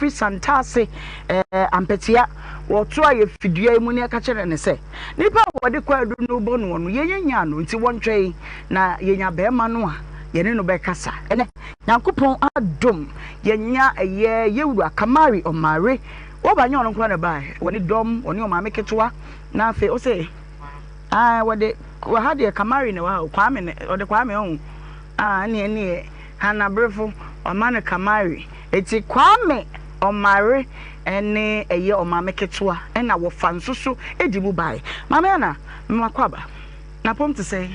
wɔfiri Santase ɛɛ Ampɛtea wɔto a yɛfi dua yi mu ne ɛka kyerɛ ne sɛ nipa a wɔde kwaadu no bɔ noɔ no yɛnyɛ nyaa no nti wɔntwɛn na yɛnya bɛrima no a yɛne no bɛkasa. Ɛnɛ Nyankopɔn adom yɛnya ɛyɛ yɛwura Kamari Ɔmare wɔba nyɛ ɔno nkoa na ɛbaeɛ, wɔne dɔm, wɔne ɔmaame ketewa na afei ɔsɛ ah wɔde wɔ ha deɛ Kamari na ɛwɔ ha o, Kwame na ɔde Kwame ɔho ah ɛne ɛne Hannah Brefo wama no Kamari eti Kwame Ɔmare ɛne ɛyɛ ɔmaame ketewa ɛna wɔfa nso so edi mu baeɛ. Maame Anna, mema kɔ aba. Napɔm te sɛ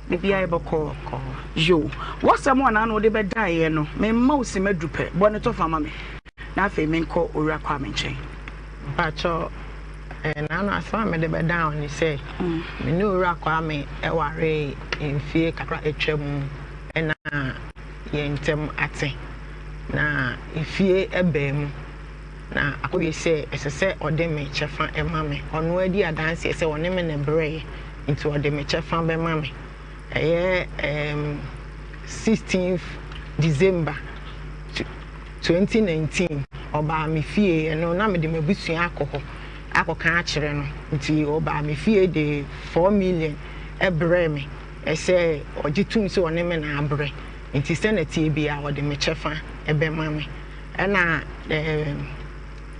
biribiara yɛ bɔkɔɔ. Yo, w'asɛm a naano wode bɛdaeɛ no, memma wo simma du pɛ, bɔ ne tɔfa ma me na afei menkɔ Owura Kwame nkyɛn. Mpakyɛw, eh, naano asɛm a mede bɛdaa wo ne sɛ, me ne Owura Kwame waree mfie kakra atwa mu na yɛn ntam ate, na efie baa mu. Na akɔwie sɛ ɛsɛ sɛ ɔde me kyɛfa ma me. Ɔno ara di adanseɛ sɛ ɔne me na ɛbrɛeɛ, nti ɔde me kyɛfa bɛma me. Ɛyɛ ɛɛm sixteenth December 2019, ɔbaa me fie, ɛno na mede m'abusua akɔ hɔ akɔka akyerɛ no. Nti ɔbaa me fie de 4 million brɛɛ me sɛ ɔgye tom sɛ ɔne me na abrɛ, nti sɛnea ɛteɛ biara ɔde me kyɛfa bɛma me. Ɛna ɛɛm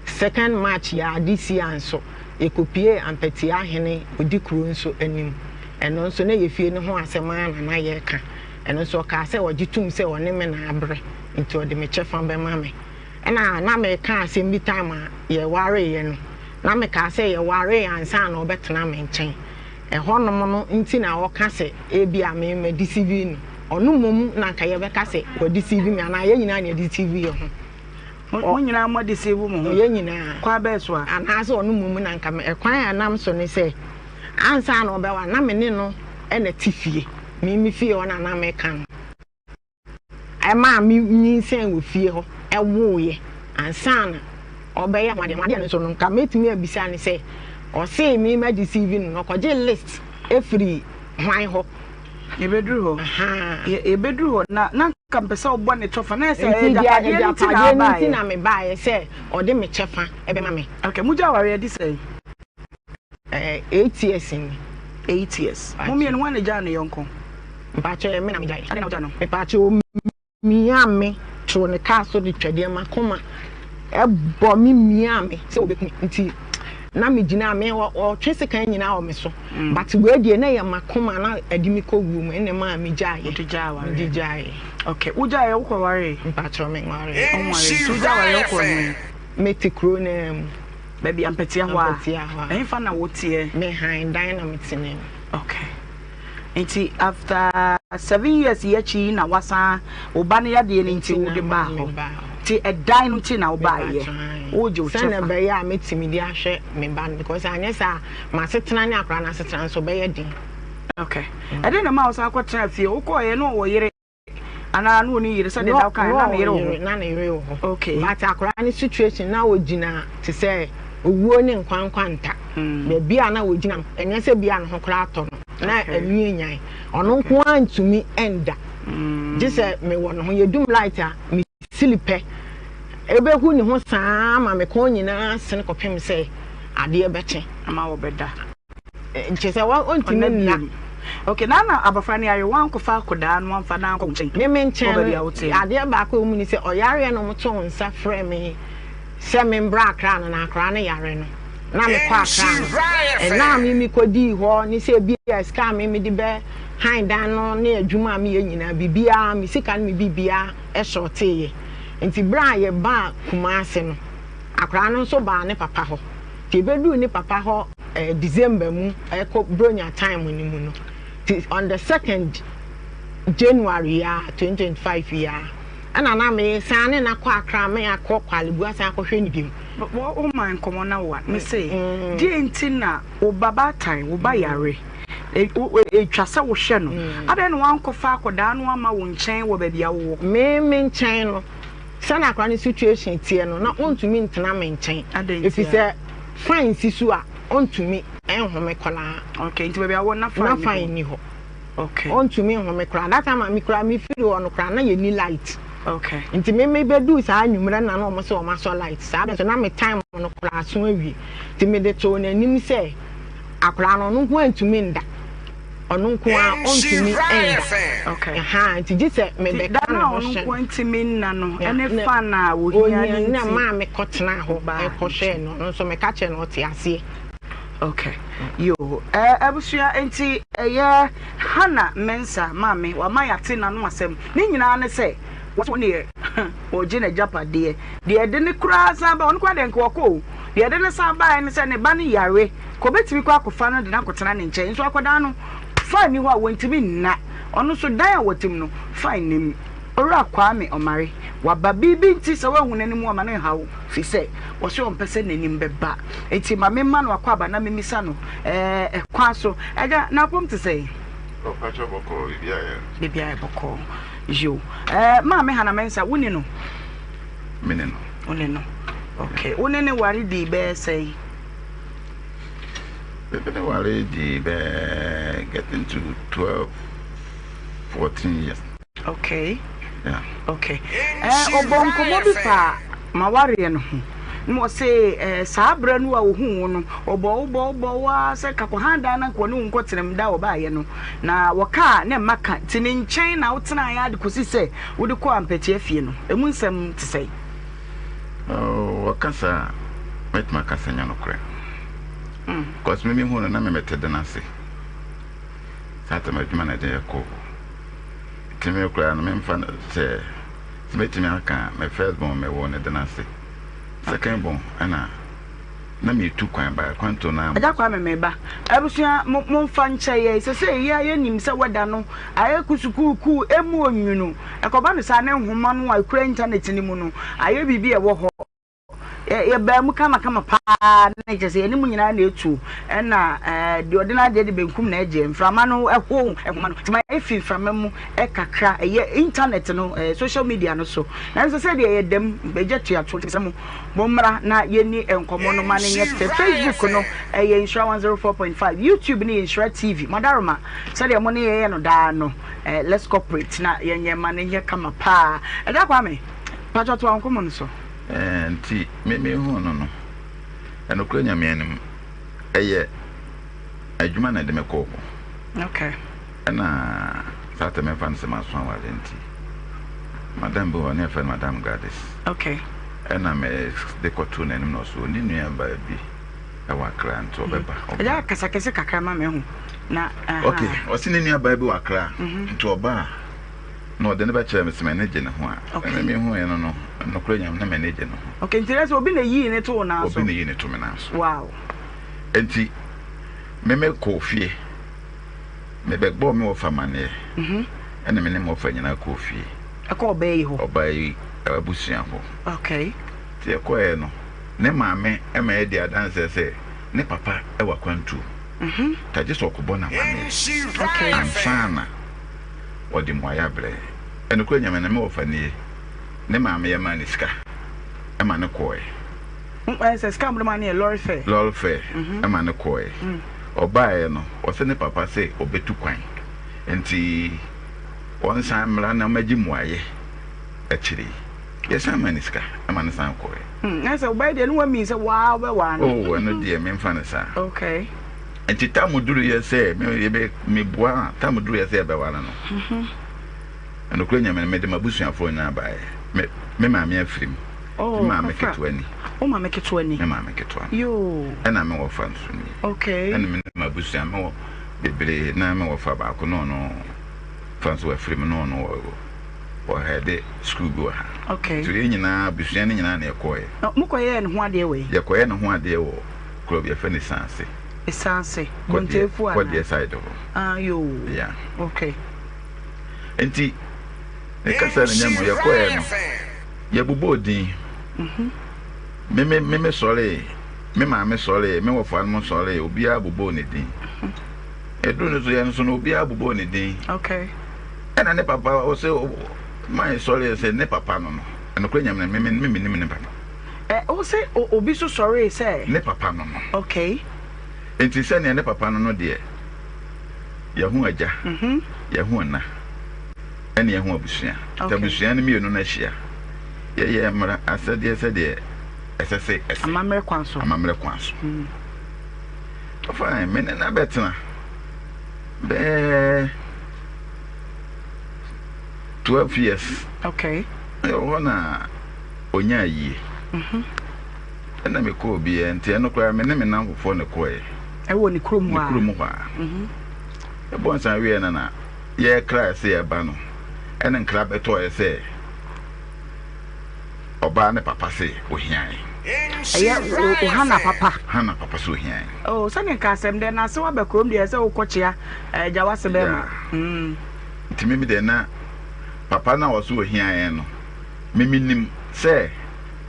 second March yi ara this year nso, yɛkɔpuee Ampatiaa hene Odikuro nso anim. Ɛno nso na ɛyɛ fie no ho asɛm ara na na yɛreka. Ɛno nso ɔkaa sɛ ɔgye tom sɛ ɔne me na abrɛ nti ɔde me kyɛfa bɛma me. Ɛna na meka asɛm bi time a yɛwareeɛ no, na mekaa sɛ yɛwaree ansa na ɔbɛtena me nkyɛn. Ɛhɔnom no nti na ɔka sɛ ebia me madeceive no. Ɔno mmom na anka yɛbɛka sɛ wadeceive me anaa yɛn nyinaa na yɛdeceive yɛn ho. Mo nyinaa mo adeceive mo ho? Yɛn nyinaa. Kwan bɛn so a? Anaasɛ ɔno mmom na anka me, ɛkwan a ɛnam so ne sɛ, ansa na ɔbɛwa na me ne no na ɛte fie. Me me fie hɔ na na meka no. Ɛmaa me nyinsɛn wɔ fie hɔ woeɛ ansa na ɔbɛyɛ ho adeɛ. Adeɛ no nso no, nka mɛtumi abisa no sɛ, ɔsee me ma deceive no no, ɔkɔgye list firi hwan hɔ? Yɛbɛduru hɔ. Yɛbɛduru hɔ na na nka mpɛ sɛ wobɔ ne kyɔfa na ɛsɛ Nti deɛ agyapadeɛ no nti na agyapadeɛ no nti na mebaeɛ sɛ ɔde me kyɛfa bɛma me. Okay, mogya awareɛ di sɛn? 8 years ni. 8 years. Mo mmienu hwan na gyaa ne yɔnko? Mpakyɛ, me na megyae. Adɛn na wogyaa no? Mepakyɛ, omia me too ne kaa so de twɛdeɛ makoma ɛbɔ me mia me sɛ wɔbɛku me, nti na megyina me ɔtwe sekan nyinaa wɔ me so, but wei deɛ na yɛ makoma na ɛde me kɔ wuo mu, ɛna maa megyaeɛ. Wode gyaa awareɛ? Mede gyaeɛ. Okay, wogyaeɛ wokɔ waree? Mpakyɛ, me nwareɛ. Ɔnwaree. Nti wogyaa awareɛ wokɔ he? Mete kuro no mu. Baabi Ampɛtea hɔ a? Ampɛtea hɔ a. Ɛhefa na woteɛ? Me han dan na metena mu. Okay. Nti after 7 years yi akyi yi na wasan wo ba no yadeɛ no nti wode baa hɔ. Nti ɛdan no nti na wobaeɛ. Wogye wo Sɛnea kyɛfa. Ɛbɛyɛ a mɛtumi de ahwɛ me ba no, because anyɛ saa a m'asetena ne akwadaa no asetena nso bɛyɛ den. Okay. Ɛdeɛn na ɛmaa wo san kɔtena fie? Wokɔeɛ na ɔwɔ yere anaa na ɔni yere sɛdeɛ da wokaeɛ na ne yere wɔ hɔ? Na ne yere wɔ hɔ. Okay. But akwadaa no situation na ɔgyina te sɛ owuo ne nkwankwanta. Baabi a na ɔgyina no, ɛnyɛ sɛ bia ne ho koraa atɔ no, na ani anyan. Ɔno nko ara ntumi nda. Gye sɛ mewɔ ne ho. Yɛdum light a, mesili pɛ. Ɛbɛhu ne ho saa ma me kɔn nyinaa sene kɔpem sɛ adeɛ bɛkye. Ama wɔbɛda. Nkyɛ sɛ ɔntumi nna. Okay, na abɔfra no yare, wankɔfa akɔdaa no wamfa no ankɔ wo nkyɛn? Me me nkyɛn Wɔ baabi a no, wote no. Adeɛ baako a ɛwɔ mu ne sɛ ɔyareɛ no wɔtoo nsa frɛɛ me sɛ membra Accra no, na akwadaa no yare no, na mekɔ Accra no. Ɛna a me mekɔdii hɔ ne sɛ ebi a sika a me mede bɛ han dan no ne adwuma a meyɛ nyinaa, biribiara, me sika ne me biribiara shorteeɛ. Nti berɛ a yɛbaa Kumasi no, akwadaa no nso baa ne papa hɔ. Nti yɛbɛduu ne papa hɔ December mu ɛkɔ Bronya time no mu no, nti on the second January yi ara, 2025 yi ara, ɛna na mesan ne no akɔ Accra, me akɔ Korle Bu asan akɔhwɛ no bio. Wo ma nkɔmmɔ na wa me se deɛ nti na wo ba baatan wo ba yare ɛtwa sɛ wohwɛ no, adɛn na wankɔfa akɔdaa no ama wo nkyɛn wɔ baabi a wowɔ? Me nkyɛn no, sɛnea akwadaa no situation teɛ no, na ɔntumi ntena me nkyɛn. Adɛn ɛfiri nti a? Sɛ fan si so a, ɔntumi nhome koraa. Okay, nti baabi a wowɔ na fan na ni fan hɔ? Ni hɔ. Okay. Ɔntumi nhome koraa. That time a me koraa mefiri hɔ no koraa na yɛni light. Okay. Nti me me bɛduu saa anwummerɛ na na wɔn sɛ wɔn asɔ light saa bɛ nso na me time no koraa aso awie nti mede too n'anim sɛ akwadaa no ɔno nko antumi nda ɔno nko ara ɔntumi nda. Okay. Ɛhaa nti gye sɛ mebɛka ne ho ɔno hyɛ nko ntumi nna no Yeah, ɛne na- fan a ohia ohia ne na nti. maa mekɔtena hɔ Ɔbaa ɛkɔhwɛɛ no ɔno nso meka kyerɛ no ɔte aseɛ. Okay. Yo, eh, abusua nti ɛyɛ Hannah Mensah maame wama yɛate n'ano asɛm. Ne nyinaa ne sɛ wɔsɛ wɔn deɛ wɔgye n'agyapadeɛ. Deɛ ɛde ne koraa san ba ɔno koraa deɛ nka ɔkɔ o. Deɛ ɛde ne san baeɛ ne sɛ ne ba no yare. Ka obetumi kɔ akɔfa no de no akɔtena ne nkyɛn. Nso akwadaa no fan ni hɔ a wɔntumi nna. Ɔno nso dan a wɔte mu no fan nni mu. Owura Kwame Omare, waba biribi nti sɛ woanhu n'anim a ma no nhaw wo firi sɛ ɔse ɔmpɛ sɛ n'anim bɛba. Nti ma memma no akwaaba na memmisa no ɛɛ kwan so. Agya, n'apɔm te sɛn? Oh, pakyɛ bɔkɔɔ, biribiara yɛ. Biribiara yɛ bɔkɔɔ. Yo. Ɛɛ Maame Hannah Mensah, wo ni no? Me ne no. Wo ne no. Okay. Wo ne ne ware dii bɛyɛ sɛn? Me ne ware dii bɛyɛ getting to 12, 14 years. Okay. Yeah. Okay. Eh, ɔbɔ nkɔmmɔ bi fa m'awareɛ no ho. Na ɔse eh, saa berɛ no a ɔhuu wo no, ɔbɔ wo bɔ wo bɔ wo ara sɛ kakɔhan dan na nka ɔne wo nkɔtena mu da a ɔbaeɛ no. Na wɔkaa ne mma ka nti ne nkyɛn na wotenaeɛ ara de kɔsi sɛ wode kɔɔ Ampɛtea fie no. Ɛmu nsɛm te sɛn? Oh, wɔka saa a, mɛtumi aka sɛ nyɛ nokorɛ. Because me mehu no na me mete den ase. Saa tam adwuma na ɛde yɛ kɔɔ hɔ. Nti me koraa no memfa no sɛ sɛ mɛtumi aka me first born mewoo no den ase. Second born ɛna na metu kwan ba kwantuo no Agya Kwame me ba abusua mo momfa nkyɛ yɛn sesei yɛ yɛnim sɛ wɛda no ayɛ kusukuukuu emu onwunu ɛkɔba no saa ne nhoma no a ɛkura internet no mu no ayɛ biribi a ɛwɔ hɔ yɛbaa mu kamakama paa na kyerɛ sɛ yɛne mu nyinaa na ɛtu ɛna deɛ ɔde n'adeɛ de benkum na ɛgyeɛ mframa no ɛho nhoma no nti ma ɛfi mframa mu kakra ɛyɛ internet no social media no so nanso sɛ deɛ yɛ dɛm bɛgya tuato nti sɛ mo mommra na yɛni nkɔmmɔ no ma no nyɛ fɛ. Facebook no ɛyɛ Nhyira 104.5, YouTube no yɛ Nhyira TV. Madaroma sɛdeɛ mo ne yɛyɛ no daa no, let's cooperate na yɛnyɛ ma no nyɛ kama paa. Agya Kwame, patwɔ toa nkɔmmɔ no so. Nti me mehuu no no, ɛnokorɛ Nyame anim, ɛyɛ adwuma na ɛde me kɔɔ hɔ. Okay. Ɛna saa tɛ mɛmfa no sɛ maso aware nti, madam bi wɔ hɔ ne yɛfrɛ no Madam Gladys. Okay. Ɛna me de kɔtoo n'anim na ɔso ne nua baa bi ɛwɔ Accra nti ɔbɛba. Ɛyɛ akasa kɛse kakra ma me ho na. Okay, ɔse ne nua baa bi wɔ Accra nti ɔba a na ɔde no bɛkyerɛ me sɛ m'ani gye ne ho a. Okay. Ɛna mehu no no, nokorɛ Nyame na m'ani gye ne ho. Okay, nti sɛ obi na yii ne to wo nan so. Obi na yii ne to me nan so. Wow. Nti me me kɔɔ fie. Mebɛbɔɔ me wɔfa amaneɛ. Ɛna me ne me wɔfa nyinaa kɔɔ fie. Ɛkɔ ɔbaa yi hɔ? Ɔbaa yi abusua hɔ. Okay. Nti yɛkɔeɛ no, ne maame ma yɛdi adanseɛ sɛ ne papa wɔ akwantuo. Nti agye sɛ ɔkɔbɔ no amaneɛ. Okay. Ansa na ɔde mmuaeɛ abrɛ yɛn. Ɛnokorɛ Nyame no, me wɔfa nie, ne maame yɛmaa no sika ma no kɔeɛ. Ɛɛ sɛ sika a mode maa no yɛ lorry fare. Lorry fare ma no kɔeɛ. Ɔbaeɛ no, ɔse ne papa se ɔbɛtu kwan nti ɔnsan mmra na ɔmmɛgye mmuaeɛ akyire yi. Yɛsan maa no sika ma no san kɔeɛ. Na sɛ wobɛyɛ deɛ ne woamii sɛ waa wobɛwaa no. Oh, ɛno deɛ memfa no saa. Okay. Nti tam duruiɛ sɛ mebua a, tam duruiɛ sɛ yɛbɛware no. Nokorɛ Nyame no, mede m'abusuafoɔ nyinaa baeɛ. Me, me maame afiri mu. Oh, Me maame kafra. ketewa ni. Wo maame ketewa ni. Me maame ketewa no. Yoo. Ɛna me wɔfa nso ni. Okay. Ɛna me ne m'abusua, me wɔ bebree na me wɔfa baako na ɔno fa nso wafiri mu na ɔno wɔ ɔhɛde sukuu bi wɔ ha. Okay. So yɛn nyinaa abusua no nyinaa na yɛkɔɔɛ. Na mokɔyɛɛ ne ho adeɛ wɔ he? Yɛkɔyɛ ne ho adeɛ wɔ kuro bi yɛfrɛ no Esanse. Esanse. Kɔdeɛ, Bonteefu anaa? Kɔdeɛ side hɔ. Ah, yoo. Yeah. Okay. Nti ne kasa no nya mu yɛkɔɛ no yɛbobɔɔ din. Me me me me sɔree, me maame sɔree, me wɔfa no sɔree, obiara bobɔɔ ne din. Ɛduru no so yɛn nso no obiara bobɔɔ ne din. Okay. Ɛna ne papa ɔsɛ man sɔree sɛ ne papa no no. Ɛnokorɛ Nyame no me me me nim ne papa. Ɛ ɔsɛ obi so sɔree sɛ. Ne papa no no. Okay. Nti sɛnea ne papa no no deɛ. Yɛahu agya, yɛahu ɛna. Ɛne ɛho abusua. Nti abusua no mmienu no ahyia. Yɛyɛ mmara asɛdeɛ sɛdeɛ ɛsɛ sɛ ɛsɛ. Amammerɛ kwan so. Amammerɛ kwan so. Fine, me ne no abɛtena bɛɛ 12 years. Okay. Ɛwɔ hɔ na ɔnyaa yie. Ɛna mekɔɔ biara nti ɛno koraa me ne me namfofoɔ na ɛkɔɔɛ. Ɛwɔ ne kurom hɔ a. Ne kurom hɔ a. Ɛbɔ nsan wieɛ no na yɛkra sɛ yɛba no ɛne nkra bɛtɔɔɛ sɛ ɔbaa ne papa se ohiae. Ɛyɛ wo Hana papa. Hana papa se ohiae. Oh, sɛne nka asɛm dɛ na se waba kurom deɛ sɛ wokɔ kyea agya wase bɛrima. Yeah. Nti mimi deɛ na papa no a ɔse ohiaeɛ no mimi nim sɛ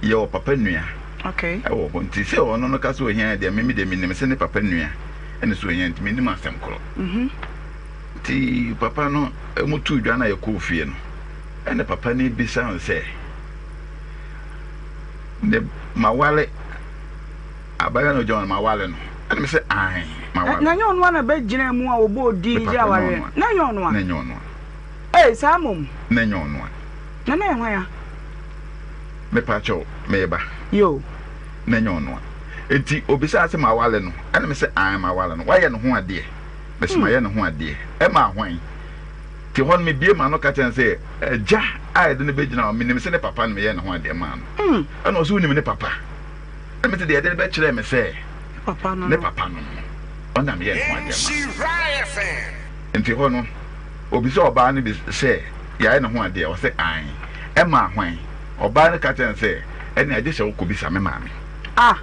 yɛwɔ papa nua ɛwɔ hɔ nti sɛ ɔno no ka sɛ ohia deɛ mimi deɛ menim sɛ ne papa nua ɛne sɛ ohia nti menim asɛm korɔ mhm. nti papa no mu tuu dwa no a yɛkɔɔ fie no ɛne papa no bisa no sɛ ne mawale abayewa no gyina mawale no ɛne me sɛ ae mawale na nyɛ ɔno a na bɛgyina mu a wɔbɔ odi gye awareɛ na nyɛ ɔno a na nyɛ ɔno a ee saa mmom na nyɛ ɔno a na na ɛhwan a Mepakyɛw, mereba. Yoo. Na ɛnyɛ ɔno a. Enti obisaa sɛ, Maware no? Ɛna mese, Aane, maware no. Woayɛ ne ho adeɛ? Mese, Mayɛ ne ho adeɛ. Ɛmaa hwan? Nti hɔ no mebue m'ano ka kyerɛɛ no sɛ, Agya a yɛde no bɛgyina hɔ, menim sɛ ne papa na meyɛɛ ne ho adeɛ maa no. Ɛna ɔse, Wonim ne papa? Ɛna mese, Deɛ yɛde no bɛkyerɛɛ me sɛ ne papa no no, ɔno na meyɛɛ ne ho adeɛ maa no. Nti hɔ no, obisaa ɔbaa no bi sɛ, Yɛayɛ ne ho adeɛ? Ɔse, Aane. Ɛmaa hwan? Ɔbaa no ka kyerɛɛ no sɛ, Ɛnneɛ gye sɛ wokɔbisa me maame. Ah!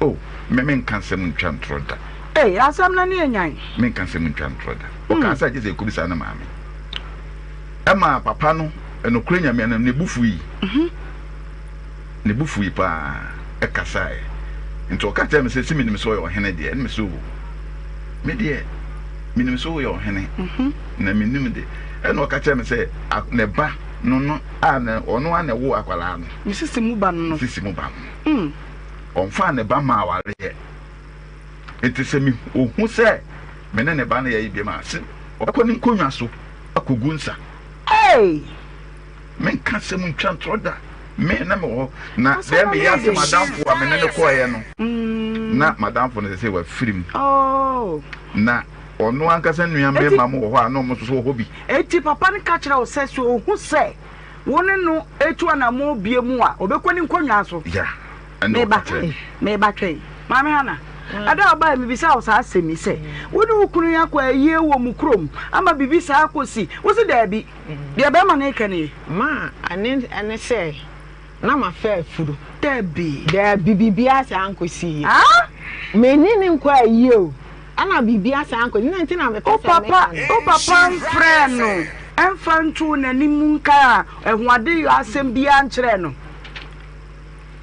Oh, me menka asɛm ntwa ntorɔ da. Ei, asɛm no ani yɛ nyan. Menka asɛm ntwa ntorɔ da. Ɔkaa sɛ gye sɛ yɛkɔbisa ne maame. Ɛmaa papa no, nokorɛ Nyame anim, ne bo fui. Ne bo fui paa, ɛkasaeɛ. Nti ɔka kyerɛɛ me sɛ, sɛ menim sɛ ɔyɛ ɔhene deɛ, ɛne me sɛ, oh, me deɛ, menim sɛ woyɛ ɔhene, na menim de. Ɛna ɔka kyerɛɛ me sɛ, ne ba no no a na ɔno ara na ɛwoo akwadaa no. Ne sisi mu ba no no. Ne sisi mu ba no. Mm. Ɔmfaa ne ba maa awareɛ. Nti sɛ me ohu sɛ me ne ne ba no yɛ bi ma se ɔbɛkɔ ne nkonnwa so akɔgu nsa. Hey! Menka asɛm ntwa ntorɔ da. Me na mewɔ hɔ. Na deɛ meyɛ ase madamfo a me ne no kɔeɛ no, mm. na madamfo no sɛ sɛ wafiri mu. Oh. Na ɔno ankasa nua mmarima mo wɔ hɔ a na ɔmo nso so wɔ hɔ bi. Enti papa no ka kyerɛɛ wo sɛ sɛ ohu sɛ wo ne no retu anammɔn bio mu a, ɔbɛkɔ ne nkonnwa so? Yeah, ɛnna Meba, ɔka kyerɛɛ me. meba, twɛn. Maame Hannah, ɛda a wobaeɛ mebisaa wo saa asɛm yi sɛ, wo ne wo kunu yi akɔ ayie wɔ mo kurom ama biribi saa akɔsi? Wose daabi. Deɛ barima no reka nie. Ma, ɛne, ɛne sɛ na mafa afuru. Dabi. Dabi, biribiara saa nkɔsiiɛ. Ah? Me ne no nkɔ ayie o, ɛna biribiara saa nkɔsi, na nti na mepɛ Wo sɛ papa, meka no. wo papa mfrɛɛ no mfa ntoo n'anim nkaa ɛho adeyɔ asɛm biara nkyerɛɛ no.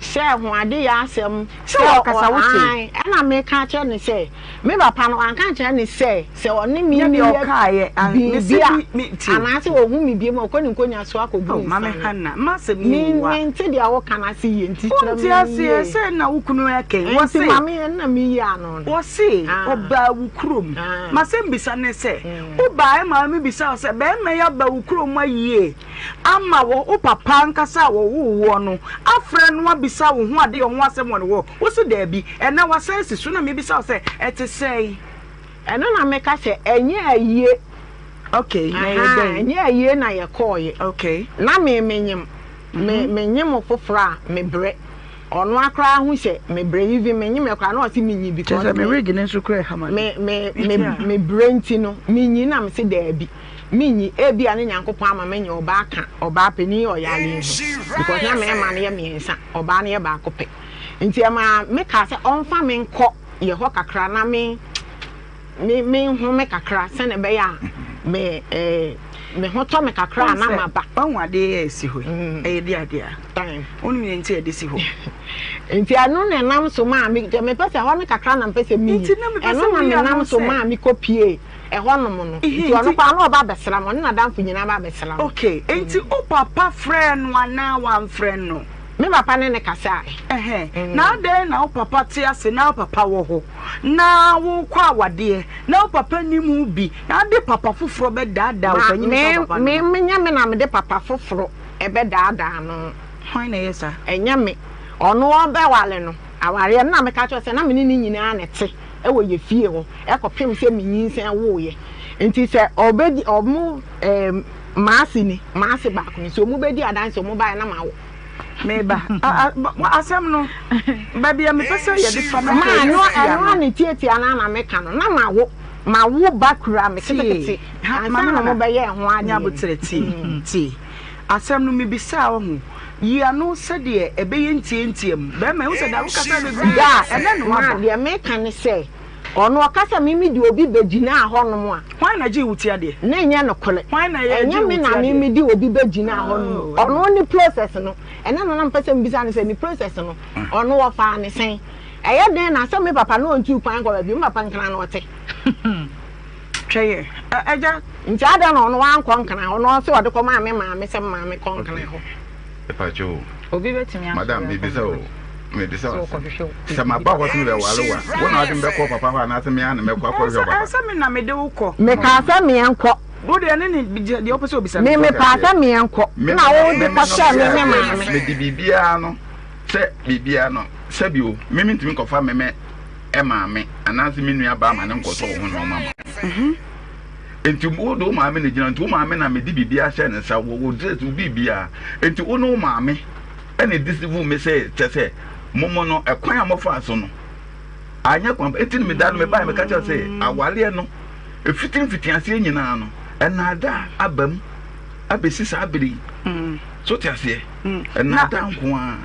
Sɛ ho adeyɛ asɛm. Sɛ ɔkasa wo te. Ae, ɛna meka akyerɛ no sɛ, me papa no, wanka ankyerɛ no sɛ, sɛ ɔne me Nyɛ deɛ yɛ ɔkaeɛ, an, mese biribi a, bi, me, tie. anaasɛ ɔhu me bio ma ɔkɔ ne nkonnwa so akɔgu Oh, nsa Maame no. Hannah, m'asɛm yi Me, nwa. mente deɛ woka no ase yie, nti kyerɛ Wonte me aseɛ yie. sɛ na wo kunu ɛkɛn. Nti Wɔse. maame, ɛno na meyi ano no. Wɔse, Ah. ɔbaa wo kurom. Ah. M'asɛm bisa ne sɛ, wobaeɛ maa mebisa wo sɛ, barima yi aba wo kurom ayie? Ama wo wo papa ankasa a wɔwoo woɔ no afrɛ no abisa wo ho adeɛ ho asɛm wɔ ne hɔ? Wo se daabi. Ɛnnɛ wasan asi so na mebisa wo sɛ, ɛte sɛn? Ɛno na meka sɛ ɛnyɛ ayie. Okay, na ɛyɛ Ahaa, dɛn? ɛnyɛ ayie na yɛkɔɔeɛ. Okay. Na me menyem, me menyem foforɔ a mebrɛ. Ɔno ara koraa hu sɛ mebrɛ, even menyem koraa na ɔse menyi Kyerɛ because sɛ me me wig no nso koraa ɛha m'adwene. me me me mebrɛ nti no menyi na mese daabi. Minnyi, ebia ne Nyankopɔn ama menya ɔbaa ka ɔbaa panin a ɔyare yi ho because na mmarima no yɛ mmiɛnsa, ɔbaa no yɛ baako pɛ. Nti ɛmaa me kaa sɛ ɔmfa me nkɔ yɛ hɔ kakra na me me menhome kakra sɛnea ɛbɛyɛ a me eh, me ho tɔ me kakra a na maba. Wahu adeɛ yi a ɛsi hɔ yi, ɛyɛ de adeɛ a? Time. Wonim deɛ nti a ɛde si hɔ? Nti ɛno na ɛnam so maa me, mepɛ sɛ ɛhɔ no kakra na mepɛ sɛ meyi. Nti na mepɛ Ɛno sɛ na woyi ano menam so sɛ. maa mekɔ pie. Ɛhɔnom no, nti ɔno koraa na ɔba abɛsra me, ɔne n'adamfo nyinaa ba abɛsra me. Okay, nti wo papa frɛɛ no anaa wamfrɛ no? Me papa ne no kasae. Ɛhɛn, na adɛn na wo papa te ase na wo papa wɔ hɔ na worekɔ awadeɛ na wo papa nnim ho bi na wode papa foforɔ bɛdaadaa Ma ɔpanyin me sɛ wo papa no me no? menyɛ me na mede papa foforɔ bɛdaadaa no. Hwan na ɛyɛ saa? Ɛnyɛ me. Ɔno ɔbɛware no, awareɛ no na meka kyerɛ wo sɛ na me ne no nyinaa na ɛte wɔ yɛ fie hɔ kɔpem sɛ menyinsɛn woeɛ. Nti sɛ ɔbɛdi ɔmo ɛɛm m'ase ni, m'ase baako ni, sɛ ɔmo bɛdi adanseɛ ɔmo baeɛ na mawo. Meba. Asɛm no, baabi a mepɛ sɛ yɛde fa na Ma afei ɛno yɛatia ɛno a no. ne tiatia no a na meka no, na mawo mawo ba kura me Tie, ketekete ha, ansa Maame na Hannah, wɔbɛyɛɛ ho nya adeɛ no. aboterɛ, tie, tie. Asɛm no mebisaa wo ho, yi ano sɛdeɛ ɛbɛyɛ ntiantia mu. Bɛrima yi, wo sɛ da wokasa bebree, Da, ɛnɛ na ma woaba. deɛ meka ne sɛ, Ɔno ɔka sɛ me mede obi bɛgyinaa hɔnom a. Hwan na gyee wo ti adeɛ? Na ɛnyɛ nokorɛ. Hwan na ɛyɛ Ɛnyɛ gyee wo me ti na me adeɛ? mede obi bɛgyinaa hɔnom o. Oh, Ɔno ne process no, ɛno na na mepɛ sɛ mebisa no sɛ ne process no, ɔno ɔfaa no sɛn? Ɛyɛ dɛn na sɛ me papa no ɔntuu kwan nkɔ baabi, me papa Nkran na ɔte. Twɛ yɛ, ɛ, agya. Nti adɛn na ɔno wankɔ Nkran hɔ na ɔse ɔde kɔmaa me maame sɛ me maame kɔ Nkran hɔ? Mepakyɛ o. Obi bɛtumi asɔre Madam, akɔ mebisa ne o. hɔ Mebisa sɛ wo asɛm. ɔkɔhwehwɛ Sɛ maba hɔ sɛ mebɛware wo a, wo na wode me bɛkɔ wo papa hɔ anaasɛ me ara na mɛkɔ akɔhwehwɛ wo papa? Ɛsɛ me na mede wo kɔ. Mekaa sɛ meɛnkɔ. Wo deɛ ne ne deɛ wopɛ sɛ obisa no. Me mepaa sɛ meɛnkɔ. Me Na me wode me no kɔhyɛɛ me me maame. mede biribiara no sɛ biribiara no sɛbi o me mentumi nkɔfa me me maame anaasɛ me nua baa ma ne nkɔtɔ wo ho nneɛma ma wo. Enti wo de wo maame na egyina nti wo maame na mede biribiara hyɛ ne nsa wo wo dress wo biribiara nti wo ne wo maame ɛna deceive me sɛ kyɛ sɛ mo mo no ɛkwan a mofaa so no anyɛ kwan pa nti no meda no mebae meka kyerɛ sɛ awareɛ no ɛfiti mfitiaseɛ nyinaa no ɛnaadaa aba mu abɛsi saa bere yi so te aseɛ ɛnaadaa nko ara.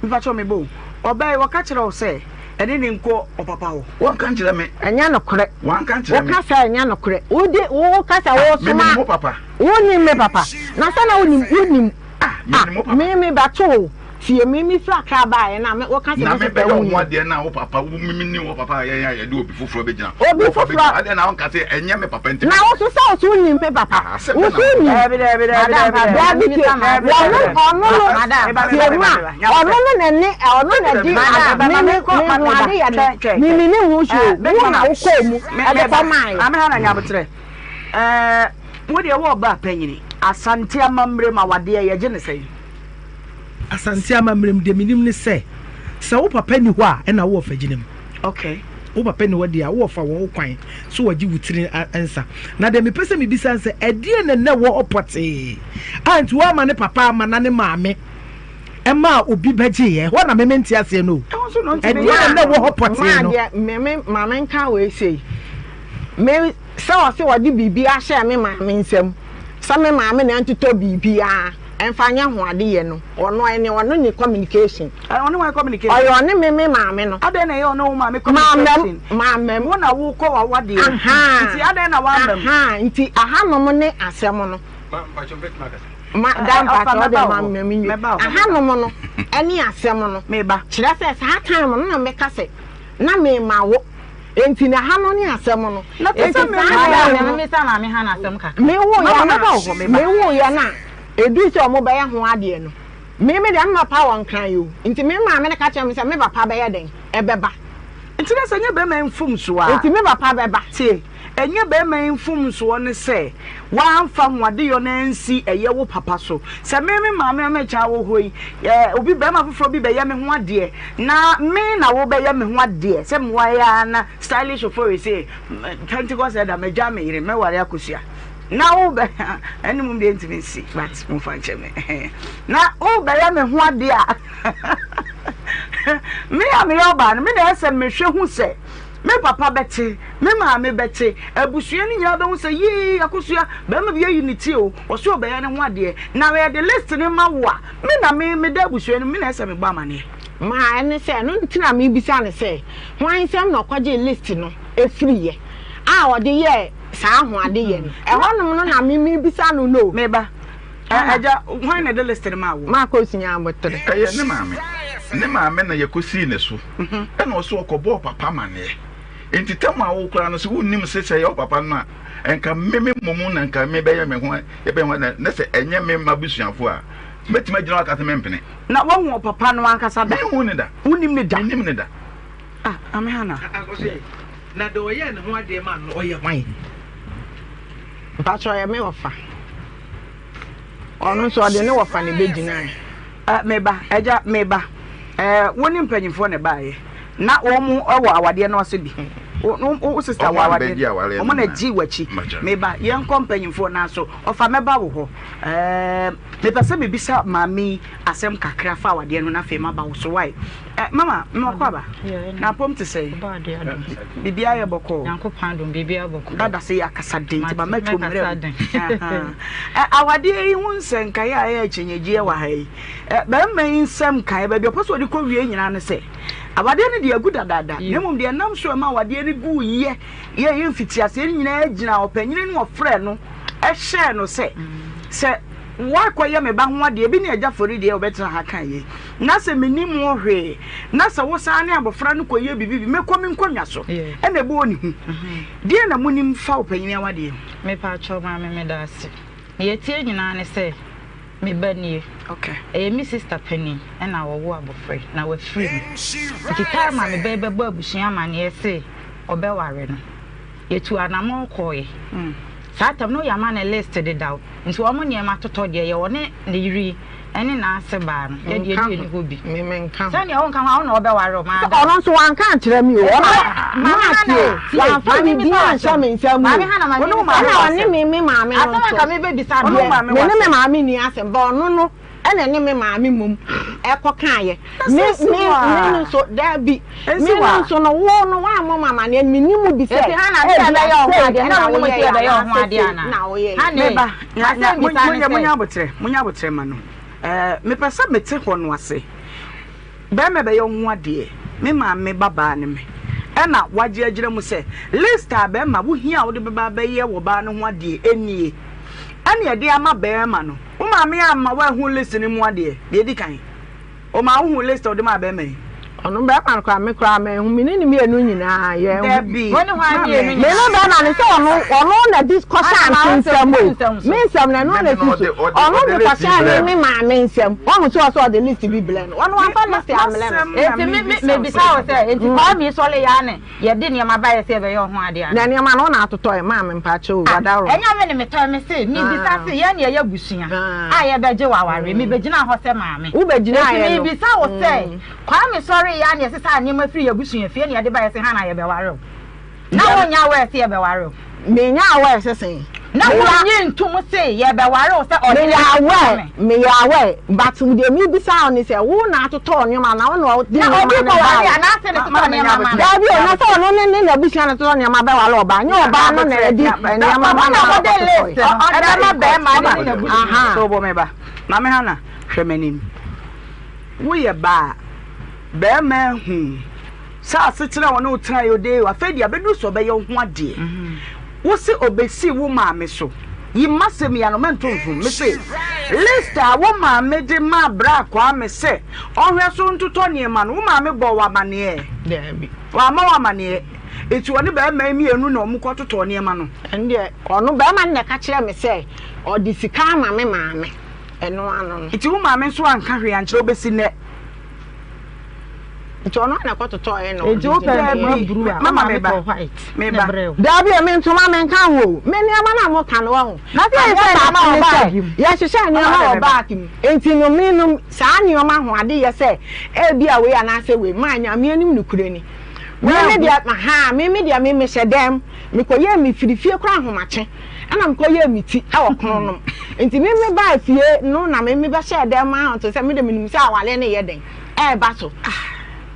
Mepakyɛw me bo, ɔbaa yi wɔka kyerɛ wo sɛ ɛne ne nkɔ ɔpapa hɔ? Wɔnka nkyerɛ me. Ɛnyɛ nokorɛ. Wɔanka nkyerɛ me. Woka sɛ ɛnyɛ nokorɛ. Wode woka sɛ Ah, wosoma. menim wo papa. Wonim me papa. Na sɛ na wonim wonim. Ah, menim wo papa. Me me bɛto wo. Tie me me firi Accra baeɛ na me woka sɛ Na me me sista bɛyɛ wo wonim. ho adeɛ na wo papa wo me menim wo papa a yɛn a yɛde obi foforɔ bɛgyina. Obi Wo papa foforɔ. bɛgyina. Adeɛ na wonka sɛ ɛnyɛ me papa nti. Na wo so sɛ wo so wonim me papa. Ah, asɛm Wo bɛn so na wonim. Daabi daabi daabi Madam, daabi Daabi daabi. tie. Daabi Wɔno daabi. ɔno no Meba meba tie meba ma meba. Nya ɔno no na ne ɔno na di Madam, ade me me Mekɔ me ho meba. ade yɛ no Twɛn twɛn me twɛn. me ne ho hwee Eh, o big wo na mama. wokɔɔ mu Me ɛde meba. kɔmaeɛ. Maame Hannah nya abotrɛ. Eh, wo deɛ wo ɔbaa panyini. Asante amammerɛ mu awadeɛ yɛgye ne sɛn? Asante amammerɛ mu deɛ menim ne sɛ, sɛ wo papa nni hɔ a ɛna wo wɔfa gyina mu. Okay. Wo papa nni hɔ deɛ a, wo wɔfa wɔ ho kwan so wɔgye wo tiri nsa. Na deɛ mepɛ sɛ mebisa ne sɛ, ɛdeɛn na na ɛwɔ hɔ pɔtee a nti woamma ne papa amma na ne maame ɛmaa obi bɛgyeeɛ? Ɛhɔ na me mente aseɛ no o. Ɛhɔ nso na ɔntumi Ɛdeɛn na na ɛwɔ hɔ pɔtee Maa no? deɛ me me ma menka wei sei. Me sɛ ɔse ɔde biribi ahyɛ me maame nsam sɛ me maame na ɛntotɔ biribiara ɛmfa nyɛ ho ade yɛ no ɔno ɛne ɔno ne communication. Ɛ ɔne wan communication? Ɔyɛ ɔne me me maame no. Adɛn na ɛyɛ ɔne wo maame Maamam communication? maamam. Wo na wokɔ w'awadeɛ Ahaa nti adɛn na wamam? ahaa nti ahanom ne asɛm no. Ma mpakyɛ mɛtumi akasa. Ma Ɛ da ɛ ɔfa mpakyɛ mɛba ɔde wo ma hɔ mma me nwie. mɛba wo hɔ mɛba. Ahanom no ɛne asɛm no. Meba. Kyerɛ sɛ saa time no na mɛka sɛ na mema wo. Enti na ha no ne asɛm no. Na te Enti sɛ me saa ne time Madam, no, memmisa Maame Hannah asɛm kakra. mewoeɛ Mama no mɛba wo hɔ a, meba. mewoeɛ no a, ɛduru sɛ wɔbɛyɛ ho adeɛ no, me me deɛ me papa wɔ Nkran yi o, nti me maame no ka kyerɛɛ me sɛ me papa bɛyɛ dɛn? Ɛbɛba. Nti na sɛ ɛnyɛ bɛrima yi mfomsoɔ a. Nti me papa bɛba. Tie, ɛnyɛ bɛrima yi mfomsoɔ ne sɛ wamfa ho adeyɔ no ansi ɛyɛ wo papa so. Sɛ me me maame a mekyɛ wɔ hɔ yi, ɛ, obi bɛrima foforɔ bi bɛyɛ me ho adeɛ, na me na wobɛyɛ me ho adeɛ, sɛ meware ara na stylish ofori se Pentecost elder magya me yere mɛware akosua. Na wobɛ, ɛne mum deɛ ntumi nsi, but momfa nkyɛ me. Na wobɛyɛ me ho adeɛ a, me a meyɛ ɔbaa no, me na ɛsɛ mehwɛ hu sɛ Me papa bɛte, me maame bɛte, abusua no nyinaa bɛhu sɛ yee Akosua, barima bi ayi ne ti o, ɔse ɔbɛyɛ ne ho adeɛ. Na yɛde list no ma wo a, me na me meda abusua no mu, me na ɛsɛ mebɔ amaneɛ. Ma ɛne sɛ, ɛno nti na mebisa no sɛ, hwan nsam na ɔkɔgyee list no firiiɛ a ɔde yɛɛ saa ho adeyɛ no? Ɛhɔnom no na me mebisa no no. Me ba, agya, hwan na ɛde list no maa wo? Makosua aboterɛ. Ɛyɛ ne maame. Ne maame na yɛkɔsii ne so. Ɛna ɔse ɔkɔbɔɔ papa amaneɛ. Nti tam a wo koraa no sɛ wonnim se sɛ ɛyɛ wo papa no a, nka me me mmom na nka me bɛyɛ me ho yɛbɛyɛ ho na sɛ ɛnyɛ me m'abusuafoɔ a. Mɛtumi agyina hɔ aka sɛ mempene. Na woahu ɔpapa no ankasa da? Menhu no da. Wonnim no da? Mennim no da. Ah, Maame Hannah. Akosua, na deɛ ɔyɛɛ ne ho adeɛ maa no no, ɔyɛ hwan? Mpakyɛ ɔyɛ me wɔfa. Ɔno nso ɔde ne wɔfa na ɛbɛgyinae. Eh, meba, agya, meba. Eh, wo ne mpanyinfoɔ na ɛbaeɛ. Na wɔn wɔ awadeɛ no ase bi. Wo, wo, wo sista wɔ awadeɛ. Wɔn na gye w'akyi. Meba, yɛnkɔ mpanyinfoɔ no aso. Ɔfa mɛba wo hɔ. Eh, mepɛ sɛ mebisa maame yi asɛm kakra fa awadeɛ no na afei maba wo so. Why? Eh, mama, mewɔ kɔ aba. Na apom te sɛn? Biribiara yɛ bɔkɔɔ. Nyankopɔn adom, biribiara bɔkɔɔ. Dada sɛ yɛ akasa den nti mama tuo mmerɛ mu. Eh, awadeɛ yi ho nsɛnkaeɛ a ɛyɛ akyinnyegyeɛ wɔ ha yi. Eh, barima yi nsɛm kaeɛ baabi ɔpɛ sɛ ɔde kɔ wie nyinaa ne sɛ awadeɛ no deɛ agu dadaada na mmom deɛ ɛnam so ɛma awadeɛ no gu yɛ yɛ yɛ mfitiaseɛ no nyinaa gyina ɔpanyini no ɔfrɛ no ɛhyɛɛ no sɛ sɛ woakɔyɛ me ba ho adeɛ bi ne agya fori deɛ ɔbɛtena ha kan yei na sɛ mennim wo hwee, na sɛ wosan ne abɔfra no kɔyɛ biribi bi, mɛkɔ me nkonnwa so, ɛna ɛbɔɔ ne hu. Deɛn na monim fa ɔpanin awadeɛ ho? Mepakyɛw maame meda ase. Nea ɛteɛ nyinaa ne sɛ me ba nie. Ɛyɛ me sister panin ɛna ɔwo abɔfra yi na wafiri mu. Nti time a me ba yi bɛbɔ abusua amaneɛ se ɔbɛware no, Yɛtuu anamɔn kɔɔeɛ. Saa tam no yɛama no list dedaw. Nti wɔn nneɛma totɔ deɛ yɛ ɔne ne yere yi ne n'ase baa no. Yɛ deɛ ne yɛnni hɔ bi. Sɛdeɛ wonka ho a wo na wɔbɛware wo maa da. Ɔno nso wanka ankyerɛ me o. Ɔno Maame tie wamfa biribiara anhyɛ me nsa mu o. Ɛna ɔne me me maame no nso. Me ne me maame nni asɛm but ɔno no. ɛna ɛne me maame mmom ɛkɔ kaayɛ me me me no nso daabi me no nso no wo no woammɔ me amaneɛ no menni mu bi sɛ ebia sei na woyɛeɛ anaasɛ sei na woyɛeɛ. Meba, munya aboterɛ, munya aboterɛ ma no. Ɛɛ, mepɛ sɛ mete hɔ no ase. Bɛrima bɛyɛ wo ho adeɛ, me maame babaa ne me. Ɛna wagye agyina mu sɛ, list a bɛrima wohia a wode bɛba abɛyɛ wɔ baa no ho adeɛ nie. Ɛna ɛde ama bɛrima no. Wo maame amma woanhu list no mu adeɛ, deɛ ɛdi kan. Ɔmaa wohuu list a ɔde maa bɛrima yi? Ɔno bɛrima no koraa, me koraa manhu. Me ne no mmienu nyinaa yɛanhu. Dabi, Wo ne hwan maame. mmienu Me ne nyinaa? bɛrima no sɛ ɔno, ɔno na di kɔhyɛɛ me nsam o. Me nsam no, ɛno na ɛsi so. Ɔno de kɔhyɛɛ me me maame nsam. Wahu sɛ ɔsɛ ɔde list bi brɛ no. Ɔno wamfa list ammrɛ me. Enti me, me, mebisa wo sɛ, enti Kwame sɔre yɛ a ne Yɛde nneɛma baeɛ sɛ yɛbɛyɛ wo ho adeɛ anaa? Na nneɛma no wo na atotɔ ɛ, maame mpakyɛ o, Ah, wadaworo. ɛnyɛ me ne metɔe, me se, mebisa se yɛn ne yɛyɛ abusua a yɛbɛgye wo awareɛ, mebɛgyinaa hɔ sɛ maame. Wobɛgyinaeɛ Enti no. mebisa wo sɛ, Kwame sɔreeɛ a na yɛsesaa nneɛma firii yɛn abusua fie na yɛde baeɛ sɛ ha na yɛbɛware wo? Na wonnya aware sɛ yɛbɛware wo? Menya aware sɛ sɛn? Na wonnye ntom se yɛbɛware wo sɛ ɔhene Meyɛ aware, Kwame? meyɛ aware, but deɛ mebisa wo ne sɛ, wo na atotɔɔ nneɛma anaa wo na wode Na nneɛma obi no kɔware baeɛ? anaasɛ ne totɔ nneɛma ma no? Daabi o, na sɛ ɔno ne ne n'abusua na totɔ nneɛma bɛware ɔbaa, nyɛ ɔbaa no na ɛde nneɛma ma Ɔno no na na wɔde ɔkɔtotɔe. list no ɛbɛma bɛrima ne ne n'abusua. Aha. So wobɔ me ba? Maame Hannah, hwɛ m'anim. Woyɛ ba a, barima ahu sɛ asetena a ɔne wo tenaeɛ ɔde afei deɛ abɛduru sɛ ɔbɛyɛ wo ho adeɛ. Wo se ɔbɛsi wo maame so. Yi m'asɛm yi ano mɛnto mfom. Me se list a wo maame de maa Bra Kwame sɛ ɔnhwɛ so ntotɔ nneɛma no, wo maame bɔɔ wo amaneɛ? Daabi. Wamma wo amaneɛ. Enti ɔne barima yi mmienu na wɔkɔtotɔɔ nneɛma no? Ɛndeɛ ɔno barima no na ɛka kyerɛɛ me sɛ ɔde sika ama me maame. Ɛno ano no. Nti wo maame nso anka hwee ankyerɛ wo bɛsi nnɛ? Nti ɔno na ɛkɔtotɔeɛ na ɔde Nti wopɛ gyina ntoma yɛ. bruu a, wo Mama maame meba, tɔɔ white na meba. ɛbrɛɛ wo. Daabi o, me ntoma menka ho o. Me nneɛma no a moka no wahu. Na sɛ Adeɛ yɛhyehyɛ nneɛma baako wɔ ne sɛ, baage mu. yɛhyehyɛ Mama nneɛma de wɔ meba. baage mu. Nti no me no saa nneɛma ho ade yɛ sɛ ebia wei anaasɛ wei. Maa Nyame anim nokorɛ ni. Me me deɛ, ahaa, me me deɛ me mehyɛ dɛm. Mekɔyɛɛ me firi fie koraa ahomakye. Ɛna mekɔyɛɛ me ti wɔ kono nom. Nti me me baa fie no na me me bɛhyɛɛ dɛm maa nto sɛ me deɛ menim sɛ awareɛ no yɛ dɛn ɛɛba so.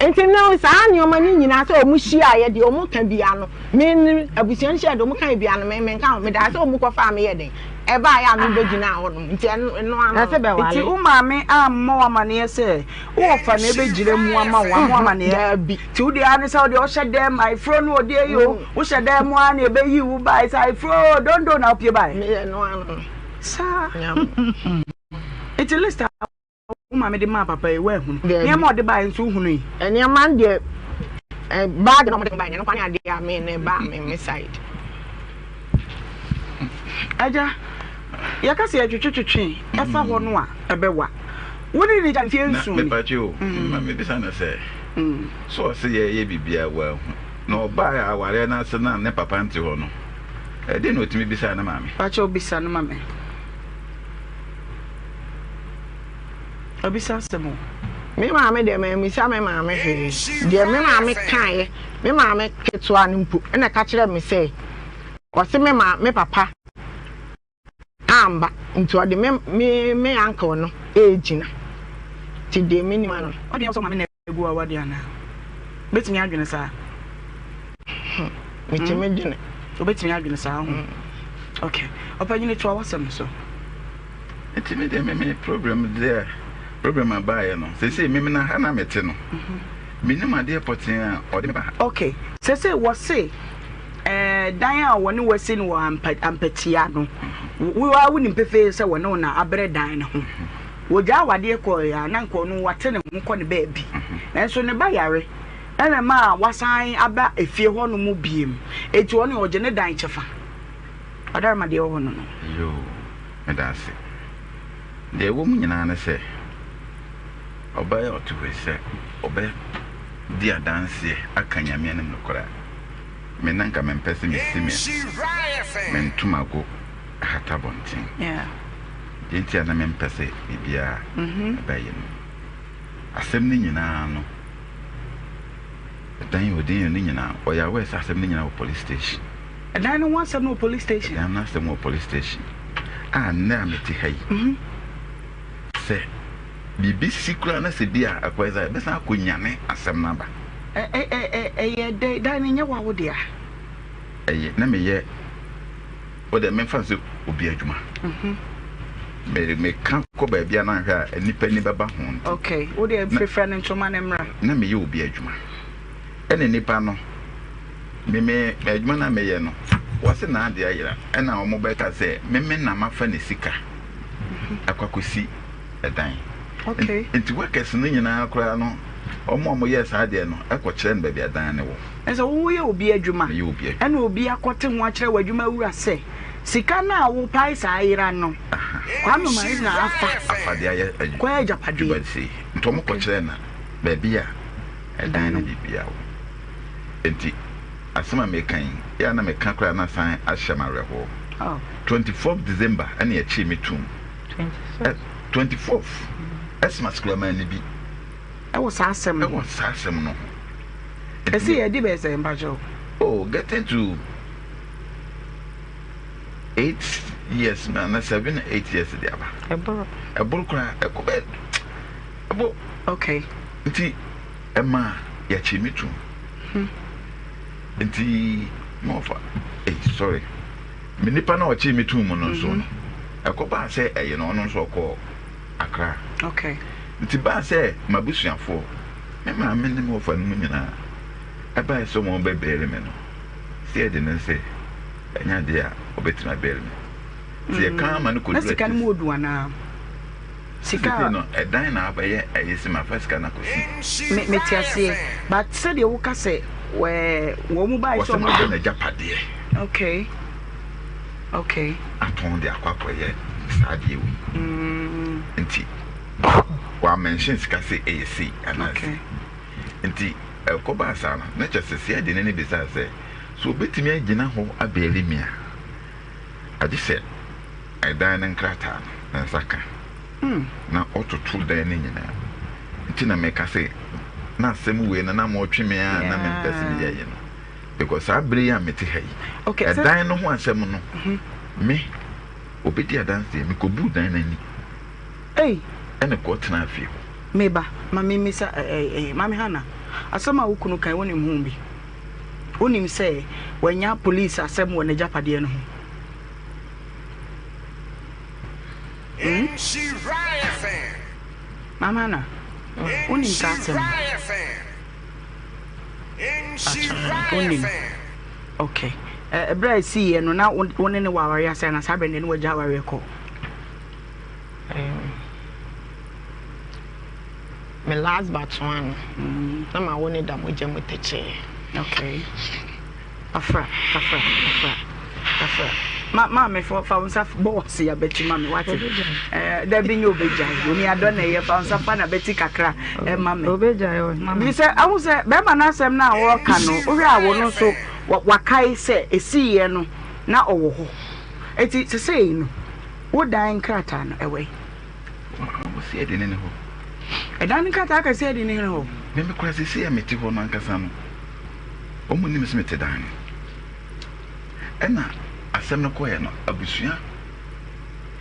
Nti no saa nneɛma no nyinaa sɛ wɔn hyiaeɛ deɛ wɔn ka biara no me ne abusua no hyiaeɛ deɛ wɔn ka biara no me menka ho. Medaa sɛ wɔn kɔfaa me yɛ dɛn ɛbaeɛ a me bɛgyinaa hɔ nom. Nti ɛno ɛno ano Ɛsɛ no. Nti bɛware. wo maame ammɔ wo amaneɛ sɛ wo wɔfa na ɛbɛgyina mu ama wo, wammɔ wo amaneɛ? Daabi. Nti wo deɛ ara ne sɛ wo deɛ wohyɛ dɛm ayeforɔ no ɔdeɛ yi o, wohyɛ dɛm mu ara na ɛbɛyi wo bae sɛ ayeforɔ o, dondo na wopie bae. Meyɛ ɛno ano no. Saa. Nyame. Nti list a wo maame de maa papa yi woanhunu? Daabi. Nneɛma a ɔde baeɛ nso wohunui? Nneɛma no deɛ eh, bag na wɔde baeɛ no, ɛno nko ara ne adeɛ a me ne baa me me side. Agya, yɛka sɛ yɛtwetwetwetwe ɛfa hɔ no a, ɛbɛwa. Wo ne no gya mfeɛ Na nson ni. mepatwe o, ma mebisa no sɛ, so ɔse yɛyɛ biribiara wanhu? Na ɔbaa awareɛ no ase no a ne papa nte hɔ no, ɛdeɛn na ɔtumi bisaa ne maame? Pakyɛw bisa no ma me. Ɔbisa asɛm o. Me maame deɛ mammisa me maame hwee. Deɛ me maame kaeɛ, me maame ketewa no mpo na ɛka kyerɛɛ me sɛ, ɔse me maa me papa amba nti ɔde me me me uncle no regyina. Nti deɛ menim ano. Ɔdeɛ sɛ ɔmaame na agu awadeɛ anaa? Wobɛtumi adwene saa? Hmm, metumi hmm? dwene. Wobɛtumi adwene saa ho? Hmm. Ok, ɔpanyini toa w'asɛm so. Nti me deɛ me me problem deɛ problem abaeɛ no seesei me na ha na mete no mhm. menim adeɛ pɔtee a ɔde me ba ha. Ok, seesei wɔse eh, dan a wɔne wasi no wɔ ampatia no wo a wonim pefee sɛ wɔne wo na abrɛ dan no ho. Wɔgyaa awadeɛ kɔeɛ a na nka ɔno wate ne ho kɔ ne baabi. Nanso ne ba yare ɛna ɛmaa wasan aba efie hɔ nom biem. Enti ɔno ɔgye ne dan kyɛfa. Ɔdarema deɛ ɛwɔ hɔ no no. Yoo, meda ase. Deɛ ɛwɔ mu nyinaa ne sɛ, ɔbaa yi a ɔte hɔ yi, sɛ ɔbɛdi adanseɛ aka Nyame anim nokorɛ a, me na nka mempɛ sɛ mesi me me ntomago hata abɔnten. Deɛ nti a na mempɛ sɛ biribiara ɛbɛyɛ no, asɛm no nyinaa no, ɛdan yi ɔden no nyinaa, ɔyɛ aware sɛ asɛm no nyinaa wɔ police station. Ɛdan no ho asɛm no wɔ police station. Ɛdan no asɛm wɔ police station. A nnɛ a mete ha yi, sɛ biribi si koraa na sɛ bi a akɔyɛ sɛ ɛbɛsan akɔnyane asɛm no aba. Ɛyɛ dɛ dan no nyɛ wawo dea. Ɛyɛ na meyɛ wo deɛ memfa no sɛ obi adwuma. Me meka kɔ baabi a na ahwɛ a nnipa ani bɛba ho nti. Okay, wo deɛ frɛfrɛ no ntoma no mmra. Na meyɛ obi adwuma. Ɛna nipa no me me adwuma no a meyɛ no wɔse n'ade ayera ɛna wɔn bɛka sɛ me me na mafa ne sika akɔ akɔsi ɛdan. Okay. Nti workers no nyinaa koraa no wɔn a wɔyɛɛ saa adeɛ no ɛkɔ kyerɛ no baabi adan no wɔ. Ɛsɛ woyɛ obi adwuma Meyɛ obi adwuma. ɛna obi akɔte ho akyerɛ w'adwuma wura sɛ sika no a wopae saa yera no Kwame Omari na afa Afa de ayɛ adwuma kɔyɛ agyapadeɛ. sei. Nti wɔn kɔ kyerɛ no baabi a ɛdan ne biribiara wɔ. Enti asɛm a meka yi, yɛ a na meka koraa na asan ahyɛ me awerɛhoɔ. 24th December ɛna yɛkyee me toom. 24th, Xmas koraa manni bi. Ɛwɔ saa asɛm no ho. Ɛwɔ saa asɛm no ho. Ɛsi yɛ ɛdi bɛyɛ sɛ mpakyɛw. Oh, getting to 8 years na 7 8 years de aba. Ɛboro. Ɛboro koraa, ɛkɔ bɛ ɛbɔ. Okay. Nti ɛma yɛkyee me tum. Nti na ɔfa ei sorry me nipa na ɔkyee me tum mu no nso no ɛkɔ baa sɛ ɛyɛ no ɔno nso ɔkɔɔ Accra. Okay. Nti baa sɛ m'abusuafoɔ me maame ne me wɔfa no mu nyinaa ɛbaeɛ sɛ wɔn bɛbɛɛli me no sɛ yɛde ne sɛ ɛnyɛ adeɛ a ɔbɛtumi abɛɛli me. Nti yɛka ama no kɔduru Na sika no mu odu anaa? Sika Sesei no ɛdan na abɛyɛ ɛyi se mafa sika no akɔsi. Me mete aseɛ but sɛdeɛ woka sɛ wɛɛ wɔn mu baeɛ sɛ Wɔse wɔn mabɔ n'agyapadeɛ. Okay okay. Atɔn de akɔ akɔyɛ saa adeɛ wei. Mm. Nti wa mention sika se ɛyɛ sei anaa Okay. sei. Nti ɛkɔbaa saa no na kyerɛ sɛ CID no ne bisaa sɛ so obetumi agyina hɔ abɛɛli me a agye sɛ ɛdan no nkrataa no, ne nsa ka, na ɔtoto dan no nyinaa. Nti na meka sɛ, na asɛm wei no na motwe me a na mempɛ sɛ meyɛ yi no. Because saa bere yi a mete ha yi, ɛdan no ho asɛm no, me, obedi adanseɛ, mekɔbuu dan no ani. Ɛna kɔtenaa fie hɔ. Me ba, ma memmisa, eh, eh, Maame Hannah, asɛm a wo kunu kae, wonim ho bi? Wonim sɛ wanya police asɛm wɔ n'agyapadeɛ no ho? Hmm? Maame Anna, wonim saa asɛm no? Wonim. Okay. Ɛberɛ a ɛsiiɛ no, na wo ne ne wɔ awareɛ ase anaa saa berɛ no deɛ ne wagya awareɛ kɔ? Me last but one no, na mawo no da mogya mu tɛkyɛɛ. Okay. Afra, afra, afra, afra. Ma maame fa fa wo nsa bɔ w'ase abati ma me wate. Ɛɛ dabi nyɛ obegyae. Oni adɔ na ɛyɛ fa wo nsa fa n'abati kakra ɛma me. Obegyae o mama. Bi sɛ ahu sɛ bɛrima n'asɛm no a wɔreka no wohwɛ a wɔn nso wakae sɛ esiiɛ no na ɔwɔ hɔ. Eti sesei no wo dan nkrataa no ɛwɔ yi. Wɔsi ɛde ne ne hɔ. Ɛdan no nkrataa kɛseɛ ɛde ne ne hɔ. Mɛmɛ kora sesei a mete hɔ no ankasa no wɔn nim sɛ mete dan no. Ɛna asɛm no kɔeɛ no, abusua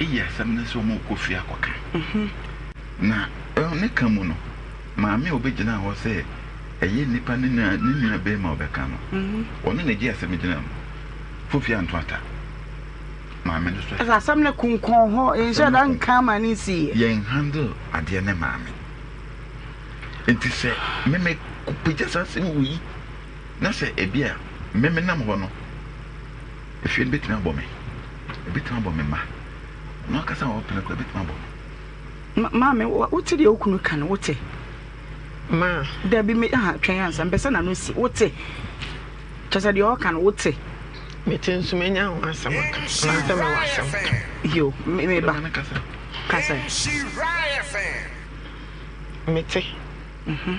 yi asɛm no sɛ wɔrekɔ fie akɔka. Na ne ka mu no, maame a ɔbɛgyinaa hɔ sɛ ɛyɛ nipa ne nua ne nua bɛrima a ɔbɛka no, ɔno na ɛgye asɛm gyina mu. Fofi anto ata. Maame no so. Ɛsɛ asɛm no konkɔn hɔ, yɛnhyɛ da nka ama ne nsiiɛ. Yɛn handle adeɛ ne maame. Nti sɛ meme pagya saa asɛm wɔ yi Na sɛ ebia me menam hɔ no, efie no betumi abɔ me, ebetumi abɔ me mma, ɔno ankasa a ɔpene koraa ebetumi abɔ no. Maame, wote deɛ wo kunu ka no, wote? Ma. Dabi, me, aha, twɛn ansa, mpɛ sɛ n'ano si, wote? Kyɛ sɛ deɛ ɔka no, wote? Mete nso manya ho asɛm aka, anaasɛ mewɔ asɛm ka. Yo, me, me ba. Kasa. Mete. Mhm.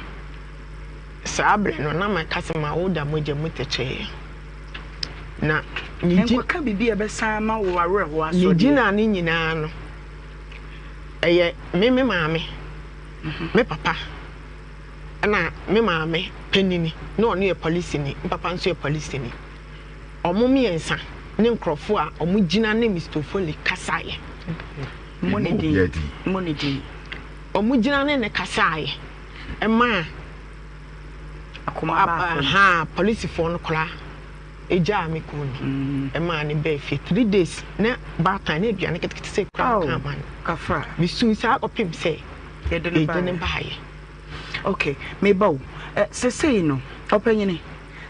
Saa berɛ no, na maka sɛ mawoda mogya mu tɛkyɛɛ, na ne gyi. Nkɔka biribi a ɛbɛsan ama wo awerɛhoɔ asɔ Ne deɛ. gyina no nyinaa no, ɛyɛ me me maame, me papa, ɛna me maame panini, na ɔno yɛ polisini, me papa nso yɛ polisini. Wɔn mmiɛnsa ne nkurɔfoɔ a wɔgyina ne Mister Ofoli kasaeɛ. Mmɔ ne din, mmɔ ne din. Wɔgyina ne no kasaeɛ. ɛmaa Akoma baa fam. Ahaa polisifoɔ no koraa egyaa me kunu no ɛmaa no baa fie 3 days na baatan na aduane ketekete sɛ kura no kaa ma no. Kafra. Mesuu saa kɔpem sɛ yɛde no yɛde no baeɛ. Okay, meba o. Eh, sesei no, ɔpanyini,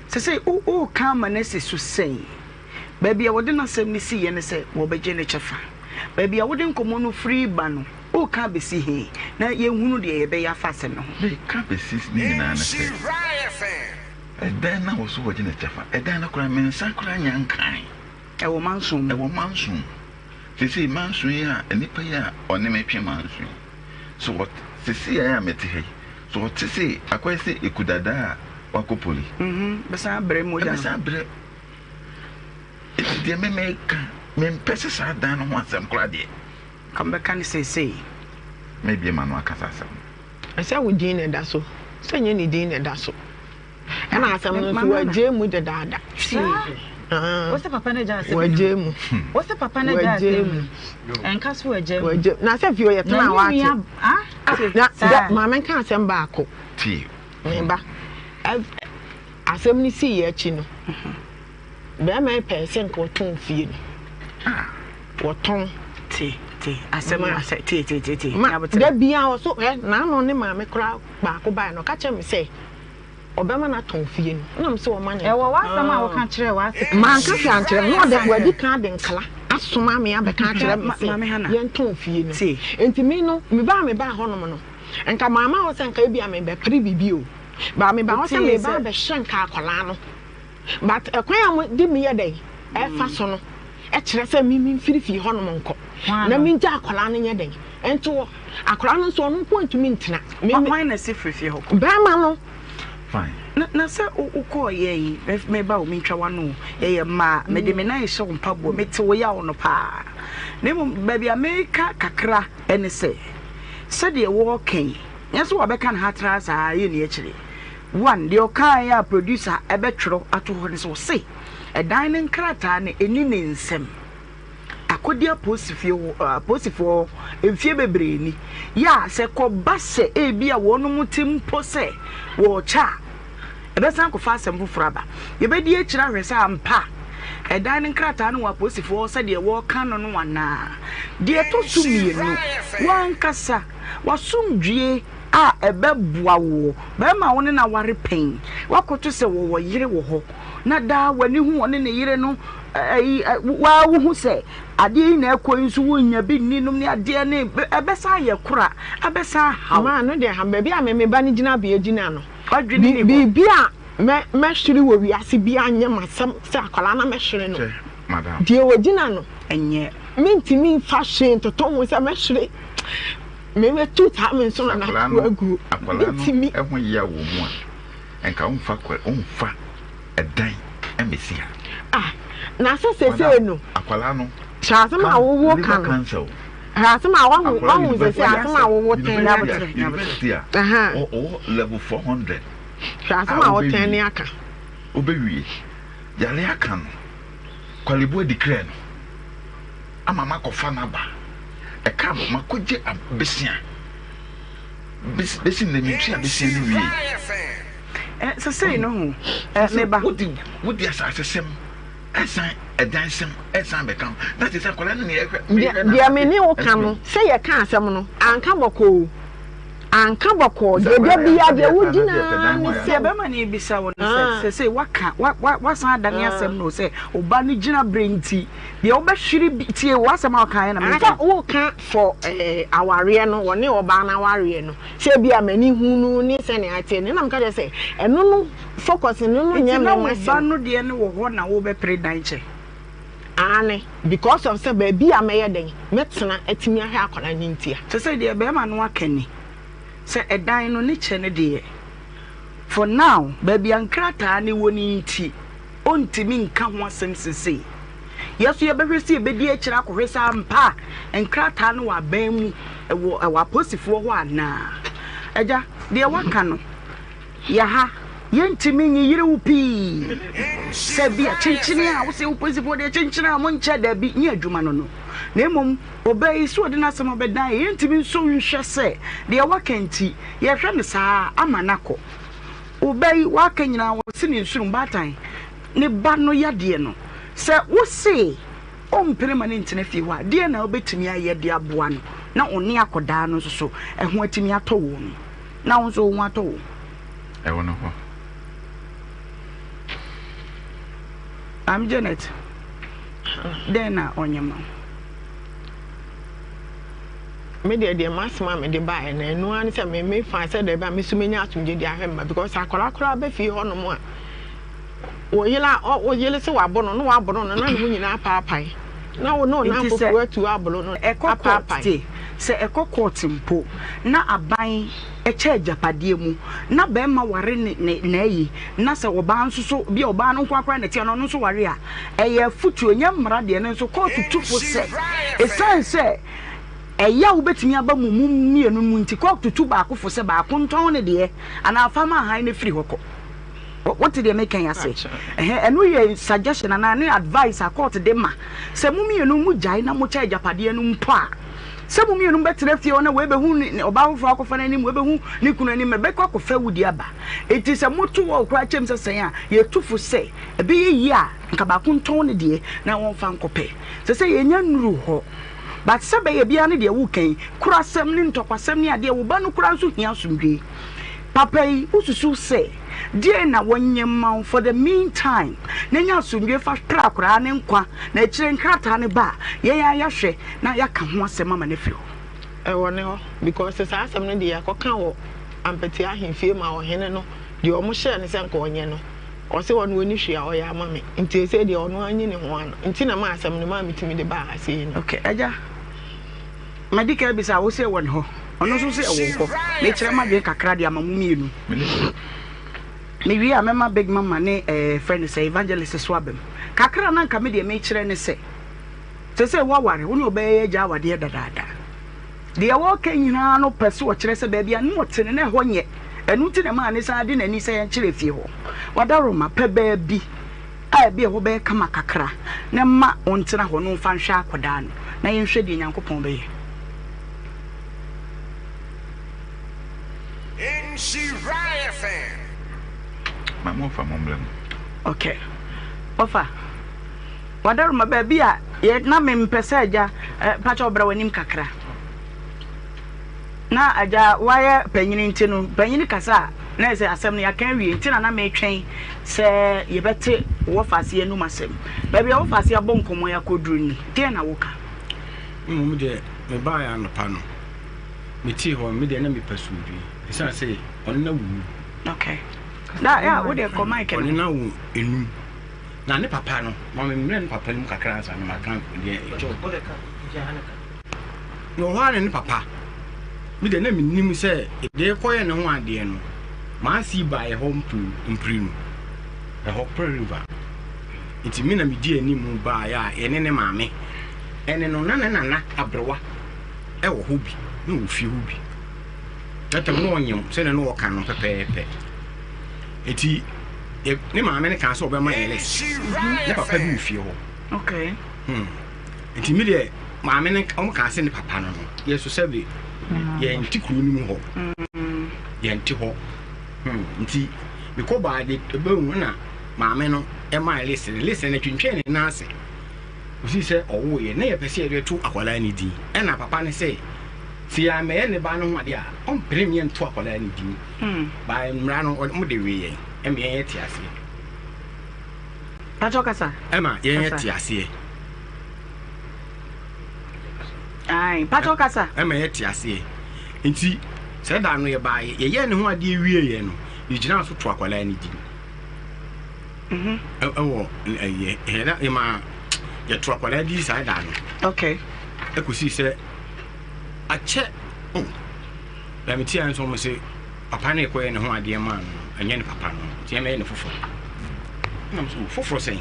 sesei wo woka ama no asi so sɛn? Baabi a wɔde n'asɛm no siiɛ ne sɛ wɔbɛgye ne kyɛfa. Baabi a wode nkɔmmɔ no firi ba no, woreka abɛsi he na yɛnhunu deɛ yɛbɛyɛ afa asɛm no ho? Meka bɛsi ne nyinaa ne sɛ, ɛdan no a wɔso wɔgye ne kyɛfa, ɛdan no koraa me nsa koraa nnya nkae. Ɛwɔ manso mu. Ɛwɔ manso mu. Seesei manso yi a, nnipa yi a ɔne me twe manso yi, so ɔt, seesei a mete ha yi, so ɔte se akɔyɛ sɛ ekudadaa a wakɔ poli? Mhm, bɛsan abrɛ mogya no. Ɛbɛsan abrɛ. Enti deɛ me meka, mempɛ sɛ saa dan no ho asɛm koraa deɛ. Nka mobɛka no seesei. Mɛbue m'ano aka saa asɛm no. Ɛsɛ wo din na ɛda so, sɛ nyɛ ne din na ɛda so. Ɛna asɛm no nso wɔagyae mu dedaada. Saa? Wo se papa no agya asɛm no? Wɔagyae mu. Wo se papa no agya asɛm no? Ɛnka so wɔagyae mu. Wɔagyae mu. Na sɛ fie ɔyɛ tena a wate. Na maame nka asɛm baako. Tie. Me ba. Asɛm no siiɛ akyi no, barima yi pɛɛ sɛ nka ɔtɔn fie no. Wɔtɔn. Te, te, asɛm no asɛ, te, te, te, te. Ma, da biara ɔso, ɛ, n'ano ne maame koraa baako baeɛ no, ɔka kyerɛ me sɛ ɔbɛma no atɔn fie no. Ɛna me sɛ ɔma no. Ɛwɔ w'asɛm a woka kyerɛɛ w'ase kan. Manka hwee ankyerɛ no, na ɔde, wadi kan de nkra asoma me abɛka akyerɛ me sɛ yɛntɔn fie no. Enti me no, mebaa mebaa hɔnom no, nka mamma hɔ sɛ nka ebia mebɛpere biribi o. But me ba hɔ sɛ me ba abɛhwɛ nka akwadaa no but ɛkwan a wɔde me yɛ dɛn ɛfa so no ɛkyerɛ sɛ me me mfiri fie hɔnom nkɔ na me ngya akwadaa no nyɛ dɛn ɛnto hɔ akwadaa no nso ɔno nko ntumi ntena. Me hwan na si firi fie hɔ kɔ? Bɛrima no. Fine. Na na sɛ wokɔɔ yɛ yi me ba o mentwa w'ano yɛyɛ mmaa mede me nan hyɛ wo mpaboa mete wo yaw no paa na mmom baabi a meka kakra ɛne sɛ sɛdeɛ wɔɔka yi Nyɛ sɛ wabɛka no hatraa saa yɛ nni akyire. One, deɛ ɔkaeɛ a producer bɛtwerɛ ato hɔ ne sɛ ɔse ɛdan no nkrataa no ɛni ne nsam. Akɔdi apolisifie hɔ, apolisifoɔ hɔ mfie bebree ni. Yɛ a sɛ kɔba sɛ ebi a wɔnom te mpo sɛ wɔrekyɛ a, ɛbɛsan akɔfa asɛm foforɔ aba. Yɛbɛdi akyire ahwɛ sɛ ampa ɛdan no nkrataa no wɔ apolisifoɔ hɔ sɛdeɛ wɔreka no no anaa. Deɛ ɛtɔ so mmienu, w'ankasa W'asomdwie a ɛbɛboa woɔ. Barima a wo ne no aware pɛn, woakɔto sɛ wɔwɔ yere wɔ hɔ, na daa w'ani hu ɔne ne yere no, ɛyi, waa wohu sɛ adeɛ yi na ɛkɔ yi nso wonnya bi nni nom ne adeɛ ne, ɛbɛsan ayɛ kora, ɛbɛsan ahaw. Maa no deɛ ha, baabi a me me ba no gyinabea gyina no, W'adwene nni hɔ. biribi a mɛ mɛhwere wɔ wiase biara nyɛ m'asɛm sɛ akwadaa na mɛhwere no. Kyɛ. Deɛ wɔgyina no, Ɛnyɛ. mentumi mfa hwee ntoto ho sɛ mɛhwere mɛtu saa me nsono no Akwadaa ato no aguo. akwadaa no Mentumi. ho yaw wɔ mu a, nka womfa akwa womfa ɛdan mmɛsi ha. Ah, na sɛ seesei no. Akwadaa no. Hwɛ asɛm a wowo liver ka no. cancer o. Hwɛ asɛm a wahu wahu sɛsɛ asɛm a wowo tɛn ne University a university a ɔwɔ level 400. Hwɛ asɛm a wotɛn ne aka. Wobɛwie yare aka no Korle-Bu declare no ama makɔfa no aba ɛka no makɔgye besia besi nnɛ mentua besia no wie. Sesei no ho meba. Wode asase sɛm ɛsan ɛdan sɛm ɛsan bɛka ho na kyerɛ sɛ akwadaa no nea ɛhwɛ mehwɛ na Deɛ me ne wo ka no sɛ yɛka asɛm no anka bɔkɔɔ o anka bɔkɔɔ deɛ da biara deɛ wogyina ara ne sɛ Deɛ bɛrima no rebisa wo no sɛ sesei waka wa wa wasan adane asɛm no sɛ ɔba no gyina berɛ nti deɛ wobɛhwere bi tie w'asɛm a wokaeɛ na meka. Sɛ woka for eh, awareɛ no wɔne ɔbaa no awareɛ no sɛ bi a m'ani hu no ne sɛnea ɛteɛ no na meka kyerɛ sɛ ɛno no focus no no Nti nyɛ na me wo ba m'asɛm. no deɛ no wɔ hɔ na wobɛpere dan kyɛ? Aane, because of sɛ baabi a mɛyɛ dɛn mɛtena atumi ahwɛ akwadaa no ntia. Kyerɛ sɛ deɛ barima no aka ni, sɛ ɛdan no ne kyɛ no deɛ, for now baabi a nkrataa no wɔ no nti, ɔntumi nka ho asɛm sesei. Yɛ nso yɛbɛhwɛ sɛ yɛbɛdi akyire akɔhwɛ sɛ ampa nkrataa no wɔ aban mu, ɛwɔ ɛwɔ apolisifoɔ hɔ anaa. Agya, deɛ waka no, yɛ ha, yɛntumi nyi yere wo pii sɛ bi a kyenkyene a wosɛ wo polisifoɔ deɛ kyenkyene a monkyɛ daabi nyɛ adwuma no no. Na mmom ɔbaa yi sɛ ɔde n'asɛm abɛdan yɛ, yɛntumi nso nhwɛ sɛ deɛ waka nti yɛhwɛ no saa ama no akɔ. Ɔbaa yi waka nyinaa wɔse ne nsurum baatan ne ba no yadeɛ no, sɛ wose ɔmpene ma no ntena fie hɔ a, deɛn na wobɛtumi ayɛ de aboa no na ɔne akɔdaa no nso so ɛho atumi atɔ wɔn na wo nso wo ho atɔ wo? Ɛwɔ no hɔ. Maame Janet, dɛn na ɔnyɛ ma wo? Me deɛ deɛ m'asɛm a mede baeɛ no ɛno ara ne sɛ me me fa sɛ dɛbi a me nso menya asomdwe de ahwɛ mma because akwadaa koraa bɛ fie hɔnom a wo yere a wo yere sɛ wabo no na waboro no na ne ho nyinaa apaapae na wo ne wo Nti sɛ nanfofoɔ atu aboro no ɛkɔ court apaapae. te sɛ ɛkɔ court mpo na aban kyɛ agyapadeɛ mu na bɛrima ware ne ne n'ayi na sɛ ɔbaa nso so bi a ɔbaa no nko ara koraa na ɛte a na ɔno nso ware a ɛyɛ afutuo nyɛ mmara deɛ no nso court tu fo sɛ ɛsiane sɛ ɛyaw bɛtumi aba mo mu mmienu mu nti court tu baako fo sɛ baako ntɔn ne deɛ anaa fa ma ahan no firi hɔ kɔ. Wote deɛ meka yi ase? Ɛhɛ, ɛno yɛ suggestion anaa ne advice a court de ma. Sɛ mo mmienu mo gyae na mokyɛ agyapadeɛ no mpo a, sɛ mo mmienu bɛtena fie hɔ na wei bɛhu ne ɔbaa foforɔ akɔfa n'anim, wei bɛhu ne kunu anim, ɛbɛkɔ akɔfa wudi aba. Enti sɛ moto wɔ koraa kyɛm sɛ sɛn a, yɛtu fo sɛ ɛbɛyɛ yie a nka baako ntɔn ne deɛ na wɔmfa nkɔpɛ. Sɛ sɛ yɛnya nnuru hɔ. But sɛ bɛyɛ biara ne deɛ woka yi, korasɛm ne ntɔkwasɛm ne adeɛ, wo ba no koraa nso hia asomdwoe. Papa yi, wosusuw sɛ deɛn na wɔnyɛ mma wo for the mean time na nya asomdwoe fa pra akwadaa no nkwa na akyire nkrataa no ba a, yɛn ara yɛahwɛ na yɛaka ho asɛm ama no afiri hɔ. Ɛwɔ ne hɔ because saa asɛm no deɛ yɛakɔka wɔ Ampati ahemfie ma ɔhene no deɛ ɔmo hyɛɛ no sɛ nka ɔnyɛ no ɔse ɔno ɔni hwee a ɔyɛ ama me nti ɛsei deɛ ɔno anyi ne ho ano nti na maa asɛm no maa metumi de baa ha sei no. Okay agya. Madi kan abisa wo sɛ ɛwɔ ne hɔ, ɔno nso sɛ ɛwɔ wo hɔ. Mekyerɛ m'adwene kakra de ama mo mmienu. Mewie a mɛma Big Mama ne ɛɛ eh, frɛ no sɛ evangelist so aba mu. Kakra na nka me deɛ mekyerɛ ne sɛ, sɛ sɛ woaware, wo ne ɔbɛyɛ yɛ agya awadeɛ dadaada. Deɛ wɔreka nyinaa no pɛ so ɔkyerɛ sɛ baabi a ne ɔte no na ɛhɔ nyɛ. Ɛno nti na ɛmaa ne san de n'ani sɛ yɛnkyerɛ fie hɔ. Wadaroma, pɛ baabi. a ebia ɛhɔ bɛyɛ kama kakra na mma ɔntena hɔ na ɔmfa nhwɛ akwadaa no na yɛnhwɛ deɛ Nyankopɔn bɛyɛ. Nhyira FM. Ma mo fa mo mbra mu. Okay. Ɔfa. Wadaroma baabi a yɛ na mempɛ sɛ agya eh, pakyɛ ɔbra w'anim kakra. Na agya wayɛ panyin nti no, panyin kasa a, na ayɛ sɛ asɛm no yɛaka awie nti na na metwɛn sɛ yɛbɛte wo wɔfaase anum asɛm. Baabi a wɔfaase abɔ nkɔmmɔ yi akɔduru ni, deɛn na woka? Mmom deɛ, mebaeɛ anɔpa no, metee hɔ no, me deɛ na mepɛ asomdwoeɛ, ɛsiane sɛ ɔne no awo num. Okay. Na, yeah, wo deɛ kɔ mic no. Ɔne no awo enum. Na ne papa no, ma me mmerɛ ne papa no mu kakra ansa na maka deɛ ɛkyɛw. Na wɔ hɔ ara na ne papa, me deɛ na mennim sɛ deɛ ɛkɔyɛ ne ho adeɛ no, maasi baeɛ hɔ mprenu, ɛhɔ Pearl River. Nti me na medi anim baeɛ a yɛne ne maame ɛne no na ne nana aberewa ɛwɔ hɔ bi, na wɔ fie hɔ bi. That time na ɔnyem sɛdeɛ na ɔka no pɛpɛɛpɛ. Nti ne maame no kaa sɛ ɔbɛma yɛ list. Ne papa bi wɔ fie hɔ. Okay. Nti me deɛ maame no wɔn kaa sɛ ne papa no no yɛ so sɛbe yɛn te kuro no mu hɔ. Yɛn te hɔ. Nti mekɔ baa de ɛbɛn na maame no ɛmaa list no list no twentwɛn ne nan ase. Kɔsi sɛ ɔwoeɛ na yɛpɛ sɛ yɛde to akwadaa no din ɛna papa no sɛ sɛ yɛammɛyɛ ne ba no ho adeɛ a ɔmpene me yɛnto akwadaa no din. By mmara no wɔn de wee yɛn ɛma yɛn yɛte aseɛ. Pakyɛ kasa. Ɛma yɛn yɛte aseɛ. Ayi pakyɛ kasa. Ɛma yɛte aseɛ nti sɛ da no yɛbaeɛ yɛyɛɛ ne ho adeɛ wieeɛ no yɛgyinaa so to akwadaa no din. Ɛwɔ ɛyɛ ɛyɛ ɛma yɛto akwadaa di saa da no. Okay. Ɛkɔsi sɛ akyɛ o na me tia nso wɔn se papa no ɛkɔyɛ ne ho adeɛ maa no ɛnyɛ ne papa no nti ɛmɛyɛ ne foforɔ nam so foforɔ sɛn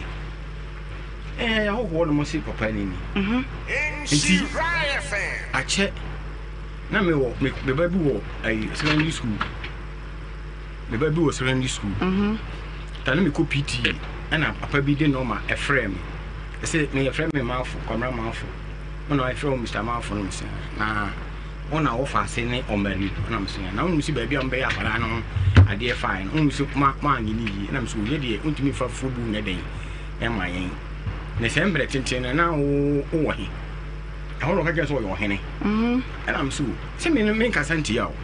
ɛɛ ahɔhoɔ no mo se papa no ni nti akyɛ na mewɔ me ba bi wɔ ɛyi secondary school. Me ba bi wɔ secondary school. Ta na mekɔ PTA ɛna papa bi de nɔma ɛfrɛɛ me. Ɛsɛ me yɛfrɛ me Mafo, Kwamina Mafo. Ɔna ɛfrɛ wo Mr. Mafo no mesɛ na ɔna wɔfa ase ne ɔmari no ɛna mesɛ na wonim sɛ baabi a wɔbɛyɛ akwadaa no ho adeɛ fae no wonim sɛ ma maanyɛ ne yie ɛna mesɛ oyɛ deɛ wontumi mfa fufuo bu nyɛ dɛn ɛma yɛn ne sɛ mmerɛ tenten no na wowɔ he ɛhɔ na ɔka kyerɛ sɛ ɔyɛ ɔhene ɛna mesɛ sɛ me menkasa ntia wo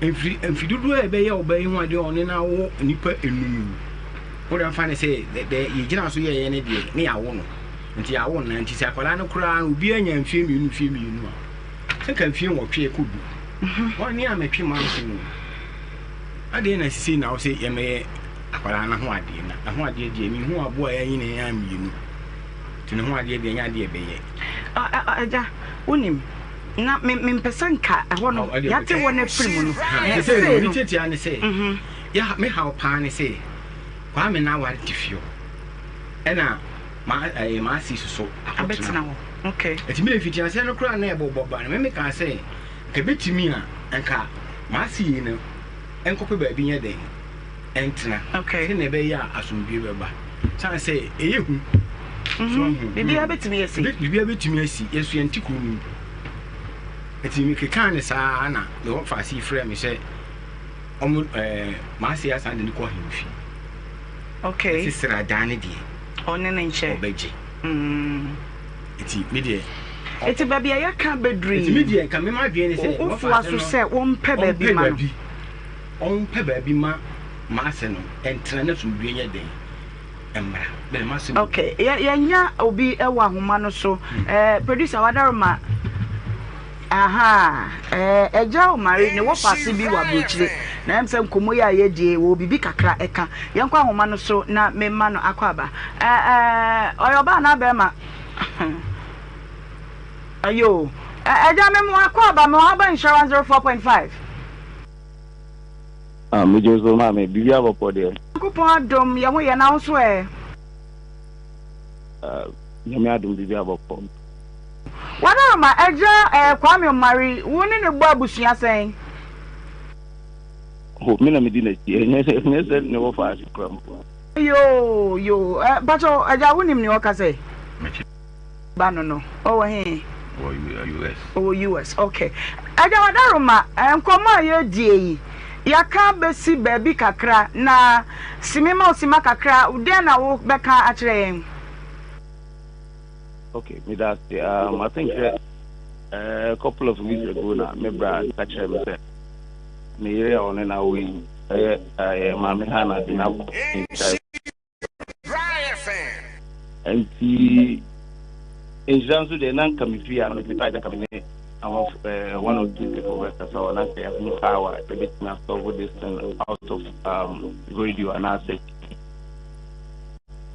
Mfiri mfe dodoɔ a ɛbɛyɛ ɔbaa yi ho adeɛ a ɔne no awo nnipa enum yi, wo deɛ mfa no sɛ dɛ yɛgyina so yɛɛyɛ no deɛ ne yɛawo no nti yɛawo no nti sɛ akwadaa no koraa no obiara nya mfeɛ mmienu mfeɛ mmienu a sɛ nka mfeɛ nwɔtwe ɛkɔ du wɔn ne a mɛtwe manso o adeɛ na sisi na wo sɛ yɛmɛyɛ akwadaa no ho adeɛ na ɛho adeɛ deɛ mehu aboa a yɛayi ne yɛn mmienu nti ne ho adeɛ deɛ nyɛ adeɛ ɛbɛyɛ. Agya wonim Na me mempɛ sɛ nka ɛhɔ no yɛate wɔn afiri mu no. Sɛ sɛ no tiatia ne sɛ yɛ me haw paa ne sɛ Kwame na aware te fie hɔ ɛna ma ɛyɛ ma asi soso akɔtena hɔ. Okay. Ɛti mi mfiti aseɛ no koraa na ɛbɔ bɔ ba no me kaa sɛ nka ebetumi a nka ma asi yi no nkɔpɛ baabi nyɛ dɛn ɛntena. Okay. Sɛ na ɛbɛyɛ a asomdwie bɛba. San sɛ ɛyɛ hu. Biribiara bɛtumi asi. Biribiara bɛtumi asi. Yɛso yɛn te kuro no mu. Nti mekekaa ne saa na me wɔfa ase frɛ me sɛ ɔmo ɛɛ maase asan de ne kɔ ahemfi. Okay. Ɛsɛ sradan ne deɛ. Ɔne ne nkyɛ. Ɔbɛgye. Nti me deɛ. Nti baabi a yɛka bɛduru yi. Nti me deɛ nka me ma adwene ne sɛ. Wofoa so sɛ wɔmpɛ baabi ma no. Ɔmpɛ baabi ma maase no ɛntena na sumdue nyɛ den. mmra. Mede m'asɛm. Okay, yɛ yɛnya obi wɔ ahoma no so. Eh, producer wadaroma. Aha, eh, ɛgya Omari ne wɔ paase bi wɔ aburokyire. Na ɛm sɛ nkɔmmɔ yi a yɛdie wɔ biribi kakra ɛka. Yɛnkɔ ahoma no so na memma no akɔ aba. Eh, eh, ɔyɛ ɔbaa anaa bɛrima? Ayo. Eh, ɛgya me mo akɔ aba, me wɔ aba nhyira 104.5. Ah, megye wo so maame, biribi abɔkɔ deɛ. Nyankopɔn adom, yɛ ho yɛ, na wo nso ɛ? Ah, Nyame adom, biribi abɔkɔ. Wadaroma, agya eh, Kwame Omari, wo ne no bɔ abusua sɛn? Ho, me na medi n'akyi, ɛnyɛ sɛ ɛnyɛ sɛ ne wɔfa ase kura mpo. Yoo, yoo, eh, mpakyɛ, agya wonim nea ɔka sɛ? Mekyi. Ba no no, ɔwɔ he? Ɔwɔ US. Ɔwɔ US, ok. Agya Wadaroma, nkɔmmɔ a yɛredie yi, yɛaka abɛsi baabi kakra, na simi ma wo sima kakra, dɛn na wobɛka akyerɛ yɛn? Ok, meda ase. I think sɛ a couple of weeks ago na me bra ka kyerɛ me sɛ ne yere a ɔne no awo yi, ɛyɛ ɛyɛ Maame Hannah de no akɔ Nti nhyira nso deɛ na nka me fie a me try nka me ne amanfo eh, one or two people bɛkasa hɔ na nka yɛahu how a yɛbɛtumi asolve this thing out of radio anaasɛ.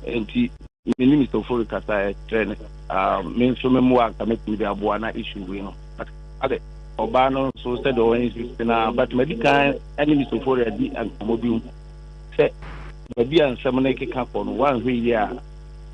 Nti me ne Mister Ofori kasaeɛ kyerɛɛ no um, me nso me mmoa anka mɛtumi de aboa na issue wei no. But asɛ ɔbaa no nso sɛdeɛ ɔwɔ insist no but madi kan ne Mister Ofori adi nkɔmmɔ bi ho sɛ baabi a nsɛm no keka kɔ no woanhwɛ yie a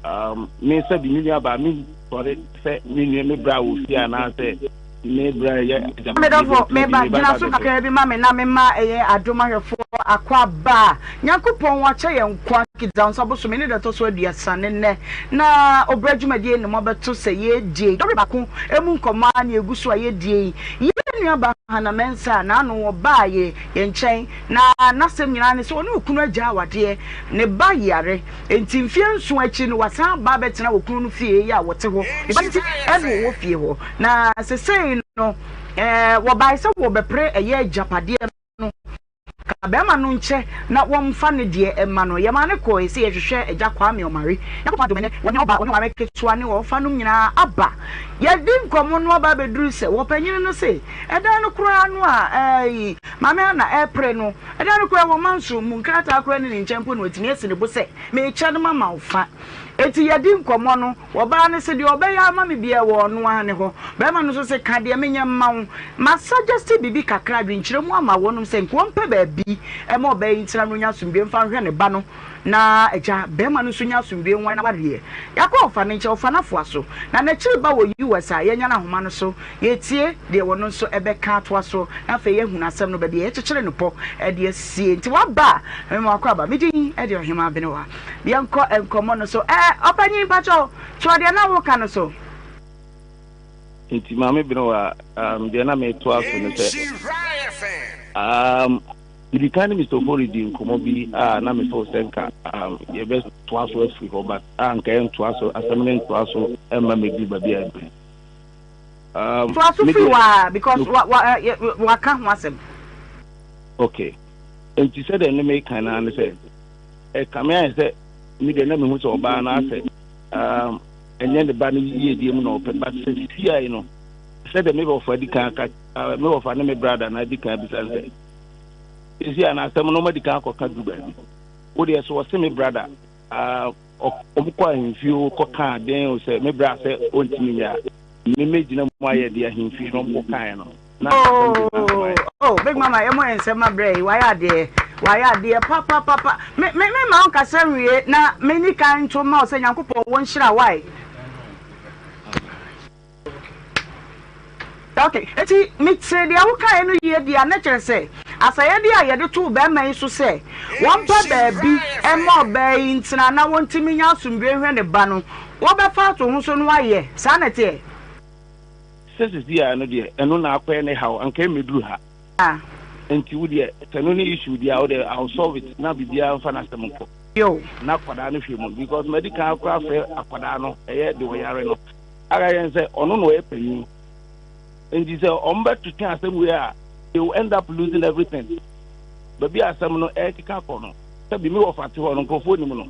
um, me sɛ bi me nua baa me sɔre sɛ me nua me bra wɔ fie anaasɛ me bra yɛ agyapadeɛ Me dɔfo, bi nti meba, me ba gyina ba so bɛto. kakraa bi ma me na memma ɛyɛ adom ahwɛfoɔ akwaaba a Nyankopɔn akyɛ yɛn nkwa Kidzawnsa bosome ne da ɛtɔ so 30 ne nnɛ na ɔbrɛ dwumadie ne moabɛto sɛ yɛredie dɔre baako mu nkɔmmɔ ara na yɛgu so a yɛredie yi. Yɛn nuabaa Hannah Mensah a n'ano ɔbaa yɛ yɛn nkyɛn na n'asɛm nyinaa ne sɛ ɔne okunu agya awadeɛ, ne ba yare Enti mfeɛ nson akyi no, wasan aba abɛtena okunu no fie yi a wɔte hɔ. Ne ba nti na ɔwɔ fie hɔ. Na sesei no, wɔbae sɛ wɔbɛpere ɛyɛ agyapadeɛ no ka barima no nkyɛ na wɔmfa ne deɛ mma no. Yɛmaa no kɔe sɛ yɛhwehwɛ Agya Kwame Ɔmare. Nyankopɔn adom ɛnnɛ, wɔne ɔba, wɔne ɔmaame ketewa ne ɔfa nom nyinaa aba. Yɛadi nkɔmmɔ no aba abɛduru sɛ wɔpanyini no se, ɛdan no koraa no a ɛɛ, Maame Anna repere no, Ɛda no koraa wɔ manso mu nkrataa koraa nni ne nkyɛn mpo na watumi asi ne bo sɛ, Merekyɛ no mama wo fa. Enti yɛdi nkɔmmɔ no, ɔbaa no se deɛ ɔbɛyɛ ama me biara wɔ ɔno ara ne hɔ. Barima no nso se ka deɛ menyɛ mma wo. Ma suggest biribi kakra, adwenkyerɛ mu ama wɔnom sɛ nka ɔmpɛ baabi ma ɔbaa yi ntena na ɔnya asomdwoeɛ mfa nhwɛ ne ba no na agya barima no nso nya asomdwoeɛ nwa n'awareɛ. Yɛakɔ ɔfa no nkyɛn, ɔfa no afoa so. Na n'akyiri ba wɔ US a yɛanya no ahoma no so. Yɛretie deɛ ɔno nso bɛka atoa so na afei yɛahunu asɛm no baabi a yɛkyekyere no pɔ de asie. Nti waba a, mema wakɔ aba. Me din de Ɔhemaa Benewa. Yɛnkɔ nkɔmmɔ no so. Ɛɛ, ɔpanyin mpakyɛw, toa deɛ na woreka no so. Nti Maame Benewa, um, deɛ na metoa so no sɛ, um, medi kan ne Mr. Ofori di nkɔmmɔ bi a na mefeel sɛ nka um, yɛbɛtoa so afiri hɔ but a nka yɛntoa so, asɛm no ntoa so mma mɛduru baabi a aduru. Um, Toa so firi hɔ a because wa wa eh, waka ho asɛm. Okay. Nti sɛdeɛ ne meka no ne sɛ ɛkame ayɛ sɛ me deɛ na mehu sɛ ɔbaa no asɛ um, ɛnyɛ ne ba no yiedie mu na ɔpɛ but sɛ siai no sɛdeɛ me wɔfa di kan ka uh, me wɔfa ne me brada na di kan bisa sɛ sisi a na asɛm no ɔma di kan akɔka du baabi wo deɛ so ɔse me brada uh, Wɔkɔ ahemfie o kɔkaa den o sɛ me bra sɛ ɔntumi nyɛ a, me mɛgyina mu ayɛ deɛ ahemfie no wɔkɔkaeɛ no. Na asɛm de n'asɛm ayɛ. Oh, Big Mama, yɛ mo nsɛm abrɛ yi, wayɛ adeɛ, wayɛ adeɛ papapapa. Me me me ma wo nkasa nwie na me ni kan nto ma wo sɛ Nyankopɔn wɔ nhyira wae. Ok, enti metee deɛ wokaeɛ no yie deɛ a, na kyerɛ sɛ asɛyɛdeɛ a yɛde too barima yi so sɛ wɔmpɛ baabi mma ɔbaa yi ntena na wɔntumi nya asomdwoeɛ nhwɛ ne ba no, wɔbɛfa ato ho so no ayɛ. Saa na ɛteɛ? Sɛ seesei ara no deɛ, ɛno na akɔyɛ ne haw, anka ɛmmɛduru ha. Enti wo deɛ, sɛ ɛno ne issue deɛ a, wo deɛ, I will solve it na biribiara mfa n'asɛm nkɔ. Yo. Na akwadaa no hwɛ mu, because madi kan koraa afrɛ akwadaa no, ɛyɛ deɛ ɔyare no. Aka yɛn sɛ ɔno na ɔyɛ panyin. Nti sɛ wɔn bɛtwetwe asɛm wei a, they will end up losing everything. Baabi a asɛm no ɛrekeka kɔ no, sɛbi me wɔfa te hɔ no, nkurɔfoɔ nim no.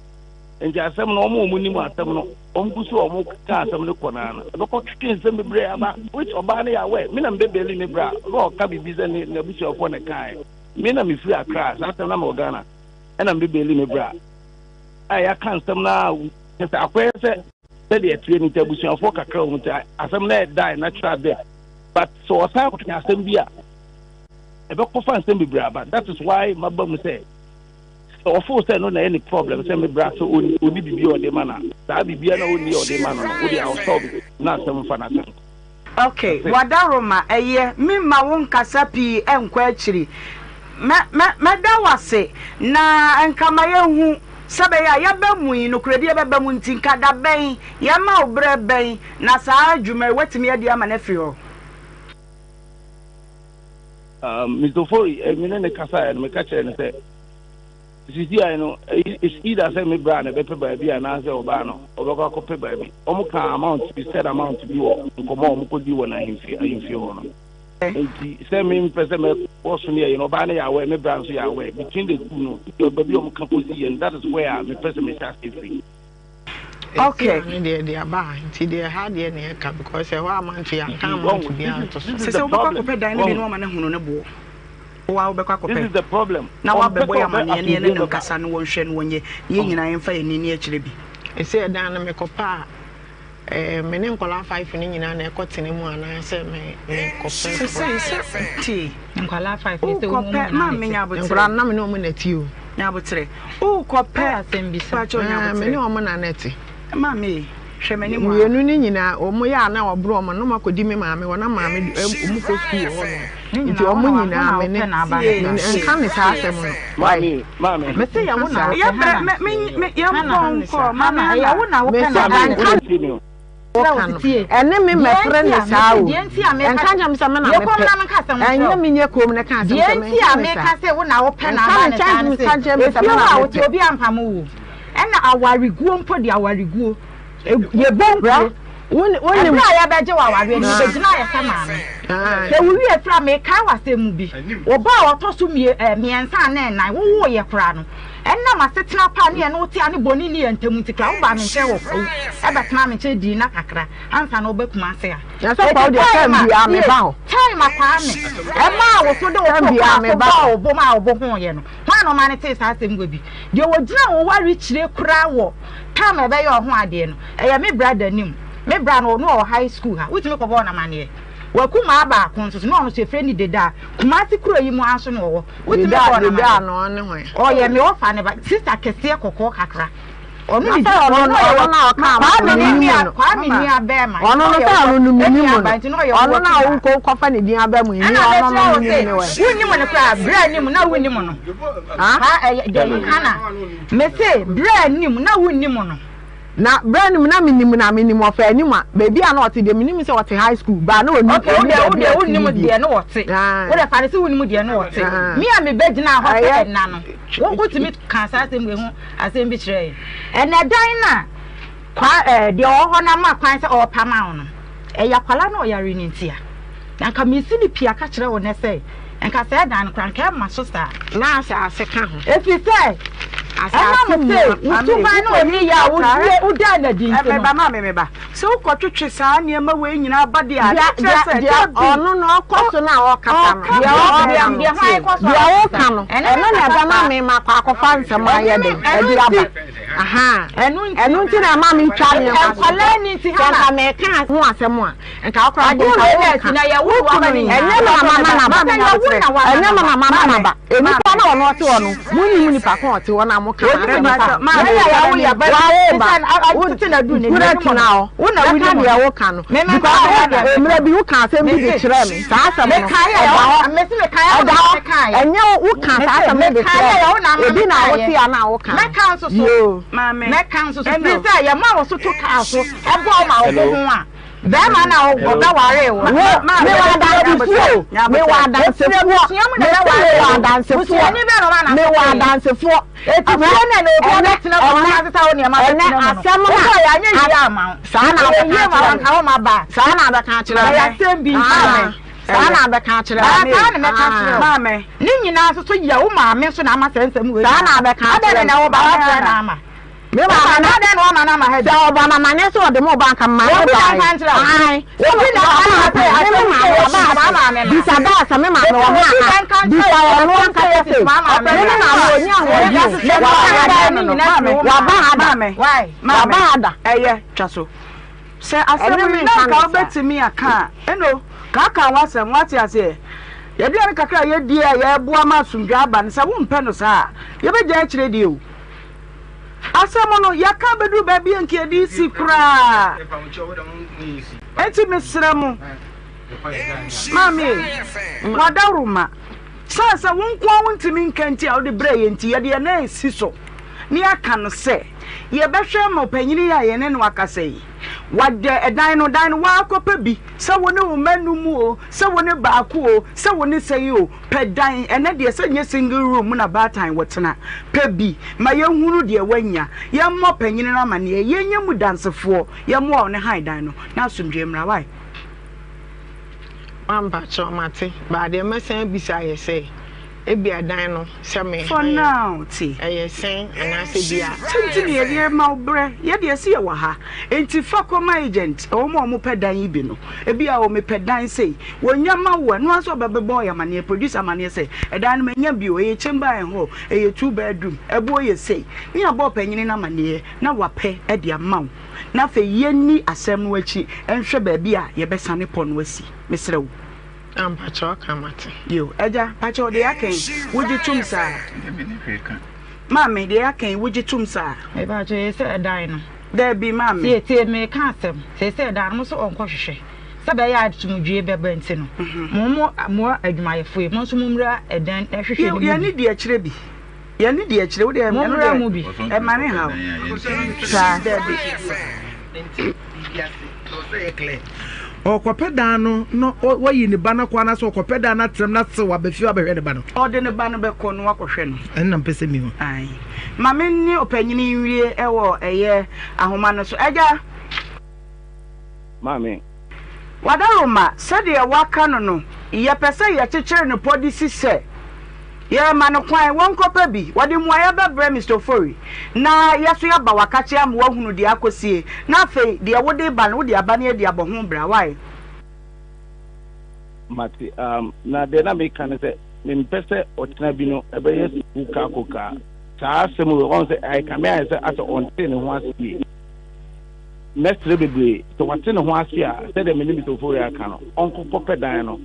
Nti asɛm no, wɔn a wɔn nim asɛm no, wɔn gu so a wɔn ka asɛm no kɔ naa no, ɛbɛkɔ twetwe nsɛm bebree aba, which ɔbaa no yɛ aware. Me na mebɛ baili me bra, na ɔka biribi sɛ ne n'abusuafoɔ na ɛkaeɛ. Me na mefiri Accra, saa asɛm na mewɔ Ghana, ɛna mebɛ baili me bra. A yɛaka nsɛm no a, kyɛ sɛ akɔyɛ sɛ sɛdeɛ ɛteɛ no nti abusuafoɔ kakra wɔ mu nti asɛm no ɛdae natural death but sɛ ɔsan kɔka asɛm bi a ɛbɛkɔfa nsɛm bebree aba. That is why maba mu sɛ sɛ ɔfoo sɛ no na ɛyɛ ne problem sɛ me bra sɛ ɔni biribi a ɔde ma no a saa biribia na ɔnni a ɔde ma no no wode a ɔsolve na asɛm mfa no asɛm. Ok, Wadaroma, ɛyɛ, me mma wo nkasa pii nkɔ akyiri. Mɛ, mɛ, mɛda wo ase, na nka ma yɛnhu, sɛ ɛbɛyɛ a yɛaba mu yi, nokorɛdie bɛba mu nti, nka da bɛn, yɛma wo berɛ bɛn na saa dwuma yi woatumi adi ama no afiri hɔ? Um, Mister Ofori, eh, me ne ne kasaeɛ no, meka kyerɛɛ no sɛ, sisiae no, it's either sɛ me bra na ɛbɛpɛ baabi anaasɛ ɔbaa no ɔbɛkɔ akɔpɛ baabi. Wɔn ka amount bi, said amount bi wɔ nkɔmɔ a wɔn kɔdi wɔ n'ahemfie ahemfie hɔ no. Nti sɛ me mpɛ sɛ mɛkɔ so ne ɛyi no, ɔbaa no yɛ aware, me bra nso yɛ aware. Between the two no, baabi a wɔn ka kɔsi yɛ no, that is where a mepɛ sɛ mehyɛ aseɛ firi. Okay. Ɛsi ano deɛ ɛde aba a nti deɛ ɛha deɛ na ɛka because ɛhɔ amount yɛ anka amount bi anto so. Sɛ sɛ wobɛkɔ akɔpɛ dan no bi na wama no ahunu ne boɔ. Wo ara wobɛkɔ This akɔpɛ is the problem. na Ɔmpɛ woabɛbɔ sɛ yɛn ɔbɛ amanneɛ ne yɛne asomdwoeɛ no bɛba. nkasa na wɔnhwɛ na wɔnyɛ na yɛn nyinaa yɛmfa yɛn ani nni akyire bi. Ɛsɛ ɛdan no mekɔpɛ a, ɛɛ me ne nkwadaa five no nyinaa na ɛkɔ tena mu anaasɛ me mekɔpɛ. Sɛ sɛ tie. Nkwadaa five no sɛ wɔn mu Wokɔpɛ nyinaa ma na me ɛte. nyabotrɛ. Nkwadaa no na me ne wɔn na ɛte o. Nyabotrɛ. Wokɔpɛ. Asɛm bisa. Pakyɛ Ɛɛ me ne nyabotrɛ. wɔn na na ɛte. Maame hwɛ m'anim a. Mmienu no nyinaa wɔn yɛ a na wɔboro wɔn na wɔn akɔdi me maame hɔ na maame de wɔn kɔ sukuu wɔ hɔ nom nti wɔn nyinaa me ne me ne nka ne saa asɛm no. Maame maame. Mese yɛ wo na wopɛ Yɛ brɛ Hana. me me me yɛn Hana bɔ nkɔ maame Hana ɛyɛ Hana. wo na wopɛ na Mese aba ne nka saa. woka no ɛne me mɛpere ne saa o ɛnka nkyɛn me sɛ me na mepɛ ɛnyɛ me nyɛ kom ne ka asɛm Deɛ sɛ nti a menka ne meka saa sɛ wo na wopɛ na nka aba ne ne saa nkyɛn ne nka sɛ nkyɛn me sɛ efie me hɔ na a wote mepɛ obi ampamo wo ɛna awareguo mpo de awareguo yɛbɔ bra nkuo wonim ɛberɛ a yɛbɛgye wɔ awareɛ no yɛbɛgyina yɛ sɛ maame sɛ wowie firi a mekae w'asɛm mu bi wo ba a ɔtɔ so mmiɛnsa anaa nnan wowoeɛ koraa no ɛnam asetena pa ne ɛne wote a ne bɔne nni yɛn ntam nti koraa wobaa me nkyɛn wɔ kwawu ɛbɛtena me nkyɛn dii nna kakra ansa na woba Kumase a na sɛ kwawu deɛ time time biara a meba hɔ time a Kwame ɛmaa wo so de wo time to biara kaa so meba bɔɔ hɔ wo bo maa wo bo hoeɛ no hwan na ɔma no tee saa asɛm wɔ bi deɛ wɔgyina wo ware kyire koraa wɔ time a ɛbɛyɛ ɔho adeɛ no ɛyɛ me brada nim me bra no ɔno ɔwɔ high school ha wotumi kɔbɔɔ no amaneɛ wakumaa baako nso so na ɔno so yɛfrɛ no Deda Kumasi kuro yi mu ara nso na ɔwɔ wotumi deda bɔɔ no deda amaneɛ no ɔne hwan ɔyɛ me ɔfa ne ba sister kɛseɛ kɔkɔɔ kakra ɔno na ne sɛ ɔno ɔno ɔyɛ ɔno na ɔka ama Kwame no ne menim nua no Kwame nua bɛrima ɔno nti no ɔyɛ sɛ ɔno no menim nua no ba nti na ɔyɛ ɔno wɔ na kumaa wokɔ kɔfa ne din aba mu yi ɛna ɔno mɛkyerɛ no wo menim sɛ ne wɛ wonnim no koraa berɛ anim na wonnim no ha ha ɛyɛ deɛ Hana mese berɛ anim na wonnim no na berɛ anim na menim na menim ɔfa anim a baabi a na ɔte deɛ menim sɛ ɔte high school baa na ɔni Okay, wo ɔni deɛ wo baabi deɛ a ɔte wonnim ne die deɛ no wɔte. Ah. Wo deɛ fa ne sɛ wonnim deɛ no wɔte. Ah. Me a mebɛgyina hɔ sɛ ɛyɛ ɛna no, wo wotumi ka saa asɛm wei ho asɛm bi kyerɛ yɛn. Ɛnɛ dan no a kwa ɛɛ deɛ ɔwɔ hɔ no ama kwan sɛ ɔrepama wo no, ɛyɛ akwadaa no a ɔyare no ntia. Na nka mesi no pii aka kyerɛ wo nnɛ sɛ, nka saa dan no koraa nka ɛmma so saa. Na asase ka ho. Ɛfiri sɛ Asase ɛnam mu sɛ a. wo Maame, suban ne wo nneyɛɛ a wokɔyi wodie wodaa no adi nti no. Meba maame meba. Sɛ wokɔtwetwe saa nneɛma wei nyinaa ba deɛ a, na Deɛ kyerɛ deɛ sɛ deɛ dabi. ɔno na ɔkɔ so na ɔkasa no Ɔka deɛ deɛ ɔka ɔka no Deɛ hwan kɔ so a deɛ ɔkasa? woka no Ɛno ɛno ne na kasa ɛbɛma saa. me makɔ akɔfa nsɛm ayɛ Ɛno ne den ɛno ɛde nti aba aha ɛno nti ɛno nti na ɛma metwa nneɛma so nkwadaa ni nti sɛ Hana nka meka ho asɛm a nka wokora mpo adeɛ nka wei na woka asi na yɛwo wo waba kunu no nyinaa ɛnyɛ me na mama naba sɛ yɛwo na waba ɛnyɛ me na mama Maame, naba nipa maame. na ɔno ɔte hɔ no monim nipa ko a ɔte hɔ na moka Onim n'asɛm nipa fa Maame, yɛn a yɛawo yɛ ba wawo ba sɛ atete na du ne wura nim tena no hɔ wo na bɛka wonim deɛ no woka no meme because nka wo deɛ mmerɛ bi woka asɛm bi de mese kyerɛɛ me saa asɛm no mekaeɛ ɛda hɔ mese mekaeɛ wo ɛda na hɔ mekaeɛ ɛnyɛ woka saa mese asɛm no de mekaeɛ kyerɛɛ wo na me ama ebi na mekaeɛ wote a na woka no mɛka nso so yoo Maame, mɛka nso so ɛno. firi sɛ yɛma wo so to kaa so ɛbɔ wo ma wo bo Hello. ho a bɛrima no a Hello. ɔbɛwaree wo wo Maame, mewɔ adansefoɔ o mewɔ adansefoɔ abusua mu na mese ɛbɛwaree mewɔ wo adansefoɔ busuani bɛn na ɔma mewɔ n'aso tee adansefoɔ eti fie na na obi abɛtena mu ɔno asesa wo nneɛma ɛnɛ abɛtena mu no asɛm no wokɔ yɛ anyɛ yie ama wo saa na ɛyɛ abɛka yie ma akyerɛ wo me nka wo ma ba saa na abɛka akyerɛ ɛyɛ me asɛm bi nti Ah, saa na abɛka akyerɛ me saa na mɛka akyerɛ wo Maame, ne nyinaa nso so yɛ wo maame nso na ama saa nsɛm wei saa na abɛka adɛn akyerɛ na me wo ba wafrɛ no ama me maame na adɛn na wama no ama ha bi sɛ ɔbɔ amamanyɛ sɛ ɔde mo ba nka mma ne obi na bae nka nkyerɛ wo Ae. obi na Ɔba nka ha sɛ me asɛm maame sɛ ɔba yɛsi ha maa maame no bisa daa sɛ me maame Eti ɔba obi ha na nka nkyerɛ bisa wo ɔno asɛm sɛ ankasa yɛsi sɛ maa maame me no ne maame ɔnyi ahoɔden o waba ha da ne nyinaa firi wo waba maame ha da maame, why maame, waba ha da ɛyɛ twa so. Sɛ asɛm ɛne yi me na nka nka ne saa wobɛtumi aka a, ɛno kaaka w'asɛm, wate aseɛ. Yɛaduane kakra a yɛdie a yɛboa ma asomdwoe aba no, sɛ wompɛ no saa a, yɛbɛgyae akyire deɛ o. Asɛm no, yɛaka abɛduru baabi a nka yɛde resi koraa. Enti mesrɛ mo, maame, w'adaworoma, sane sɛ wo nko ara wontumi nka nti a wode brɛɛ yɛn nti, yɛde yɛn nan resi so na yɛaka no sɛ, yɛbɛhwɛ ama ɔpanyin yi a yɛne no akasa yi, wada ɛdan no, dan no, woakɔpɛ bi, sɛ wo ne wo mma nnum o, sɛ wo ne baako o, sɛ wo ne sɛn o, Pɛ dan, ɛnɛ deɛ sɛ nyɛ single room mu na baatan wɔ tena, pɛ bi ma yɛnhunu deɛ woanya, yɛmmɔ panyini no amaneɛ, yɛnyɛ mu dansefoɔ, yɛmmoa wo ne han dan no, na asomdwoeɛ mmra, wai? Mampakyɛw mate, but deɛ mɛsan abisa yɛ sɛ. Ebia dan no sɛ me For han now te. ɛyɛ sɛn anaasɛ bia. Sɛ nti na yɛde rema wo brɛ, yɛ deɛ se yɛwɔ ha nti fa kɔma agent, wɔn a wɔpɛ dan yi bi no, ebia o mepɛ dan sei, wɔnya ma wo a, ɛno ara sɛ ɔbɛbɛbɔ yɛn amaneɛ, producer amaneɛ sɛ ɛdan no manya bi o, ɛyɛ chamber and hall, ɛyɛ 2 bedroom, ɛboɔ yɛ sei, ne yɛabɔ ɔpanyini no amaneɛ na wapɛ de ama wo, na afei yɛnni asɛm no akyi nhwɛ baabi a yɛbɛsane pɔ no asi, mesrɛ wo. Ah mpakyɛw aka mate. Yo, agya, pakyɛw deɛ aka yi, wogye tom saa? Deɛ menni hwee ka. Maame, deɛ aka yi, wogye tom saa? Mepakyɛw, yɛ sɛ ɛdan no. Daabi, maame. Tie, tie, meka asɛm. Seesei ɛdan no, mo so ɔnkɔ hwehwɛ. Sɛ bɛyɛ a asomdwoe bɛba nti no, mo mo mo adwumayɛfo yi, mo nso mommra ɛdan hwehwɛ no mu bi. Yɛn ani di akyire bi. Yɛn ani di akyire, wo deɛ ɛno Mommra deɛ mu bi. ɛma ne haw. Saa, daabi. Ɔkɔpɛ dan no na wayi ne ba no akɔ anaasɛ ɔkɔpɛ dan no atram na sew aba fie abɛhwɛ ne ba no. Ɔde ne ba no bɛkɔ na wakɔhwɛ no. Ɛno na mpɛ sɛ mihu. Ae. Ma me ne ɔpanyini nwie wɔ ɛyɛ ahoma no so. Agya. Maame. Wadaroma, sɛdeɛ woaka no no, yɛpɛ sɛ yɛkyekyere no pɔ de si sɛ yɛrema no kwan wɔnkɔpɛ bi. Wɔde mmuaeɛ bɛbrɛ Mister Ofori na yɛso yɛaba wakakye ama wahunu deɛ akɔsie na afei deɛ wode reba no wode aba na yɛadi abɔ ho bra. Wai? Mate. Um, na deɛ na meka ne sɛ, mempɛ sɛ ɔkyena bi no ɛbɛyɛ sukuu kakokaa. Saa asɛm wei, ɔn sɛ ɛkame ayɛ sɛ asɛ ɔntee ne ho ase yie. Mɛsrɛ bebree, sɛ wate ne ho ase a, sɛdeɛ me ne Mister Ofori aka no, ɔnkɔkɔpɛ dan no.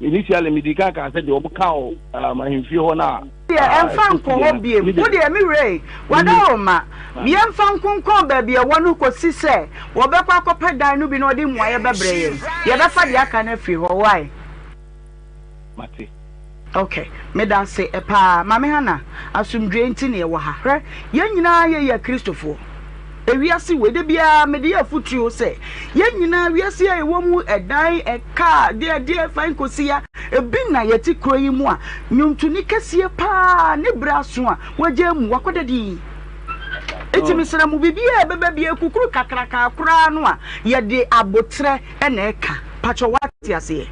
Initially, medii kan kaa sɛ deɛ wɔka wɔ um, ahemfie hɔ no a, Deɛ ɛmfa nkɔ hɔ biem. Wo deɛ, me wura ei, w'adaworoma, yɛmfa nkonkɔn baabi a ɛwɔ no kɔsi sɛ wɔbɛkɔ akɔpɛ dan no bi na wɔde mmuaeɛ bɛbrɛ yɛn. Yɛbɛfa deɛ aka no afiri hɔ, wai? Mate. Ok, medase paa. Maame Hannah, asomdwoeɛ nti na yɛwɔ ha. Hwɛ, yɛn nyinaa yɛyɛ Akristofoɔ. Ewiase wei, da biara mede yɛ afotuo sɛ, yɛn nyinaa wiase a yɛwɔ mu, ɛdan, ɛkaa, deɛ deɛ fa nkɔsi ya, ebi na yɛte kuro yi mu a, nnwontoni kɛseɛ paa ne berɛ aso a wagya mu, wakɔda din. Enti mesrɛ mo, biribiara a ɛbɛba biara, kukuru kakrakaa koraa no a, yɛde aboterɛ na ɛka. Pakyɛ woate aseɛ?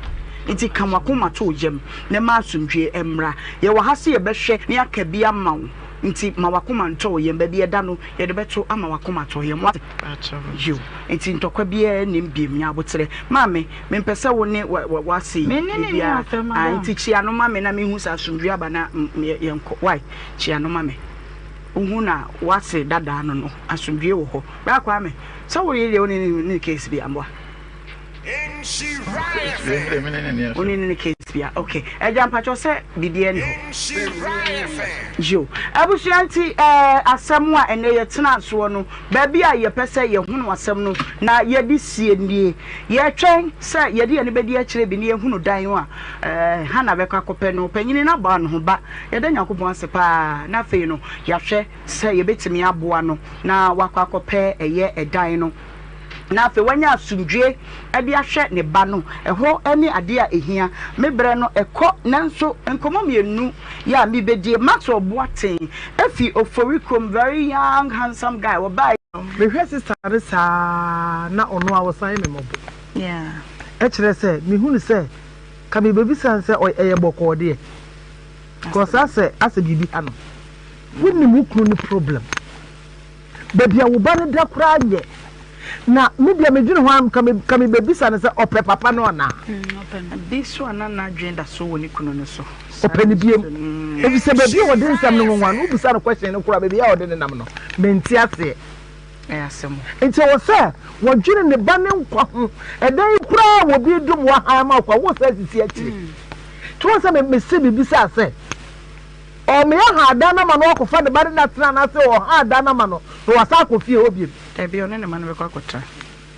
Nti ka wakoma to wo yam na ma asomdwie mmra. Yɛwɔ ha sɛ yɛbɛhwɛ na yɛaka bi ama wo nti ma wakoma ntɔ wo yam. Baabi ɛda no yɛde bɛto ama wakoma atɔ wo yam. Woate? Yiw. Nti ntɔkwa biara nnim biom. Nya aboterɛ. Maame, mempɛ sɛ wo ne w'ase Me ne no nni biribiara. asɛm, Ah, madam. nti kyia no ma me na menhu sɛ asomdwie aba na yɛnkɔ. Wai? Kyia no ma me. Wohu na w'ase dadaa no no, asomdwie wɔ hɔ. Bra Kwame, sɛ wo yere deɛ wo ne no nni case bi amboa? Wo ne no nni case bia, ok. Agya mpakyɛw sɛ biribiara nni hɔ? Yo. Abusua nti eh, asɛm a ɛnɛ yɛtenaa soɔ no, baabi a yɛpɛ sɛ yɛhono asɛm no na yɛde sie nie. Yɛtwɛn sɛ yɛde yɛn ani bɛdi akyire bi na yɛhunu dan a eh, Hannah bɛkɔ akɔpɛ no. Panyini no abɔ ano ho ba. Yɛda Nyankopɔn ase paa na afei no yɛahwɛ sɛ yɛbɛtumi aboa no na wakɔ akɔpɛ ɛyɛ ɛdan no na afei wanya asomdwoe de ahwɛ ne ba no. Ɛhɔ ne adeɛ a ɛhia. Me berɛ no ɛkɔ nanso nkɔmmɔ mmienu yɛ a mebɛdie. Maxwell Boateng ɛfi Ofori kurom, very young handsome guy, ɔbaa. Mehwɛ sister no saa na ɔno a ɔsan yɛ me mmɔbɔ. Ɛkyerɛ sɛ mehunu sɛ ka mebɛbisa no sɛ ɛyɛ bɔkɔɔ deɛ because asɛ asɛ biribi ha no. Wonim wo kunu no problem. Baabi a wo ba no da koraa nyɛ. Na me deɛ medwene ho a ka me ka mebɛbisa no sɛ ɔpɛ papa no anaa. Bi so a na n'adwene da so wɔ ne kunu no so. Ɔpɛ no biem. Efisɛ baabi a ɔde nsɛm no nwanwa no wobisa no question no koraa baabi a ɔde ne nam no mente aseɛ. Ɛyɛ asɛm o. Nti ɛwɔ sɛ wɔdwene ne ba no nkwa ho. Ɛdan yi koraa a obi dom wo ahan ama wo koraa wo san sisi akyire. Nti wohu sɛ me mese mebisaa sɛ Ɔmeyɛ ha dan no ama no akɔfa ne ba ne no atena anaasɛ ɔha dan no ama no na wasan akɔ fie hɔ biom. Dabi, ɔne ne mma no bɛkɔ akɔtra.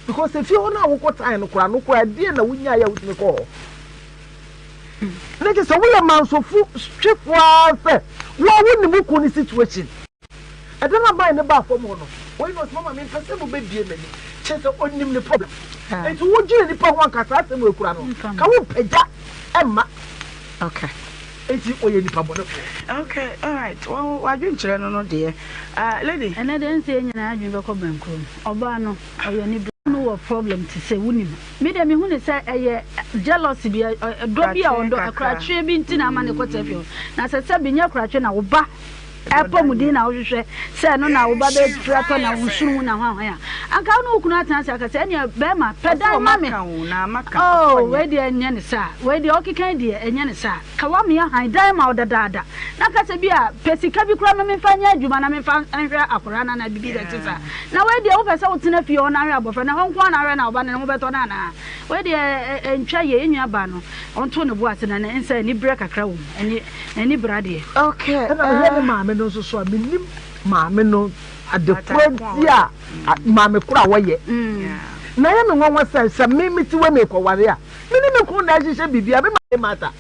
Because efie hɔ no a wokɔtrae no koraa no koraa ɛdeɛn na wonyaeɛ a wotumi kɔɔ hɔ? Na kyerɛ sɛ woyɛ mansofo twefoɔ ara sɛ wo a wonim wo kunu no situation. Ɛda no a man no baa fam hɔ no, wei na ɔse mama mempɛ sɛ mobɛbie m'ani. Kyerɛ sɛ ɔnim ne problem. Nti wodwene nipa ho anka saa asɛm wei koraa no, ka wompagya mma. Okay. Enti ɔyɛ nipa bɔnefoɔ. Okay, alright. Wo w'adwenkyerɛ no no deɛ. Ah, lady. Ɛnɛ deɛ ɛnsɛ yɛn nyinaa adwene bɛkɔ bɛnkoro mu. Ɔbaa no, ɔyɛ aniberefoɔ. Kunu wɔ problem te sɛ wonim. Me deɛ mehu ne sɛ ɛyɛ jealousy bi ɛdɔ bi a ɔdɔ ɛkoratweɛ bi nti na ama ne kɔtɛ fie na sɛ sɛ bi nyɛ koratwe na wo ba ɛpɔ mu din na wohwehwɛ sɛ ɛno na wo ba bɛfiri atɔ na wo nsoro mu na hwan hwan a anka wo ne wo kunu atena ase aka sɛ ɛneɛ bɛrima pɛ dan ma me oh wei deɛ ɛnyɛ ne saa wei deɛ ɔkeka deɛ ɛnyɛ ne saa ka wamea han dan ma wo dadaada Na ka sɛ bi a, pɛ sika bi koraa ma memfa nyɛ adwuma na memfa nhwɛ akwadaa no anaa biribi a ɛte saa. Na wei deɛ wopɛ sɛ wotena fie hɔ na ahwɛ abɔfra no, ɛhɔ nko ara na ahwɛ na wo ba no ne ho bɛtɔ no anaa? Wei deɛ ɛntwa yie. Yɛn nua baa no, ɔnto ne bo ase na ne nsa aniberɛ kakra wɔ mu. Ani, n'ani bere adeɛ. Okay, Ɛna mehwɛ ne maame no nso so a, mennim maame no adekorɔ nti a maame korɔ a wɔyɛ. Na ɛyɛ me nwanwa sɛ, sɛ me mete wei merekɔware a, me ne me kunu na ɛhyehyɛ biribiara, me maame Martha.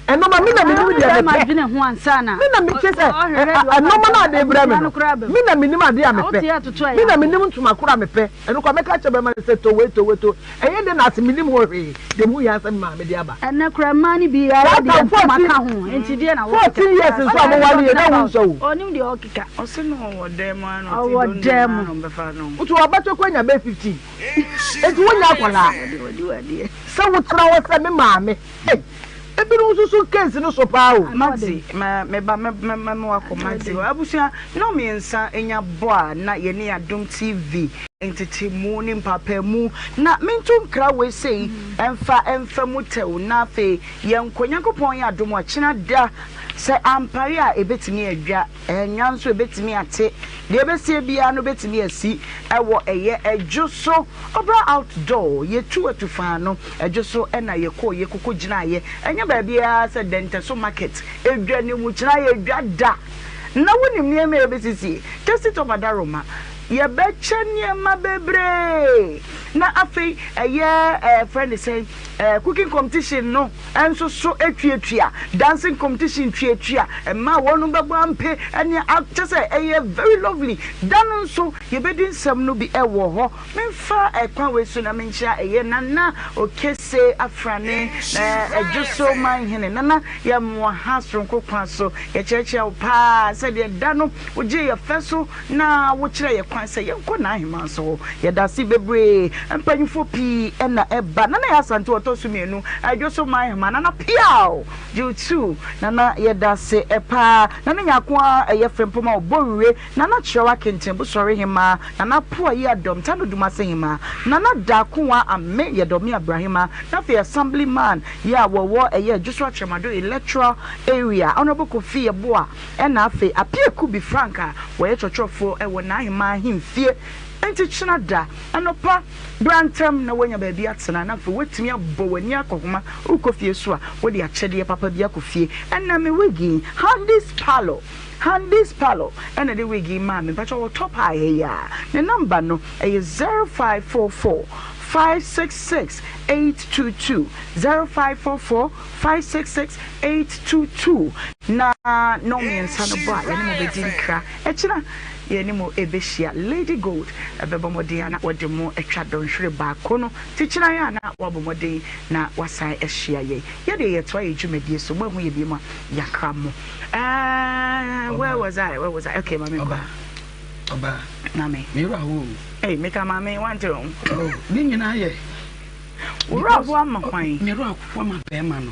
Ɛnɔma me na menim deɛ mepɛ. Me na mekyɛ sɛ ɛnɔma no ade brɛ me no. Me na menim adeɛ a mepɛ. Me na menim ntoma koro a mepɛ. Ɛno kora mɛka kyerɛ bɛrima no sɛ tɔ wei tɔ wei tɔ. Ɛyɛ dɛ na ase menim ho hwee. Deɛ mehu yɛ sɛ me maame de aba. Ɛnɛ kora mmaa no bi ayɛ deɛ ntoma ka ho. Nti deɛ na wɔkeka. 14 years nso a mowale yɛ na wo nsɔ wo. Ɔnim deɛ ɔkeka. Ɔse no ɔwɔ dɛm a na ɔte ɔwɔ dɛm na ɔbɛfa no. Nti wabɛtɔ kɔ anya bɛyɛ 15. Nti wonya akwadaa. Sɛ wotena hɔ sɛ me maame. Ei ebinom nso so case no so paa o. Maxi me me ba me me me me wakɔ Maxi hɔ abusua nnɔn mmiɛnsa nya bɔ a na yɛne Adom TV ntetemu ne mpaapaemu na mento nkra wei sei ɛmfa ɛmfa mu tɛw na afei yɛnkɔ Nyankopɔn yɛ adom a kyena da sɛ ampare a ɛbɛtumi adwa Nya nso ebetumi ate. Deɛ ɛbɛsie biara no bɛtumi asi wɔ ɛyɛ ɛdwo so. Ɔbra outdoor, yɛtu atufaa no, ɛdwo so na yɛkɔɔ yɛkoko gyinaeɛ. Ɛnyɛ baabiara sɛ Dɛntɛso market, ɛdwa no mu, kyena yɛdwa da. Na wonim nneɛma a ɛbɛsisie? Tasty Top Adaroma, yɛbɛkyɛ nneɛma bebree. Na afei ɛyɛ ɛɛ frɛ no sɛn, ɛɛ cooking competition no. nso so tuatua, dancing competition tuatua, mmaa a wɔnom bɛbɔ ampe ne a kyɛ sɛ ɛyɛ very lovely. Da no nso yɛbɛdi nsɛm no bi wɔ hɔ. Memfa ɛkwan wei so na menkyia ɛyɛ Nana Okese Afrane Ɛdwoso Manhene. Nana yɛmmoa ha soronko kwan so. Yɛkyerɛkyerɛ wo paa sɛdeɛ da no wogyee yɛ fɛ so na wokyerɛ yɛ kwan sɛ yɛnkɔ n'aheman so hɔ. Yɛda ase bebree. Mpanyimfoɔ pii na ɛba. Nana Yaa Asante ɔtɔ so mmienu, Adwo man hema. Nana Piaw! Gyew tu. Nana yɛda ase paa. Nana Nyarko a ɛyɛ Frempoma Obowie. Nana Kyerɛw Akenten Bosɔre hemaa. Nana Poa Yiadom Tano Dumase hemaa. Nana Darkoa Ame Yɛdɔme Abrahema. Na afei Assembly man yɛ a wɔwɔ ɛyɛ Adwoso Akyerɛmado Electoral Area, Honourable Kofi Yeboah. Ɛna afei Appiah Kubi Frank a wɔyɛ kyerɛkyerɛfoɔ wɔ N'aheman ahemfie nti kyena da anɔpa bra ntɛm na woanya baabi atena na afei woatumi abɔ w'ani akɔhoma wokɔ fie so a wode akyɛdeɛ papa bi akɔ fie. Ɛna me wig yi Handy's Parlour Handy's Parlour ɛna ɛde wig yi maa me mpakyɛ wɔ top high ha yi a ne number no ɛyɛ 0544 566 822 0544 566 822 na nnɔnmiɛnsa no bɔ a yɛne mo bɛdi nkra. Ɛkyena yɛne mo ɛbɛhyia. Lady Gold bɛbɔ mmɔden a na wɔde mo atwa dɔnhwere baako no nti kyena yɛ a na wɔabɔ mmɔden na wɔasan ahyia yɛn. Yɛdeɛ yɛtoa yɛn dwumadie so. Moahu yɛ biom a yɛakra mo. Uh, where was I? Where was I? Okay, mame nkɔ. Ɔba. Mame. Me wura ho. Hey, meka mame, wante ho. Oh, ne nyinaa yɛ. Wo werɛ ho ama hwan? Me werɛ ho ama bɛrima no.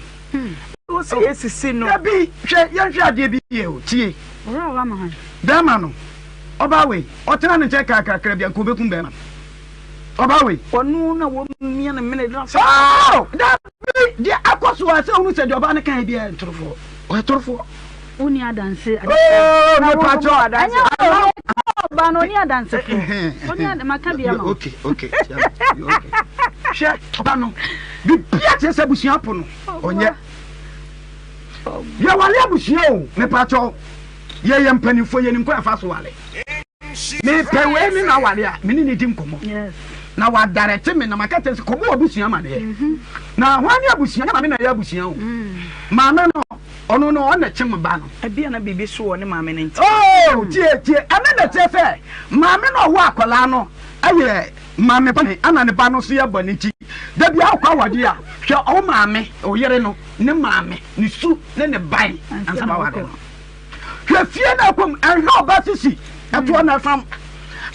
Wo sɛ yɛsisi no. Dabi, hwɛ, yɛnhwɛ adeɛ bi yie o, tie. Wo werɛ ho ama hwan? Bɛrima no, ɔbaa wei, ɔtena ne nkyɛn kakrakra bi a, nka ɔbɛkum bɛrima no. Ɔbaa wei. Ɔno na wɔmia ne mene de sɛ. Oh, dabi, deɛ akɔ so a sɛ ɔnu sɛ deɛ ɔbaa no kan bi yɛ ntorofoɔ. Ɔyɛ torofoɔ. Wonni adanse. Oh, mepa kyɛw. Ɛnyɛ ɔbaa no ɔni adansefo. Ɔni ad maka bi ama. Okay, okay. Okay. Hwɛ ɔbaa no. Bibia kyerɛ sɛ abusua po no. Ɔnyɛ. Yɛwale abusua o, mepa kyɛw. Yɛyɛ mpanimfoɔ yɛnim kwan fa so wale. Mepɛ wei ne na wale a, me ne ne di nkɔmmɔ. Na wadarɛte me na maka kyerɛ sɛ kɔbɔ abusua ma deɛ. Mhm. Na hwan ne abusua? Nyɛ maame na ɛyɛ abusua o. Mm. Maame no Ɔno no, ɔna kyem ba no. Ebia na biribi so wɔ ne maame no nti. Oh, tie, tie. Ɛno na ɛkyerɛ sɛ maame no a ɔwɔ akwadaa no yɛ maame bɔne, ɛna ne ba no nso yɛ bɔne nti, da biara wokɔ awadeɛ a, hwɛ wo maame, wo yere no, ne maame, ne su ne ne ban ansa na waware no. Hwɛ fie no ɛkɔ mu, ɛnhwɛ ɔba sisi, ɛtoɔ na ɛfam.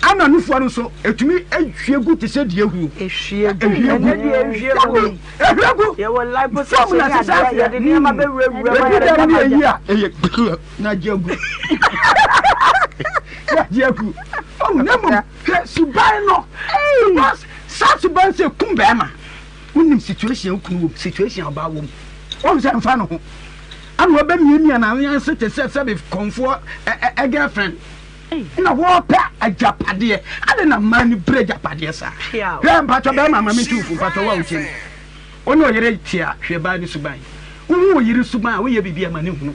Ana nufoɔ no nso ɛtumi hwie gu te sɛ deɛ ehuro. Ehwie gu. Ɛnɛ deɛ ehwie gu. Ehwie gu. Yɛwɔ liposuction ne adeɛ yɛde nneɛma bɛwurawura mu ayɛ dɛm ne eyi a ɛyɛ na agye agu. Na agye agu. Ɔhu na mmom hwɛ suban no. Because saa suban sɛ kum bɛrima. Wonim situation okunu wom, situation ɔbaa wom. Wɔn sɛ nfa no ho. Ana wɔbɛmiamia n'ano te sɛ sɛbe kɔnfoɔ ɛ girlfriend. Na wɔpɛ agyapadeɛ. Adɛn na mmaa ani bere agyapadeɛ saa? Hwɛ mpakyɛ bɛrima ma me tu fo mpakyɛ wo a wotie me. Wo ne ɔyere te a hwɛ baa ne suban. Wohu wo yere suban a woyɛ biribi a ma ne hunu.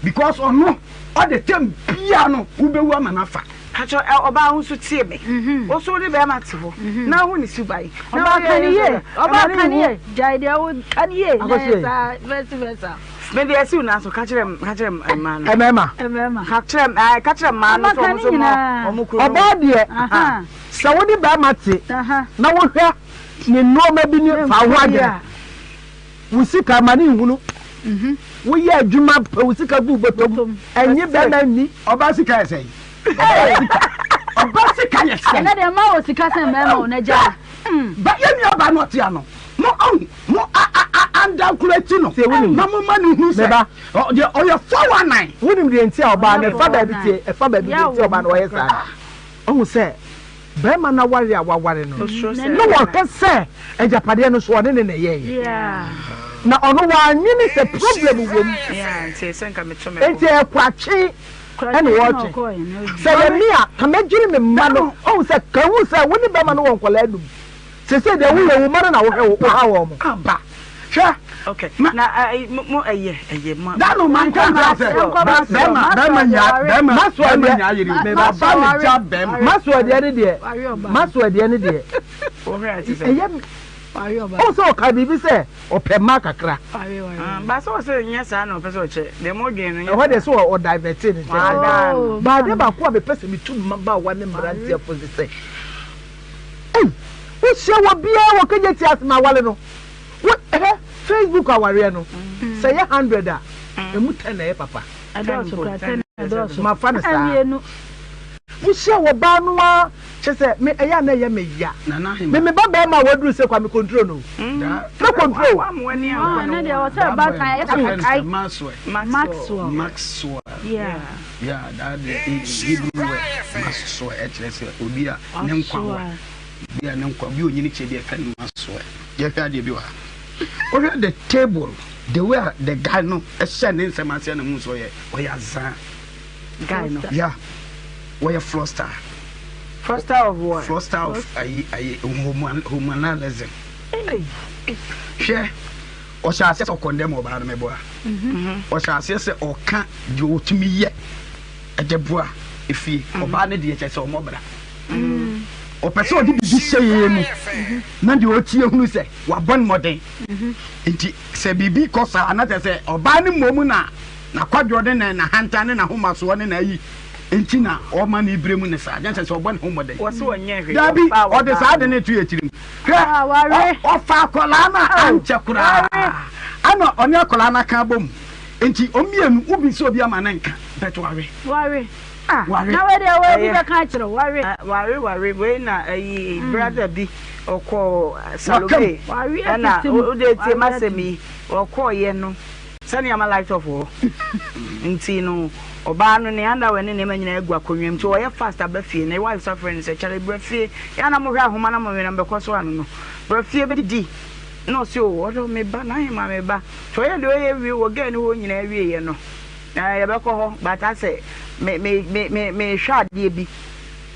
Because ɔno ɔde tɛm bia no wobɛwu ama no afa. Pakyɛ ɔbaa wo nso tie me. Wo nso wo ne bɛrima te hɔ na wohu ne suban. Na Ɔbaa woyɛ ka ne yie. Ɔbaa ka ne yie. Gyae deɛ wo ka ne yie. Na yɛ saa vice versa. Me deɛ siw na so ka kyerɛ ka kyerɛ mmaa no. Mmarima. Mmarima. Ka kyerɛ ɛɛ ka kyerɛ mmaa no sɛ wɔn nso mɔ wɔn kunu. Ɔbaa deɛ sɛ wo ne barima te na wohwɛ ne nnoɔma bi ne fa ho adwene wo sika ma ne nhunu mhm. woyɛ adwuma pɛ wo sika gu bɔtɔ mu ɛnye bɛrima nni. Ɔbaa sika yɛ sɛn? Ɔbaa sika ɔbaa sika yɛ sɛn? Ɛnɛ deɛ mmaa wɔ sika sɛn mmarima o na gya. Ba yɛ nua baa no ɔte ano mo ɔn Mo a a a andankoro akyi no, na momma no nhu sɛ deɛ ɔyɛ 419. Wonim deɛ nti a ɔbaa no, ɛfa baabi tie, ɛfa baabi deɛ nti a ɔbaa no ɔyɛ saa no. Ɔhu sɛ barima no aware a waware no, na wɔhwɛ sɛ agyapadeɛ no so ɔne ne na ɛyɛeɛ. Na ɔno wannwene sɛ problem wɔ mu. Enti ɛyɛ koratwe ɛna wɔretwe. Sɛ ɛyɛ me a, ka mɛdwene me mma no. Ɔhu sɛ, ka hu sɛ wo ne barima no wɔ nkwadaa anum. Sesei deɛ woyɛ wo mma no na wohwɛ wo woha wɔn. Aba hwɛ. Okay. Na eh, mo mo ɛyɛ ɛyɛ mo. Da no man ka nkyɛn sɛ bɛrima bɛrima nya bɛrima bɛrima nya yiri ɔba ne gya bɛrima. Maso ɛdeɛ ne deɛ maso ɛdeɛ ne deɛ. Ɛyɛ ɔn sɛ ɔka biribi sɛ ɔpɛ mmaa kakra. Baasa ɔsɛ nyɛ saa na ɔpɛ sɛ ɔkyɛ deɛ mo dwen no. Ɛhɔ deɛ sɛ ɔdivɛte ne ntɛm. Baade baako a mepɛ sɛ metu mmabaawa ne mmeranteɛ fo sɛ. Ei wo hyia wɔ biaa wɔ kegye ti ase ma aware no wo hɛ Facebook awareɛ no sɛ yɛ hundred a emu ten na ɛyɛ papa ma fa no saa wo hyia wɔ baa no a kyɛ sɛ me ɛyɛ a na ɛyɛ me ya me me ba bɛrima a waduru sɛ kwa me control no me control. Maxwell Maxwell yeah yeah that the Hebrew word Maxwell ɛkyerɛ sɛ obi a ne nkwa wa bi a ne nkwa bi onyini kyɛ bi ɛfɛ no masoɛ yɛhwɛ adeɛ bi wɔ ha wohwɛ the table the way a the guy no ɛhyɛ ne nsɛm aseɛ na mu nso ɔyɛ ɔyɛ azaa guy no yeah wɔyɛ froster froster of what froster of ayi ayi homoanalism hwɛ ɔhyɛ aseɛ sɛ ɔkɔndɛm ɔbaa no mɛboa ɔhyɛ aseɛ sɛ ɔka deɛ ɔtumi yɛ Ɛde boa efie. Ɔbaa no deɛ kyerɛ sɛ ɔmmɔ bra. Ɔpɛ sɛ ɔde biribi hyɛ yɛn mu na deɛ ɔtie hunu sɛ wabɔ ne mmɔden. Nti sɛ biribi kɔ saa na kyerɛ sɛ ɔbaa no mmom na n'akwadworɔ ne n'ahantan ne n'ahomasoɔ ne n'ayi nti na ɔma ne brɛ mu ne saa. Kyerɛ sɛ ɔbɔ ne ho mmɔden. Dabi, ɔde saa ade no to yɛn tirim. Hwɛ, ɔfa akwadaa no a ankyɛ koraa ana ɔne akwadaa no aka abom. Nti wɔn mienu wo bisa obi ama ne nka but ware. Ware ah Ware. na wei deɛ wei obi bɛka akyerɛ wo ware. Ware ware wei na ayi mm. brother bi ɔkɔ Salome Ware ɛna atete mu. wode tie Ware m'asɛm atete yi ɔkɔɔyɛ no sɛnea ma light off wɔ hɔ nti no ɔbaa no ne underwear ne nneɛma nyinaa agu akonnwa mu nti ɔyɛ fast aba fie na wife sa frɛ no sɛ kyale bra fie yɛ na mohwɛ ahoma na mohwɛ na mbɛkɔ so ano no bra fie bɛdidi na ɔse o ɔdɔ me ba na ahema me ba Sɛ ɔyɛ deɛ ɔyɛ wie wɔ girl no hɔ nyinaa wieɛ no na yɛbɛkɔ hɔ but asɛ me me me me mehwɛ adeɛ bi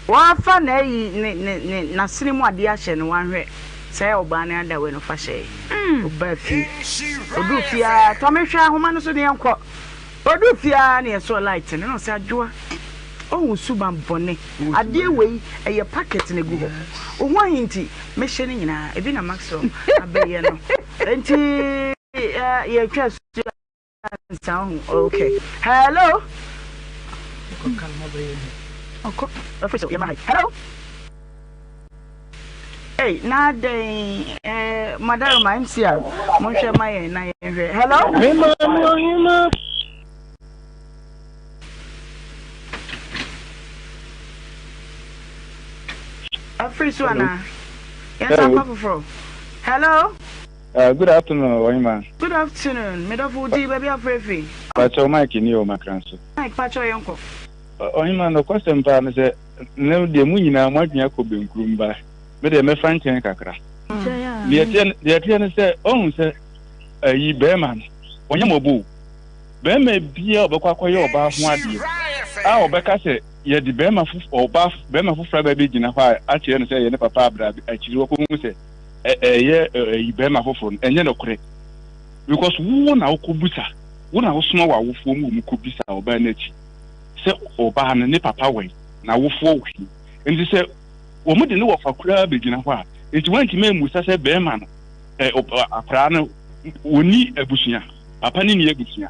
wafa n'ayi ne ne ne n'asene mu adeɛ ahyɛ no wanhwɛ sɛ ɔbaa no adawɛ no fa hyɛɛ ɔbaa fie ɔduru fie a tɔ mehwɛ ahoma no so ne yɛnkɔ ɔduru fie a ne yɛsɔɔ light no na ɔsɛ adwoa ɔhu suban bɔne adeɛ wei ɛyɛ packet na egu hɔ ohu ahe nti mehyɛ no nyinaa ebi na Maxwell abɛyɛ no Nti yɛtwa su ansa ho okay hello hello Hey, na dɛn eh, madaroma mcr monhwɛ ma yɛn na yɛnhwɛ hello Wafiri so anaa? Yɛnsan mfa foforɔ. Hello. Good afternoon, Ɔhema. Good afternoon, me dɔfo wo din, baabi a wofrɛ firi? Pakyɛw Mike ni o, Makran so. Mike, pakyɛw yɛnkɔ. Ɔhema, nokwasɛm paa ne sɛ, nnɛ deɛ mo nyinaa mo adwene akɔ benkurom ba, me deɛ mɛfa nkyɛn kakra. Deɛ ɛteɛ deɛ ɛteɛ ne sɛ, ɔhu sɛ ayi bɛrima no, ɔnyɛ mmɔbɔ o. Bɛrima biara a ɔbɛkɔ akɔyɛ ɔbaa ho adeɛ a ɔbɛka sɛ yɛde bɛrima fof ɔbaa bɛrima foforɔ aba abɛgyina hɔ a akyerɛ no sɛ ɛyɛ ne papa abrɛ akyiri wakɔhu sɛ ɛyɛ ɛyi bɛrima foforɔ no, ɛnyɛ nokorɛ because wo na wokɔbusa, wo na wosoma w'awofoɔ mu wɔn kɔbisa ɔbaa no akyi sɛ ɔbaa no ne papa wɛn, n'awofoɔ wɛn. Nti sɛ wɔn de ne wɔfa koraa bɛgyina hɔ a, nti woantumi ammusa sɛ bɛrima no ɛ akwaraa no wɔnni abusua, papa no nni abusua.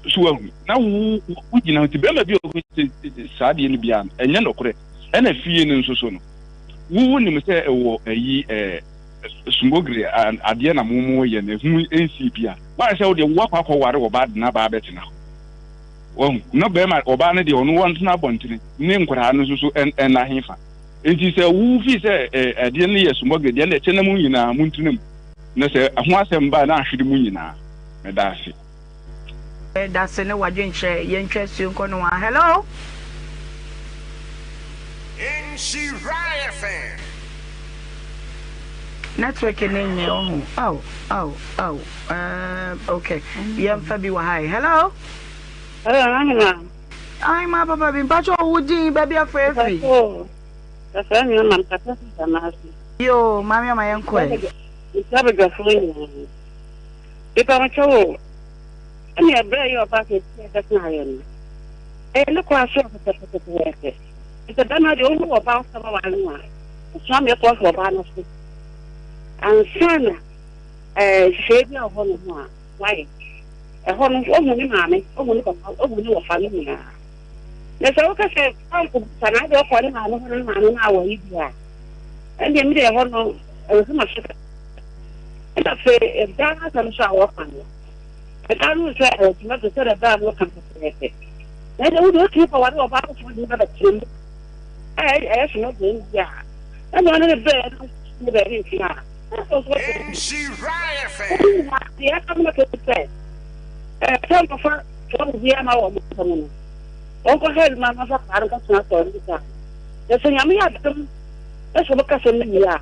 So wahu na wo wogyina hɔ nti bɛrima bi a ɔkɔ saa adeɛ no biara no ɛnyɛ nokorɛ. Ɛna fie no nso so no Wo wo nim sɛ ɛwɔ ayi ɛɛ sumogre adeɛ na mo mo yɛ no ɛho nsii pi a wayɛ sɛ wo deɛ wo akɔ akɔ ware ɔbaa de n'abaa abɛtena hɔ wahu na bɛrima ɔbaa no deɛ ɔno wɔntena abɔntene ne nkwadaa no nso so ɛna hefa nti sɛ wo fi sɛ adeɛ no yɛ sumogre deɛ na ɛkyɛ na mo nyinaa mo ntena mu na sɛ ho asɛm ba na ahwere mo nyinaa meda ase. Dase ne wadwenkyerɛ yɛntwa asuo nkɔ noaa hello. Nhyira FM. Network ne nyɛ ɔho aw aw aw um, okay yɛmfa bi wɔ ha yi hello. Hello Ahima. Ahima papa bi mpatsɔ wo din baabi afrɛ afiri. Kasa mi ama kasa sisa n'ase. Yoo maame ama yɛn kɔ ɛ. Nti abadwafoɔ nyinaa. Mepamokyɛw o, ɛnea ɛberɛ a ɛyɛ ɔbaa kɛseɛ a ɛbɛtenaeɛ no, ɛyɛ ne kwan so pɛpɛpɛpɛpɛpɛ. Sɛ bɛrima deɛ ɔhu ɔbaa sɛ waware no a, ɔsoma ma ɛkɔhwɛ ɔbaa no so ansa na ɛɛ nhyehyɛeɛ bi a wɔ hɔ no ho a wayɛ. Ɛhɔ no, wahu ne maame, wahu ne papa, wahu ne wɔfa no nyinaa. Na sɛ woka sɛ ɔnkɔbisa na ade ɔkɔ ne maame hɔ na ne maame no awɔ yi bi a, ɛndeɛ me deɛ ɛhɔ no, ɛwɔ sɛ mahwɛ Ɛna afei ɛda no asɛm nso a wɔka no, ɛda no sɛ ɛyɛ tomato sɛdeɛ ɛda no wɔka pɛpɛɛpɛ. Na ɛdeɛ wode wotumi kɔware ɔbaa foforɔ de ba bɛtena mu a ɛyɛ tomato no bi a, ɛna ɔne ne brɛ no ne baabi ntena a, na sɛ ɔso bɛtena mu. Wɔn nyinaa deɛ ɛka no kɛse sɛ ɛsɛ nkɔfa tomato bi ama wɔn nsɛm no. Wɔnkɔhwɛ adwuma no mfa kaa no nkɔtena sɔre no saa. Na sɛ Nyame yɛ adom na sɛ wɔbɛka asɛm no wie a,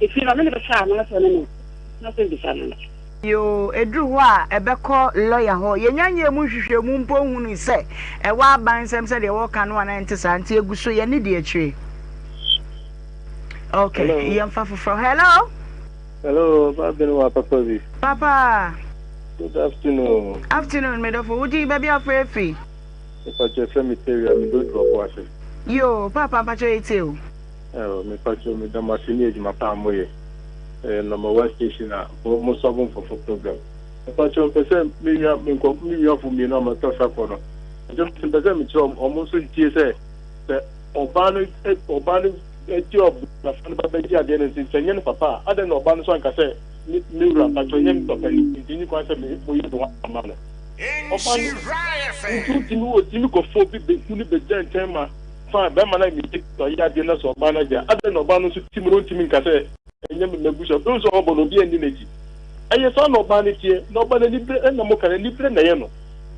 Efie no, ɔne no bɛhwɛ anaasɛ ɔne no ntena ase mbisa no no. Yoo, ɛduru hɔ a ɛbɛkɔ lɔya hɔ. Yɛnya nyɛɛ mu nhwehwɛmu mpo nhunui sɛ ɛwɔ aban nsɛm sɛdeɛ wɔka no anaa ɛnte saa, nti ɛgu so, yɛne di akyire. Ok, Hello. yɛmfa foforɔ. Hello? Hello, Babin wa papa bi. Papa. Good afternoon. Afternoon, me dɔfo. Wo din baabi afrɛ afi? Mepakyɛ frɛ me Terry a medɔ du ɔbo ase. Yoo, papa mpakyɛ yɛtie o. Oh mepakyɛw meda mo ase ne adwuma pa a moyɛ. Ɛyɛ number one station a mo mo solve nkurɔfo problem. Mepakyɛw mpɛ sɛ me nua me nkurɔfo me nuafo mmienu a makasa kɔ no. Mepakyɛw mpɛ sɛ mekyerɛ wɔn wɔn nso ntie sɛ sɛ ɔbaa no ɔbaa no gye ɔbafo no ba bɛgye adeɛ no nti sɛ nyɛ ne papa a adɛn na ɔbaa no nso anka sɛ me me wura mpakyɛw nyɛ me papa ni nti nni kwan sɛ me moyɛ bi ho ama no. Ɔbaa no nti wotumi wotumi kɔfa obi bɛhu no bɛgyina nkyɛn ma Fine, bɛrima no ayɛ mistake sɛ ɔyɛ adeɛ na sɛ ɔbaa no agye a, adɛn na ɔbaa no nso te mu na ɔntumi nka sɛ ɛnyɛ me m'abusua? Wobɛhu sɛ ɔbɔ no obiara nni n'akyi. Ɛyɛ saa na ɔbaa no teɛ, na ɔbaa no anibere ɛna moka no, anibere na ɛyɛ no.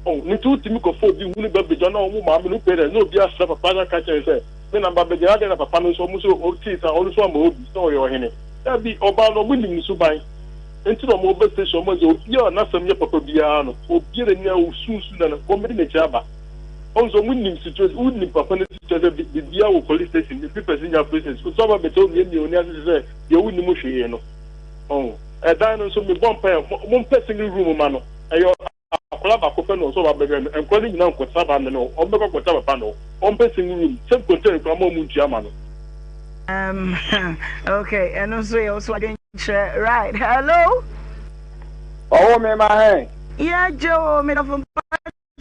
Ɔho, ne nti wotumi kɔfa obi hunu ba bɛgya na ɔmo maame no parents na obi afrɛ papa no aka kyerɛ no sɛ me na mba bɛgya no, adɛn na papa no nso ɔmo nso ɔtee saa ɔno nso ama obi sɛ ɔyɛ ɔhene? Dabi, ɔbaa no ɔmo nim ne suban nti na ɔmo ba station ɔmo agya obiara a n'asɛm yɛ papa biara no, obiara ni a osunsun na ɔmo de n'akyi aba. Ɔhu sɛ ɔmo nim situation, wo nim papa no situation sɛ biribiara wɔ police station, ne papers nyinaa police station, nso aba bɛtɛ wo miamia w'ani ase te sɛ deɛ wo nim hwee no. Ɔhu. Ɛdan no nso me bɔ mpaeɛ, mo mo mpɛ single room ma no, ɛyɛ akwadaa baako pɛ na ɔsɛ ɔba bɛhwɛ no, nkwadaa no nyinaa nkɔtena maame no hɔ, ɔmo bɛkɔ akɔtena papa no hɔ, ɔmpɛ single room, self contained koraa mo a ɔmo ntua ma no. Um, okay, ɛno nso yɛ wo so adwenkyerɛ, right, hello? Ɔwɔ me ma hɛn. Yeah, Joe, me dɔfo mpa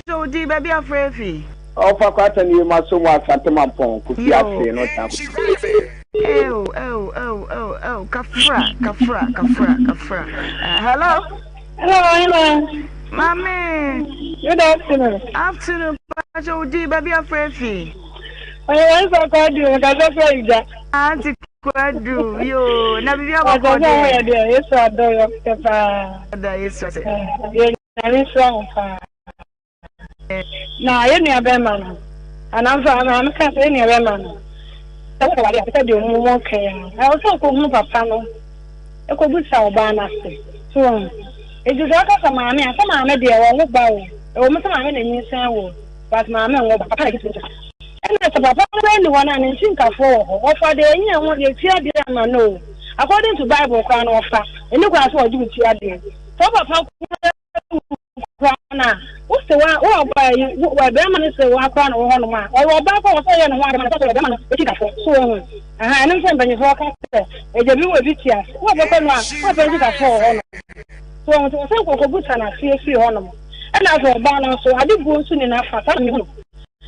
So wo din baabi a frɛ fi? Ɔfa kwata ne yam aso mu Asante Mampɔn Kofi ase no ta. Ew ew ew ew ew kafra kafra kafra kafra. Hello. Hello, hello. Mami. Good afternoon. Afternoon. Pacho wo din baabi a frɛ fi? Ɔyɛ wɔn sɛ Kwadu, mekasa fɛ Igya. Aunty Kwadu, yoo, na biribi abɔkɔ deɛ. Ɔsɛ sɛ yɛ deɛ, Yesu adɔ yɛ pɛ paa. Ɔda Yesu ase. Yɛ nyame nhyira wo paa. Na yɛ nua bɛrima no, anamfa maame ka sɛ yɛ nua bɛrima no, sɛ wokɔ wade a, sɛ deɛ ɔmo mo kɛn no, ɛwɔ sɛ ɔkɔhunu papa no, ɛkɔbusa ɔbaa no ase. So wɔn. Enti sɛ ɔka sɛ maame a, sɛ maame deɛ wɔn ba o, ɛwɔ mu sɛ maame na nyinsɛn wo. But maame nwo ba, papa na ɛgye to mu. Ɛna sɛ papa no nni hɔ no a, ne nkyinkafoɔ wɔ hɔ. Wɔfa deɛ ɛnyɛ ho deɛ tua deɛ ama no o. According to Bible koraa no wɔfa. Ɛnni kwan sɛ wɔgye wo tua deɛ. Sɛ wo papa koraa wu koraa no a, wo se wa wo ɔba yi wo bɛrima no se wa koraa na wɔ hɔnom a, ɔwɔ ɔbaa koraa wɔ sɛ ɔyɛ ne ho ade ma no sɛ ɔyɛ bɛrima no kyinkafoɔ. So woahu? Aha, ɛno nso mpanyinfoɔ ka sɛ agya bi wɔ bi te ase. Wo bɛkɔ no a, wo papa nkyinkafoɔ wɔ hɔnom. So woahu? Nti wɔ sɛ nkɔkɔbusa no aseɛ firi hɔnom. Ɛna afei ɔbaa no nso, ade buo nso nni n'afa, saa na mehu no.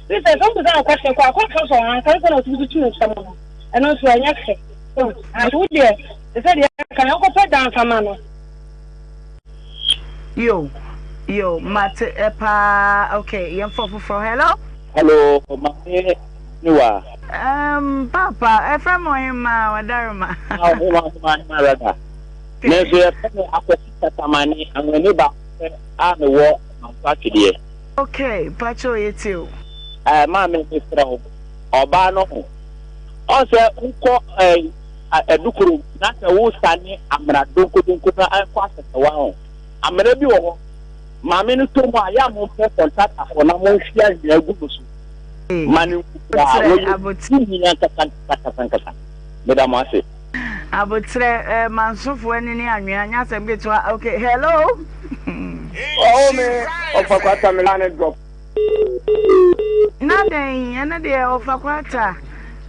Ɛfiri sɛ, sɛ wobisa no question kɔ a, kwan fa so a anka ne sɛ na ɔtumi tutu nsɛm no, ɛno nso ɛnyɛ fɛ. So, nti wo deɛ, te sɛ deɛ ɛka no, nkɔpɛ dan fa ma no. Yo, yo, mate ɛ paa, okay, yɛmfa ɔfoforɔ, hello. Hello, maame ne wa. Um, papa, ɛfrɛ me ɔhemaa, wadarema. Ah, ɔhemaa, ɔhemaa, ɔhemaa rada. Me nso yɛfrɛ me Akwasi Kasamani, Anwani baako pɛ a mewɔ Manso Atwedeɛ. Ok, mpakyɛw yɛtie o. Ɛɛ maame mesrɛ wo, ɔbaa no ho. Ɔn sɛ wokɔ ɛɛ Adukurom na sɛ wosane amena donkodonko no ɛkɔ Asɛsɛwa ho. Amena bi wɔ hɔ, maame no tɔ mu a, yɛ a mompɛ kɔntratafoɔ na monhwie anwea gu no so ma no nwu koraa. Wɔyɛ tumi ankasa ankasa ankasa. Meda mo ase. Aboterɛ eh, mansofo ani ne anwea nyɛ asɛm ketewa okay hello. Ɔwɔ me ɔfa kwata me line drop. Na dɛn ɛno deɛ ɔfa kwata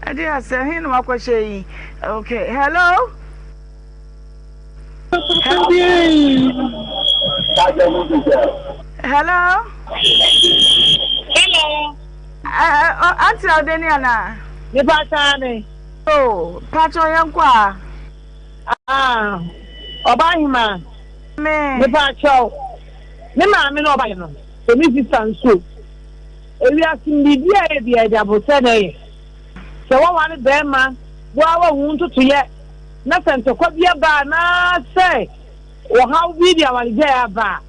ɛde asɛm he na wakɔhyɛ yi okay hello. Hello. Hello. Auntie Audeni ana? Nipa saa ne. Oh pakyɛw yɛn kɔ a. Ah ɔbahema. Me. Mepakyɛw me maame na ɔbae no sɛ me sista nso ewiase mu biribi a ɛyɛ biara ɛde abotɛ na ɛyɛ sɛ waware bɛrima woa wahu wo ntotoyɛ na sɛ ntɔkwa bi aba anaasɛ ɔhaw bi de awaregyae aba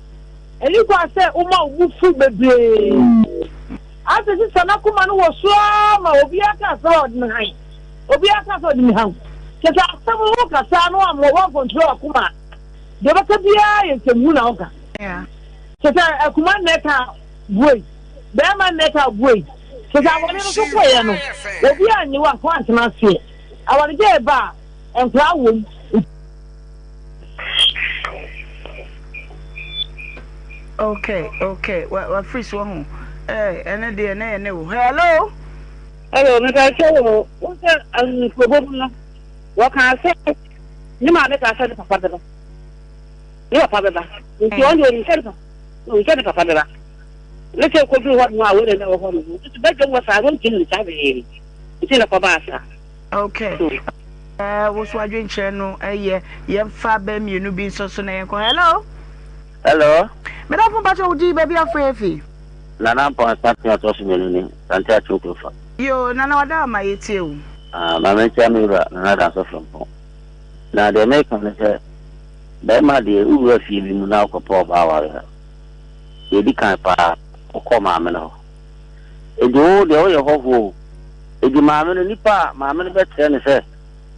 a ɛni kwa sɛ woma wo bo fu bebree Afei sista no akoma no wɔ so ara ma obiara ka asɛm a ɔde no hann. Obiara ka sɛ ɔde me hann. Kyerɛ sɛ asɛm no woka saa na woammoa woankɔntrol akoma a, deɛ ɔbɛka biara yɛ nsɛmhunu na woka. Kyerɛ sɛ akuma nnɛ ka buei, bɛrima nnɛ ka buei. Kyerɛ sɛ aware no so kɔeɛ no, obiara annye wo anka woantena aseɛ. Awaregyaeɛ ba a, nkoraa wom. Okay, okay. Wa wa free so ho. Eh, ene de ene ene o. Hello. Hello, me ka kyerɛ wo, wo sɛ nkurɔbɔ mu no, wɔka sɛ ne maame ka sɛ ne papa bɛba. Ne papa bɛba. Nti ɔno deɛ onim sɛ ne papa, onim sɛ ne papa bɛba. Ne sɛ kɔduru hɔ nom a wɔn na ɛwɔ hɔ nom. Nti bɛdwam wɔ saa, wɔntumi nsa hwee. Nti na kɔbaa saa. Okay. Ɛɛ wo so adwenkyerɛ no ɛyɛ yɛmfa bɛ mmienu bi nso so na yɛnkɔ. Hello. Hello. Medafo mpakyɛ wo din baabi afrɛ afi. Nana Mpɔnsa pia ɔtɔ so mmienu ni Sante Akyem Kurofa. Yoo Nana wada ama yɛtie wo. Ah maame nkyia me wura Nana Danso Frimpong. Na deɛ meka ne sɛ bɛrima deɛ wowura fie bi mu na wokɔpɛ ɔbaa aware a deɛ ɛdi kan paa wokɔ maame no hɔ. Enti wo deɛ woyɛ hɔhoɔ o. Enti maame no, nipa a maame no bɛkyerɛ no sɛ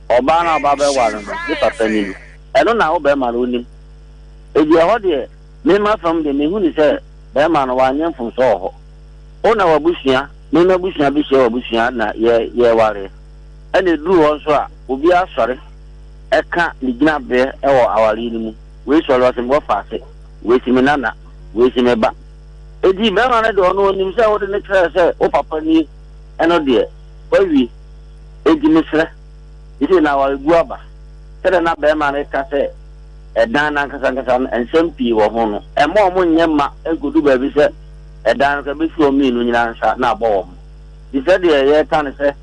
ɔbaa no a ɔba abɛware no no, ne papa ni no, ɛno na wo barima no wonim. Enti ɛhɔ deɛ, me m'afam deɛ, mehu no sɛ barima no wanyɛ mfomsoɔ wɔ hɔ. Wo na w'abusua, me m'abusua bɛhyia w'abusua na yɛ yɛrewareɛ. Ɛna ɛduru hɔ nso a, obiara sɔre ka ne gyinaberɛ wɔ awareɛ no mu. Wei sɔre ɔse me wɔfaase, wei se me nana, wei se me ba. Enti barima no deɛ ɔno ɔnim sɛ wode no kyerɛɛ sɛ wo papa nie, ɛno deɛ, woawie. Enti mesrɛ, seesei na awaregu aba. Sɛdeɛ na barima no reka sɛ ɛdan no ankasankasa no, nsɛm pii wɔ ho no, mma wɔnyɛ mma ɛnkɔdu baabi sɛ ɛdan no koraa bɛsi wɔn mmienu nyinaa nsa na abɔ wɔn. Enti sɛdeɛ yɛreka no sɛ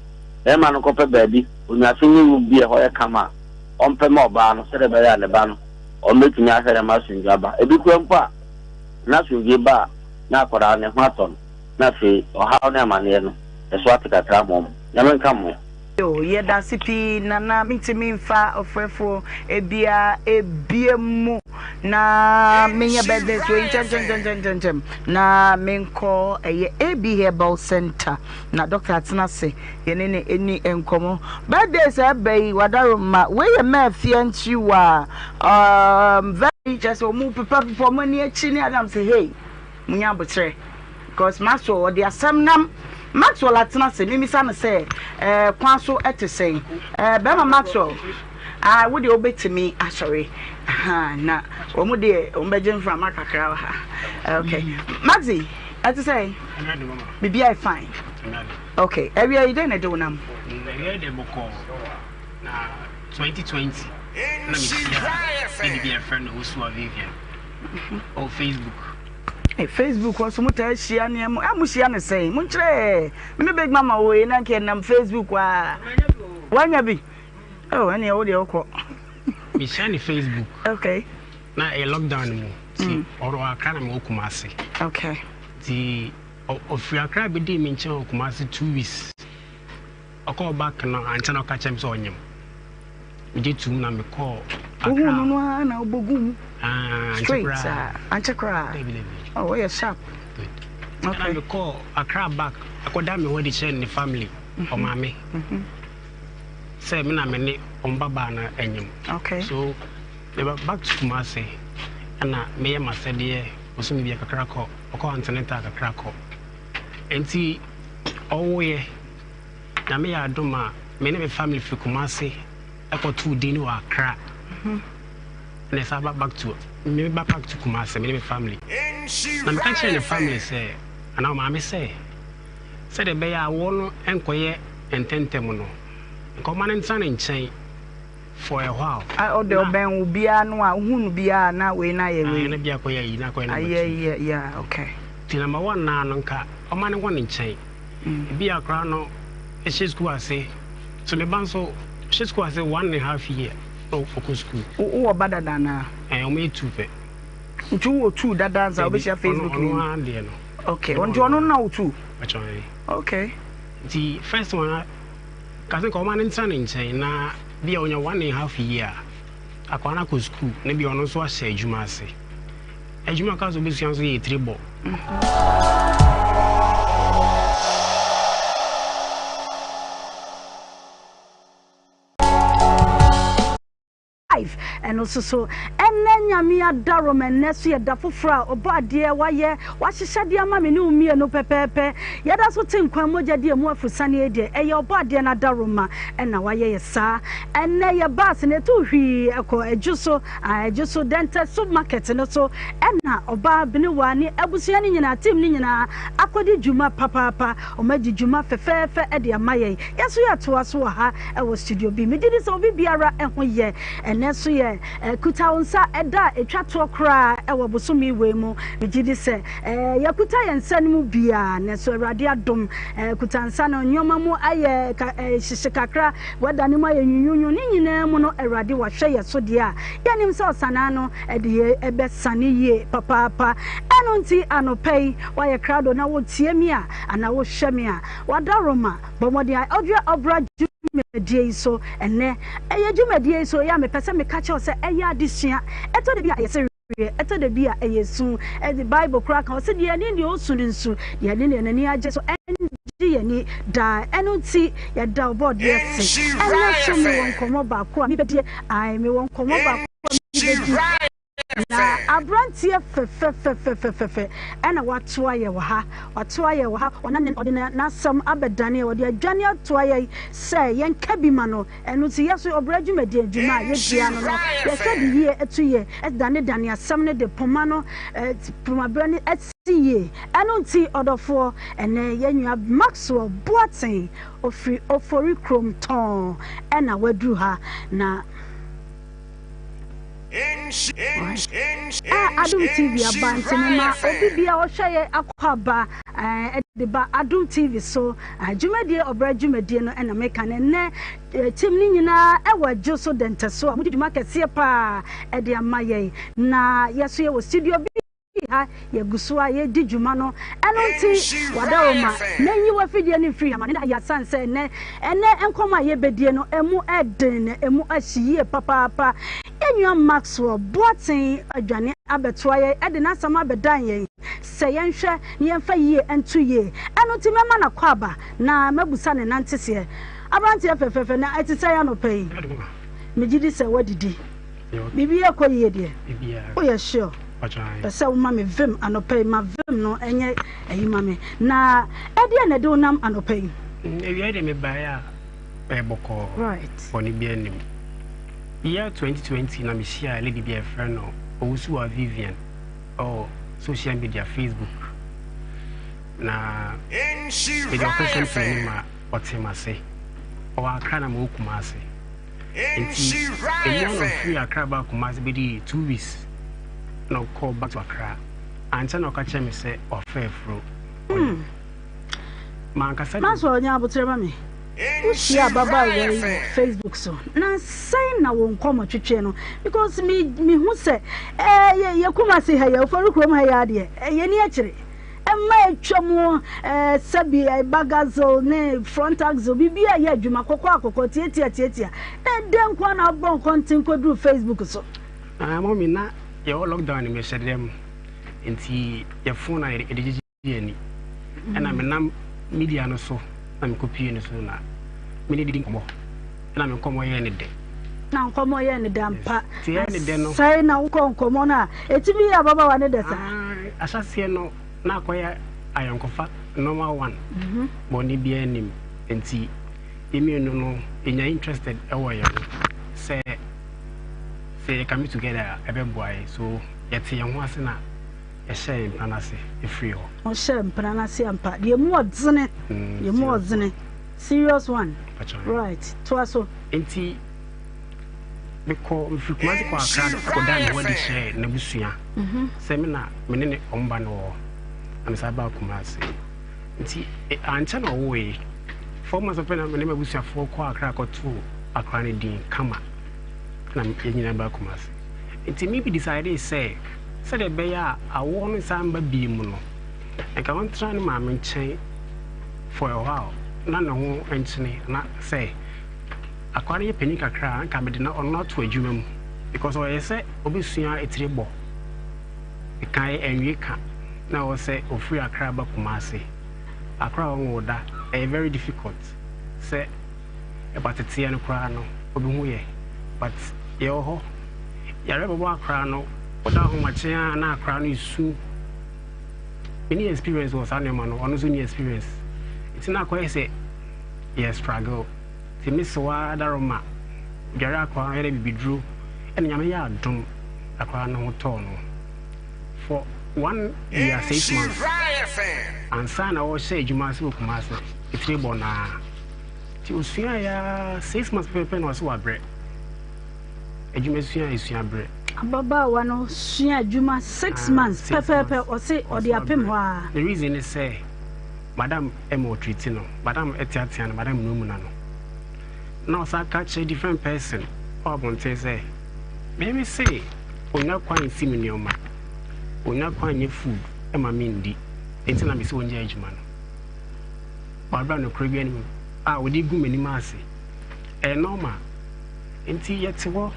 barima no nkɔpɛ baabi, ɔnya single room bi a ɛhɔ yɛ kama a, ɔmpɛ ma ɔbaa no sɛdeɛ ɛbɛyɛ a ne ba no, wɔbɛtumi ahwɛ no ma asomdwoeɛ aba. Ebi koraa mpo a, na asomdwoe ba a, na akwadaa no ne ho atɔ no, na afei ɔhaw ne amanneɛ no. Ɛso ate kakra mmom. Nyame nka mo ho. Yo, yɛdase pii Nana, mentumi mfa ɔfrɛfoɔ biara ebie mu na menyɛ birthdays wei ntɛmntɛmntɛmntɛm na menkɔ ɛyɛ AB Herbal Center na doctor atena ase yɛne ne ɛni nkɔmmɔ. Birthdays a ɛba yi wadaroma wei yɛ Mɛɛfia Nkyiriwa um, very kyerɛ sɛ ɔmo pepapepa ɔmo ani akyi ne adam sɛ hey Munya aboterɛ because Maxwell ɔde asɛm nam Maxwell atena ase mimisa no sɛ ɛɛ kwan so ɛte sɛn ɛɛ bɛrima Maxwell ah wo deɛ wobɛtumi asɔre ahaa na wɔn deɛ wɔn bɛgye mframa kakra wɔ ha okay Maxi ɛte sɛn biribi ayɛ fine okay awia yi dɛn na ɛde wo nam. Awia yi deɛ bɔkɔɔ na 2020 na mehyia lady bi a yɛfrɛ no Osua Vivian. Ɔwɔ Facebook. Hey, Facebook hɔ so mo taa hyia nea mo a mo hyia ne sɛn mo nkyerɛ me ne big mama wɔ yi na nka nam Facebook a wanya bi oh ɛnea wo deɛ wokɔ mehyia ne Facebook okay na ɛyɛ lockdown mu ti mm. ɔrɔ akra na mewɔ Kumasi okay ti ɔfiri akra bɛdii me nkyɛn wɔ Kumasi 2 weeks Ɔkɔɔ back no ankyɛ na ɔka kyerɛ me sɛ ɔnyem. Megye toom na mekɔɔ Accra. Wohuu no no ara na wobɔ guu mu? Ah, ankyɛ Straight koraa. ah, ankyɛ koraa. Dabi dabi. Oh, woyɛ sharp. Good. Okay. Ɛna mekɔɔ Accra back, ɛkɔda me ho adi kyerɛ ne family, ɔmaame. Sɛ me na me ne wɔn babaa no anyem. Okay. So, meba back to Kumasi, ɛna meyɛ m'asɛdeɛ, bosome biara kakra kɔ, ɔkɔ antenatal kakra kɔ. Enti ɔwoeɛ, Nyame yɛ adom a, me ne me family firi Kumasi kɔtoo din wɔ Accra. Ɛna ɛsan ba back to, me ba back to Kumasi, me ne me family. Na meka kyerɛɛ ne family sɛ, anaa ɔmaame sɛ, sɛdeɛ ɛbɛyɛ a awoɔ no nkɔyɛ ntɛntɛm no, nka ɔma no ntena ne nkyɛn for a while. A ɔde ɔbɛn wo biara no a wohu no biara na wei na ayɛ wei. Na bi akɔyɛ ayi na akɔyɛ number two. Ayɛ yɛ yeah okay. Ti number one naa no nka ɔma no nkɔ ne nkyɛn. Ebi akora no hyɛ school ase so me ba nso hyɛ school ase one and a half year na ɔkɔ school. Wo wɔ ba dada anaa? Ɛɛ ɔmo yɛ two pɛ. Nti wo wɔ two dada ansa wobɛhyia Facebook ni? Ɔno ara deɛ no. Okay nti ɔno na wo two? Ɔkyɛn. Okay. Nti first one. Ka sɛ nka ɔma no ntena ne nkyɛn na bia ɔnya one and half year a, akwadaa no akɔ sukuu na bia ɔno nso ahyɛ adwuma ase. Adwuma ka sɛ ɔbɛsua nso yɛ tiri bɔ. Life ɛno nso so ɛnɛ Nyame adarom ɛnɛ so yɛ da foforɔ a ɔbɔ adeɛ wayɛ wahyehyɛ de ama me ne wo mmienu pɛpɛɛpɛ yɛda so te nkwa mogya di emu afusane deɛ ɛyɛ ɔbɔ adeɛ no adaroma ɛna wayɛ yɛ saa ɛnɛ yɛ baase na ɛtu hwii ɛkɔ adwo so adwo so dɛntɛ so market no so ɛna ɔbaa benewa ne abusua no nyinaa team no nyinaa akɔdi dwuma papaapa ɔma di dwuma fɛfɛɛfɛ ɛde ama yɛn yɛn nso yɛtoa so wɔ ha wɔ studio bi. Megye di sɛ obi biara ho yɛ. Ɛnnɛ nso yɛ kuta wo nsa ɛda a ɛtwa toɔ koraa wɔ bosome wei mu. Megye di sɛ yɛkuta yɛn nsa no mu biara, nanso Awurade adom kuta nsa no, nneɛma mu ayɛ hyehye kakra, wɛda no mu ayɛ nwunwunwu. Ne nyinaa mu no, Awurade wahwɛ yɛn so deɛ a, yɛnim sɛ ɔsanaa no de yɛn bɛsane yie papaapa. Ɛno nti anɔpa yi, woayɛ krado na wotie me a, anaa wohwɛ me a, wadaroma. Bɔ mmɔden a ɔdua ɔbra dwumadie yi so ɛnnɛ. Ɛyɛ dwumadie yi so yɛ a mepɛ sɛ meka kyerɛ wo sɛ ɛyɛ adesua. Ɛtɔ da bi a ɛyɛ sereɛ, ɛtɔ da bi a ɛyɛ su. Ɛde Bible koraa ka, ɔse deɛ ɛne deɛ ɔsu no nsu, deɛ ɛne deɛ n'ani agye so ɛngye yɛn ani daa. Ɛno nti yɛda ɔbɔɔdeɛ ase. Ɛnnɛ so mewɔ nkɔmmɔ baako a mebɛdie. Ae, mewɔ nkɔmmɔ baako a mebɛdi. Na aberanteɛ fɛfɛfɛfɛfɛfɛ ɛna watoa yɛ wɔ ha, watoa yɛ wɔ ha, ɔna ne ɔde n'asɛm abɛdane, ɔde adwane atoa yɛ sɛ yɛnka bi ma no. Ɛno nti yɛ so ɔbrɛ dwumadie dwuma a yɛdua no no, yɛhwɛ de yie ɛto yie, ɛdane dane asɛm no de poma no, pomaberɛ no ɛsi yie. Ɛno nti ɔdɔfoɔ, ɛnɛ yɛn nua Maxwell Boateng, ɔfiri Ofori kurom tɔnn ɛna waduru ha, na. A Adom TV aba nti no ma obi bia ɔhwɛ yɛ akɔ aba de ba Adom TV so dwumadie ɔbrɛ dwumadie no ɛna meka no ɛnɛ team no nyinaa ɛwɔ adwo so dɛntɛso a modi dwuma kɛseɛ paa ɛde ama yɛn na yɛso yɛwɔ studio bi ha. ha, yɛgu so a yɛredi dwuma no. Ɛno nti, w'adaworoma, mɛnyi w'afidie no mfiri ama ne da asiane sɛ ɛnnɛ, ɛnnɛ nkɔmmɔ a yɛbɛdie no, ɛmu ɛden na ɛmu ahye yie papaapa. Yɛn nua Maxwell Boateng adwane abɛtoa yɛn de n'asɛm abɛdan yɛn sɛ yɛnhwɛ na yɛmfa yie nto yie. Ɛno nti mɛma no akwaaba na mɛbusa ne nanteseɛ. Aberanteɛ fɛfɛɛfɛ, na ɛte sɛn anɔpa yi? Megye di sɛ woadidi. Biribi rekɔ yie deɛ? Woyɛ sure? Pɛ sɛ woma me vim anɔpa yi, ma vim no nyɛ ayi ma me. Na ɛdeɛn na ɛde wo nam anɔpa yi? Awia yi deɛ mebaeɛ a ɛyɛ bɔkɔɔ. Right. Bɔne biara nnim. Year 2020 na mehyiaa lady bi a yɛfrɛ no Owusuwa Vivian ɛwɔ social media, Facebook. Na mede ɔpɛsɛm too n'anim ma ɔtee m'ase. Ɔwɔ Accra na mewɔ Kumasi. Nti emu a na ɔfiri Accra baa Kumasi bɛdii 2 weeks na ɔkɔɔ back to Accra. Ankyɛ na ɔka kyerɛɛ me sɛ wafa afuro. Mankasa bio. Maxwell nya aboterɛ ma me. Wohyia ababaawa yi wɔ Facebook so na sɛn na wo nkɔmmɔ twetwe no because me mehu sɛ eh, yɛ yɛ Kumasi ha yi Ofori kurom ha yi adeɛ eh, yɛni akyire ɛma atwa mu eh, sɛbi eh, bagazel ne front axle biribi a yɛ adwuma kɔkɔ akɔkɔ tiatia tiatia na ɛdɛn nko na abɔ nkɔnten kɔduru Facebook so. Ah, mɔmi na yɛwɔ lockdown no mehyɛ dɛm nti yɛ phone a yɛde gyegye ani ɛna menam media no so na mekɔpie no so na mene didi nkɔmmɔ ɛna me nkɔmmɔ yɛɛ ne dɛ. Na nkɔmmɔ yɛɛ ne dɛ ampa. Nti ɛyɛ ne dɛ no. Sɛe na wokɔ nkɔmmɔ no a ɛtumi yɛ ababaawa ne dɛ saa. Ahyɛseɛ no na akɔyɛ ayɔnkofa normal one bɔne biara nnim nti yɛn mmienu no yɛnya interested ɛwɔ yɛn ho sɛ sɛ yɛ come together a ɛbɛboa yɛn so yɛte yɛn ho ase na yɛhyɛɛ mpena no ase firii hɔ. Ɔhyɛɛ mpena no ase ampa. Deɛ mu ɔdzene. Deɛ mu ɔdzene. Serious one. Right. Toa so. Nti mekɔ mefiri Kumasi kɔ Accra kɔdaa me ho adi kyerɛɛ n'abusua sɛ me na me ne ne wɔn ba no wɔ hɔ na mesan baa Kumasi. Nti ankyɛ na ɔwoe. 4 months pɛ na me ne m'abusuafoɔ kɔɔ Accra kɔtoo akwadaa no din Kama na yɛn nyinaa baa Kumasi. Nti me bi decide sɛ sɛdeɛ ɛbɛyɛ a awoɔ no nsan mma bio mu no, nka ɔntena ne maame nkyɛn for a while na ne ho nkyene na sɛ akwadaa no yɛ panin kakra a nka mede no ɔno ato adwuma mu because ɔyɛ sɛ ɔbɛsua etire bɔ kan ɛnwie ka na ɛwɔ sɛ ɔfiri Accra ba Kumasi. Accra a ɔnwoo da ɛyɛ very difficult sɛ ɛba teteɛ no koraa no obi ho yɛ but yɛwɔ hɔ yare bɛbɔ akora no woda ahomakye a na akora no esu. Menni experience wɔ saa nneɛma no, ɔno nso nni experience nti na akɔyɛ sɛ yɛ struggle nti me sewa daroma dware akora no yɛdɛ bibiduro ɛna Nyame yɛ adom akora no ho tɔɔ no for one year 6 months ansa na ɔhyɛ adwuma ase wɔ Kumasi etire bɔ naa nti osua ya 6 months pɛpɛpɛ na ɔsɛ wabrɛ adwuma sua esua brɛ. Ababaawa no sua adwuma 6 months pɛpɛɛpɛ ɔse ɔde apem hɔ aa. Ne reason ne sɛ madam ma ɔtreat no, madam teatea no, madam munamuna no. Na ɔsan ka kyerɛ different person wɔ abɔnten sɛ me me se ɔnya kwan nsi me nneɛma, ɔnya kwan nyɛ food ma me ndi, nti na me se ɔnyɛ adwuma no. Wabra nokorɛ bi anim a ɔde gu m'anim ase. Ɛyɛ normal. Nti yɛte hɔ,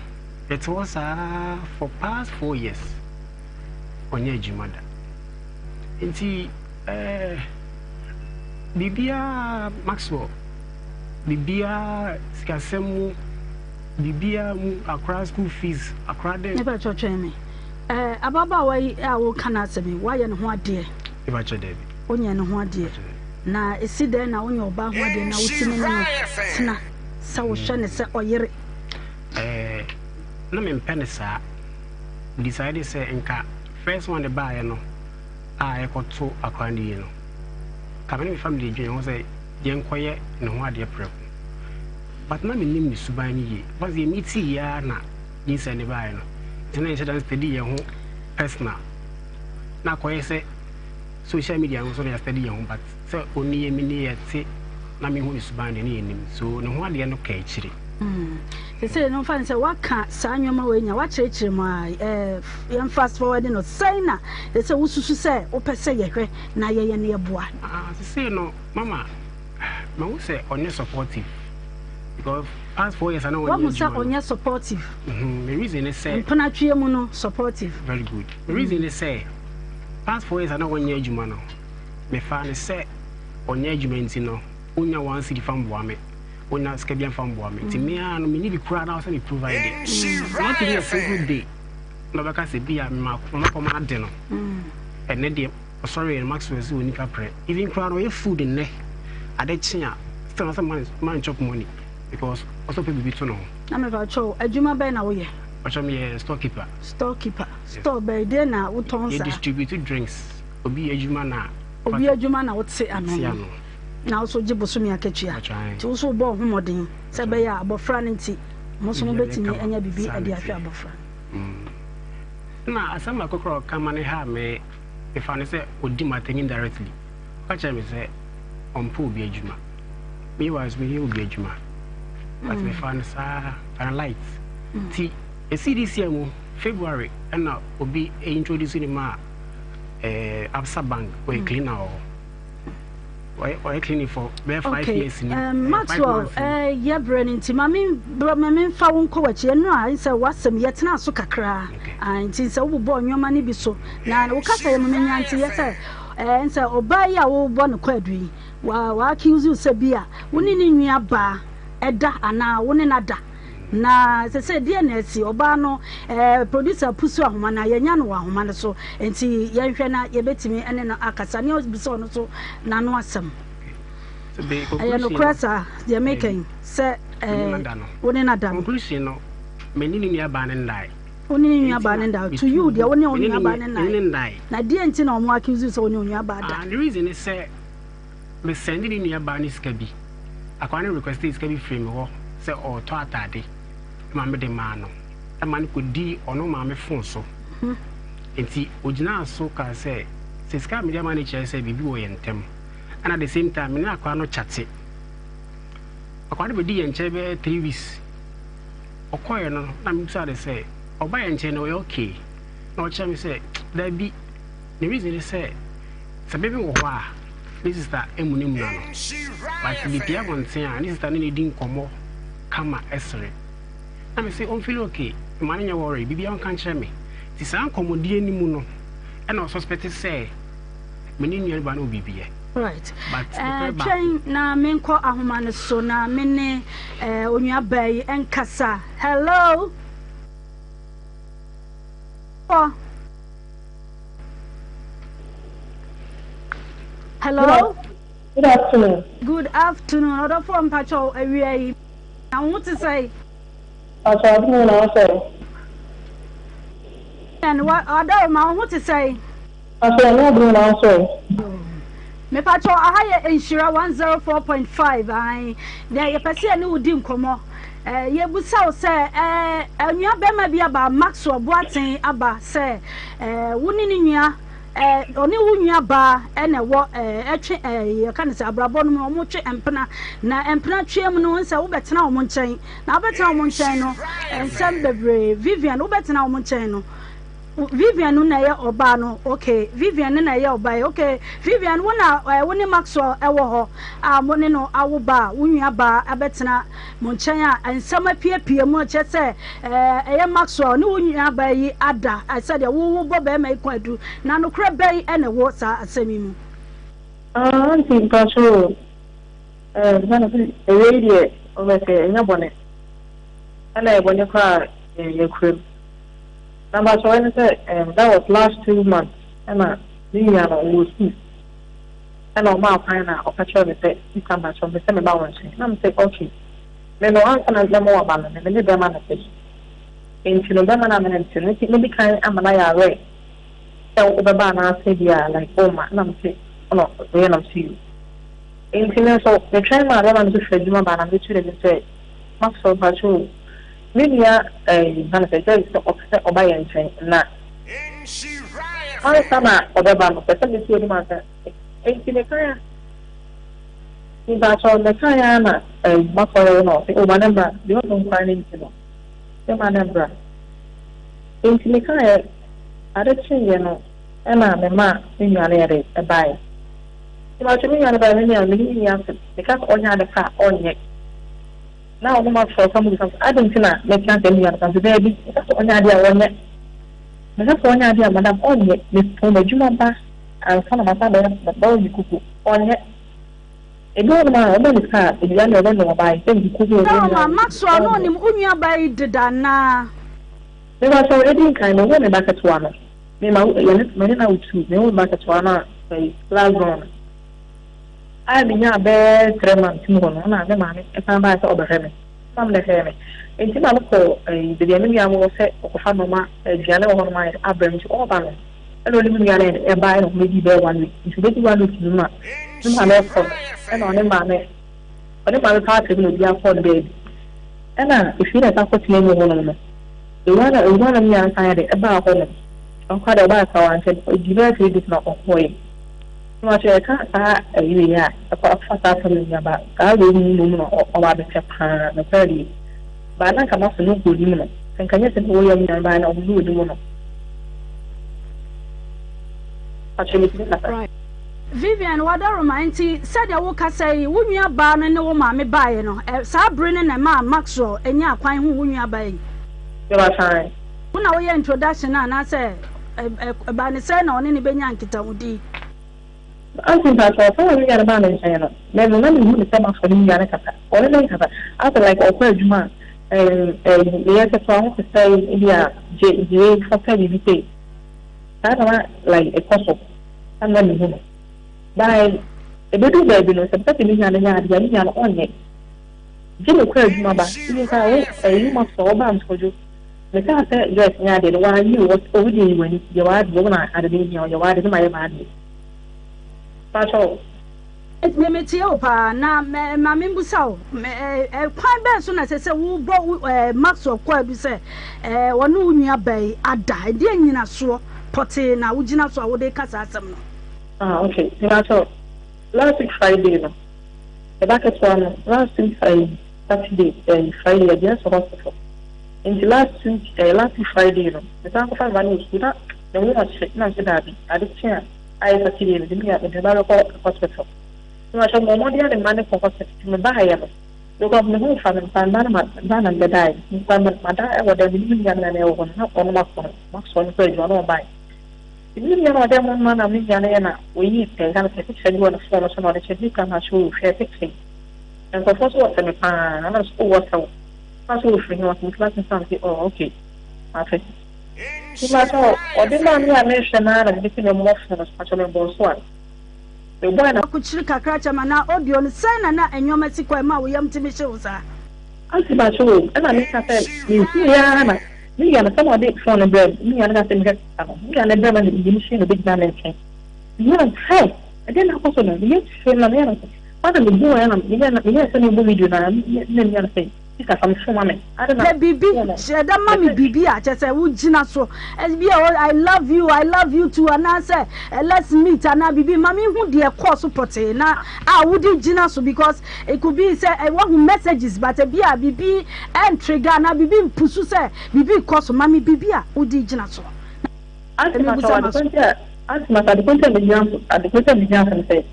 yɛte hɔ saa for past 4 years ɔnyɛ adwuma da. Nti eh, biribiara Maxwell, biribiara sikasɛm mu, biribiara mu, akora school fees, akora dɛn. Mepa kyɛw twɛn me. Eh, ababaawa yi a woka n'asɛm yi, woayɛ ne ho adeɛ? Mepa kyɛw daabi. Wonyɛ ne ho adeɛ. Na esi dɛn na wonyɛ ɔbaa ho adeɛ na wotumi ne no tena sɛ wohwɛ no sɛ ɔyere? Eh, na mempɛ no saa. Me decide sɛ nka first one baeɛ no a yɛkɔto akwadaa no yie no, nka me ne me family dwen ho sɛ yɛnkɔyɛ ne ho adeɛ prɛko. But na mennim ne suban no yie. Because yɛ meetii yɛ ara na nyinsɛn no baeɛ no, nti na yɛnhyɛ da nstudy yɛn ho personal. Na akɔyɛ sɛ social media no so na yɛstudy yɛn ho but sɛ ɔni yɛ menni yɛ te na mehu ne suban deɛ ne yɛnnim. So ne ho adeɛ no ka akyire. Sesei no mfa no sɛ woaka saa nneɛma wei nyinaa, woakyerɛkyerɛ mu a, eh, yɛn fast forward no, sɛn na ɛsɛ sɛ wosusu sɛ wopɛ sɛ yɛhwɛ na yɛyɛ no yɛboa? Ah, sesei no, mama, mahu sɛ ɔnyɛ supportive because past 4 years ana ɔnyɛ Wahu sɛ adwuma no. ɔnyɛ supportive. Me reason ne sɛ. Mpenatweɛ mu no, supportive. Very good. Me reason ne sɛ, past 4 years ana ɔnyɛ adwuma no, mefaa no sɛ ɔnyɛ adwuma nti no, ɔnnya 1 cedi fa mboa me. Ɔnnya sika bi amfa mboa me. Nti me ara no, menni bi koraa na ɔsɛ me provide. Not even a single day na ɔbɛka sɛ bi a mema kɔm ade no. Ɛnɛ deɛ ɔsɔre yɛ no Maxwell sɛ onipa prɛ. Even koraa no ɔyɛ food nnɛ ade kye a still na sɛ man man chop money because ɔsɛ ɔpɛ biribi to ne ho. Na mepa kyɛw, adwuma bɛn na woyɛ? Ɔkyɛ meyɛ store keeper. Store keeper. Store bɛn deɛ na wotɔn Yɛ saa? distribute drinks. Obi adwuma na. Obi adwuma na wote ano Te no. ano. Na wo nso gye bosome akatua. Nti wo nso wobɔ wo ho mmɔden sɛ ɛbɛyɛ a abɔfra no nti mo nso mobɛtumi anya biribi de ahwɛ abɔfra no. Ɛna asɛm baako koraa ɔka ma no haa me, mefa no sɛ ɔdi m'atɛm indirectly. Ɔka kyerɛɛ me sɛ ɔmpɛ obi adwuma. Meanwhile nso meyɛ obi adwuma. But mefa no saa, fa no light. Nti ɛsii this year mu, February ɛna obi introduce ne maa eh, Absa Bank, ɔyɛ cleaner wɔ hɔ. Ɔyɛ cleaning for bɛyɛ 5 Okay, years ni. um, 5 Maxwell, months ni. yɛ berɛ no nti ma me ma memfa wo nkɔ w'akyi. Ɛno a sɛ w'asɛm yɛtena so kakra. Ah, nti sɛ wobobɔɔ nneɛma no bi so na wo kasa yɛ mu menya nti yɛ sɛ eh, sɛ ɔbaa yi a wobɔ no kwaadu yi wa wa accuse you sɛ bi a wo ne ne nua baa ɛda anaa wo ne no ada. Na sɛ sɛ deɛ na asi ɔbaa no eh, producer pusu ahoma no a yɛnya no wɔ ahoma no so nti yɛnhwɛ na yɛbɛtumi ne no akasa ne ɔbisa ɔno so n'ano asɛm. Ɛyɛ nokorɛ saa deɛ meka yi sɛ eh, wo ne no ada no. Conclusion no, me ne ne nuabaa no ndae. Wo ne ne nuabaa no ndae. To you deɛ wo ne wo nuabaa no ndae. Na deɛ nti na ɔmo accuse you sɛ wo ne wo nuabaa da? Ah, the reason is sɛ me sɛnde ne nuabaa no sika bi. Akwadaa no requestee sika bi firii me hɔ sɛ ɔretɔ atade ma mede maa no. Ɛma no kɔdii ɔno maame fon so. Nti ɔgyinaa so kaa sɛ, sɛ sika a mede ama no kyerɛ sɛ biribi wɔ yɛn ntam. Ɛna at the same time, me ne akwadaa no kyate. Akwadaa no bɛdii yɛn nkyɛn bɛyɛ 3 weeks. Ɔkɔeɛ no, na mebisaa no sɛ, ɔba yɛn nkyɛn no ɔyɛ okay? Na ɔkyerɛ me sɛ, daabi. Ne reason ne sɛ, sɛ bebe wɔ hɔ a, ne sister amunamuna no. But mepie abɔnten a, ne sister ne no di nkɔmmɔ kama sere. Na me se ɔmfeel okay, mma no nyɛ worry, biribiara ɔnka nkyerɛ me. Nti saa nkɔmmɔdie no mu no, ɛna ɔsuspect sɛ me ne nua no ba no wɔ biribi yɛ. Right. But Eh, nokorɛ baako. twɛn na menkɔ ahoma no so na me ne eh, onuabaa yi nkasa. Hello? Oh. Hello. Good afternoon. Good afternoon. Ɔdɔfoɔ mpakyɛw awia yi. Na wo ho te sɛn? Mpakyɛw ade mu na wo sɛ. Ɛn wa ɔdɔroma wo ho te sɛn? Mpakyɛw ɛnyɛ ade mu na wo sɛ. Mepakyɛw aha yɛ Nhyira 104.5 ae. Dɛ yɛpɛ sɛ yɛne wo di nkɔmmɔ. Eh, yɛbusa wo sɛ eh, onua bɛrima bi aba, Maxwell Boateng aba sɛ eh, wo ne ne nua eh, ɔne wo nua baa ɛna ɛwɔ eh, ɛtwe eh, yɛka no sɛ abrabɔ no mu wɔn twe mpena na mpena twe mu no sɛ wobɛtena wɔn nkyɛn na wobɛtena wɔn nkyɛn no nsɛm bebree Vivian wobɛtena wɔn nkyɛn no Vivian no na ɛyɛ ɔbaa no okay Vivian no na ɛyɛ ɔbaa yi okay Vivian wo na ɛɛ wo ne Maxwell ɛwɔ hɔ a mo ne no awo ba a wo nua baa abɛtena mo nkyɛn a nsɛm apiepie mu kyerɛ sɛ ɛɛ ɛyɛ Maxwell ne wo nua baa yi ada sɛdeɛ wo wo bɔ bɛrima yi kɔn adu na nokorɛ bɛn ɛna ɛwɔ saa asɛm yi mu. Ah aunty mpakyɛw o ɛɛ ɛwei deɛ ɔbɛ sɛ ɛnyɛ bɔne ɛna ɛyɛ bɔne koraa a yɛkura mu. Na mpakyɛw ɛne sɛ ɛɛm that was last 2 months ɛna me nua no ɔwɔ sukuu ɛna ɔmaa kwan na ɔka kyerɛɛ me sɛ sister mpakyɛw mepɛ sɛ meba wo nkyɛn na me sɛ okay me no ansa na mɛma waba no me me ne bɛrima no te nti no bɛrima no a me ne no te no nti medi kan ama no ayɛ aware sɛ wobɛba anaasɛ bi a like womma na me sɛ ɔna ɔyɛ na me sɛ you nti me nso metwɛn maa bɛrima no nso firi adwuma baa na metu n'anim sɛ Maxwell mpakyɛw o Me nua ɛɛ yɛfrɛ no sɛ Joyce sɛ ɔpɛ sɛ ɔba yɛn nkyɛn na ansa na ɔbɛba no pɛ sɛ metu anim ansa. Enti mekae a. Mpakyɛw mekae ara na ɛɛ m'asɔre hɔ na ɔse oh ma no mbra deɛ ɔdɔ nkwan no nti no se ma no mbra. Enti mekaeɛ ade kyeeɛ no ɛna memaa me nua no yɛde ɛbaeɛ. Mpakyɛw me nua no baeɛ me nua no me ne no nni asɛm meka sɛ ɔnyɛ ade pa a ɔnyɛ. Na ɔno m'asɔre koraa mobisa me sɛ adɛn nti na meka sɛ me nua no ka mese daabi meka sɛ ɔnyɛ adeɛ a ɔnyɛ. Meka sɛ ɔnyɛ adeɛ a madam ɔnyɛ mepɔn m'adwuma ba ansa na masan abɛyɛ mabɛwɔ me kuku ɔnyɛ. Ebi wɔ hɔnom a, wɔma no sika a, aduan deɛ ɔbɛnoa, but sɛ nkuku bi a Sɛ ɔbɛnoa ɔma Maxwell na ɔnyɛ. ɔnim wo nua baa yi deda anaa? Me ba sɛ edi nkan me wo me ba ketewa no me ma yɛne me ne no awo tuu me wo me ba ketewa no a ɛyi last born no a me nyaa bɛɛ three months mu hɔ no na me maame ɛsan baa sɛ ɔbɛhwɛ me maame na ɛhwɛɛ me nti maame kɔ ɛyi beebi a me nua wɔ sɛ ɔkɔfa nneɛma aduane wɔ hɔ nom ayɛ abrɛ me nti ɔɔba no Ɛna ɔne me nua no ɛbaeɛ na wɔbɛdii bɛyɛ one week nti wɔbɛdi one week no na ne maame rekɔ no ɛna ɔne maame ɔne maame paatee bi na obiara kɔɔ ne baabi ɛna efie na ɛsan kɔtena mu hɔnom no ewura na ewura na me nua nsan yɛ de ɛbaa hɔ nom ɔkɔ de ɔbaa kora wankyɛ ɔdi bɛyɛ 3 days na ɔkɔɔyɛ na wakyɛ ɛka saa ɛyi wei a ɛkɔ akɔfa saa problem yi aba saa wei mu mu na ɔba abɛkyɛ paa nokorɛ deɛ baa na nka maso no nkɔ onim no sɛ nka nyɛ sɛ na wɔyɛ mu nua baa na ɔmo ne onim no. Pakyɛ metumi kasa? Vivian, W'adaworoma, enti sɛdeɛ wokasa yi, wo nua baa no ne wo maame baeɛ no, saa bere no na ɛmaa Maxwell nyaa kwan huu wo nua baa yi? Mebakyɛ. Wo na woyɛɛ introduction no anaasɛ ɛbaa no sɛn na ɔne no bɛnyaa nkitahodi? Aunty mpakyɛw ɔsan na me nua no baa me nkyɛn no me no na me hu no sɛ mafa ne nua no kasa ɔne me nkasa asɛ like ɔkɔ adwuma a ɛɛm ɛyi meyɛ ketewa ho te sɛ ebi a gye gye wei fa pɛ biribi sei saa na na like ɛkɔ so saa na me hu no by ebedu baabi no sɛ mepɛ sɛ me nua no nyɛ adeɛ a me nua no ɔnyɛ gye me kɔ adwuma ba ebi nka wo ɛyi ma sɔ ɔba ntɔdwo mekaa sɛ Joyce nyɛ adeɛ no wɔanyi wo wɔ wo deɛ yi w'ani yɛ w'adeɛ wo na ade no hia wo yɛ w'ade ne ma yɛ m'adeɛ. Pakyɛw. Me me tie wo paa na me ma me mbusa wo me ɛ kwan bɛn so na ɛsɛ sɛ wo bɔ wo ɛ Maxwell kwaadu sɛ ɛ ɔne wo nua baa yi ada ɛdeɛ nyinasoɔ pɔtee na wo gyina so a wode ka saa asɛm no. Ah okay mepakyɛw last week Friday no me ba ketewa no last week ɛyi Saturday ɛyi Friday yɛde no to hospital nti last week ɛyi last week Friday no mesan kɔfa me ba no wɔ sukuu na ne ho ɔhye na mese daabi ade kye a ayɛ Saturday no, mede me nua mede me ba bɛkɔ hospital. Nti makyɛ mebɔ mmɔden ade me ba no kɔ hospital nti mebaeɛ no because me ho mfa me mfa me ba no ma ba na mebɛdaeɛ nti mekura me mada wɔ dɛm mene me nua no na na ɛwɔ hɔ no na ɔno masɔ no masɔ no kɔ adwuma na ɔbaeɛ nti me nua no ɔdɛ mo no na me nua no yɛ na ɔyii pɛ nka no sɛ picture bi wɔ ne phone no so na ɔde kyerɛ me kura makyɛ o hwɛ picture yi nkurɔfoɔ nso wɔsɛ me paa na mesɛ o wɔsɛ wo na sɛ wɔfiri he wɔsɛ me class nsa mese oh okay mate. Mepakyɛw, ɔde maa me a mehwɛ no ara na mede si me mmɔ fon so, pakyɛw mebɔɔ so a, mebɔe na. Akokyiri kakra kyɛ ma na audio no, sɛn na na nneɛma si kɔ a ɛmaa wo yam tumi hyew saa? Auntie pakyɛw o, ɛna meka sɛ mehuui ara na me nua no sɛnea ɔde fon no brɛɛ me, me nua no ka sɛ mehwɛ sika no, me nua no brɛɛ me na me yam hyee na obegyinaa me nkyɛn. Mehuu no sɛ, hey, ɛdeɛn na akɔ so no? Me yam hyee me na meyɛɛ no sɛ, hɔ na mebɔɔ na meyɛɛ sɛ mebɔ video no ara, na me nua no sɛ, Sista fa me phone ma me. Adɛn na Pɛ biribi, phone no? hyɛ da ma me Mepɛ. biribi a kyerɛ sɛ wogyina so. Ebi a I love you, I love you too anaasɛ let's meet anaa biribi ma menhu deɛ ɛkɔɔ so pɔtee na a wode gyina so because it could be sɛ woahu messages but ebi a biribi ɛntrigger anaa biribi mpusu sɛ biribi rekɔ so ma me biribi a wode gyina so. Auntie Mebisa Masa, ade m'aso. ko nti a Auntie Masa, ade ko nti a megyina so ade ko nti a megyina so ne sɛ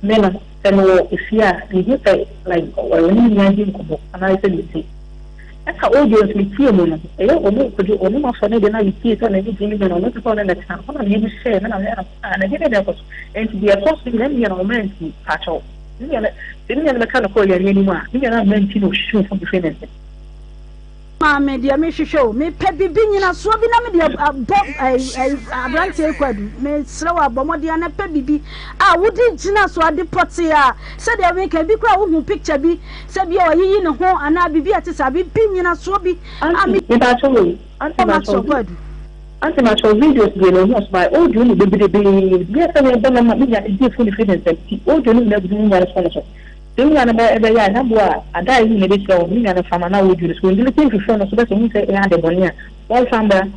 me no sɛ mewɔ efie a mehu sɛ like ɔne me nua di nkɔmmɔ anaasɛ metie ɛna audio nso metie mu no ɛyɛ ɔno Kwadwo ɔno Mafɔ ne deɛ na metie sɛ ɔne gye me nua no ɔno pɛ sɛ ɔne ne tena hɔ na meyɛ hyɛɛ me na meyɛ no ah na deɛ na ɛkɔ so nti deɛ ɛkɔ so nyina me nua no ɔmmerɛ nti paakyɛw me nua no sɛ me nua no bɛka no kɔɔ yareɛ no mu a me nua no amma nti na ɔhwehwɛ mfom firi ne nsam. Maame deɛ mehwehwɛ o, mepɛ biribi nyinasoɔ bi na mede abɔ aberanteɛ yi kwadu. Mesrɛ wo a bɔ mmɔden a na pɛ biribi a wode gyina so ade pɔtee a sɛdeɛ meka ebi koraa wohu picture bi sɛ bi a wayiyi ne ho anaa biribi a ɛte saa, biribi nyinasoɔ bi a Auntie, me mepakyɛw o, auntie Maxwell mepakyɛw, Kwadu. auntie mepakyɛw videos deɛ mehu so but audio no bebrebee, deɛ sɛ mebɔ no ma me nua no gye phone firi ne nsam nti audio no nyinaa gugu me nua no phone so. Sɛ wo nua no bɛ bɛyɛ a, n'aboa a ada a ehu na ebehyia wo no, ne nua no fa ma na wodwiri. So ondelete mfi fon no so bɛsɛ ohu sɛ ɛyɛ ade bɔne a, wɔmfa mbra.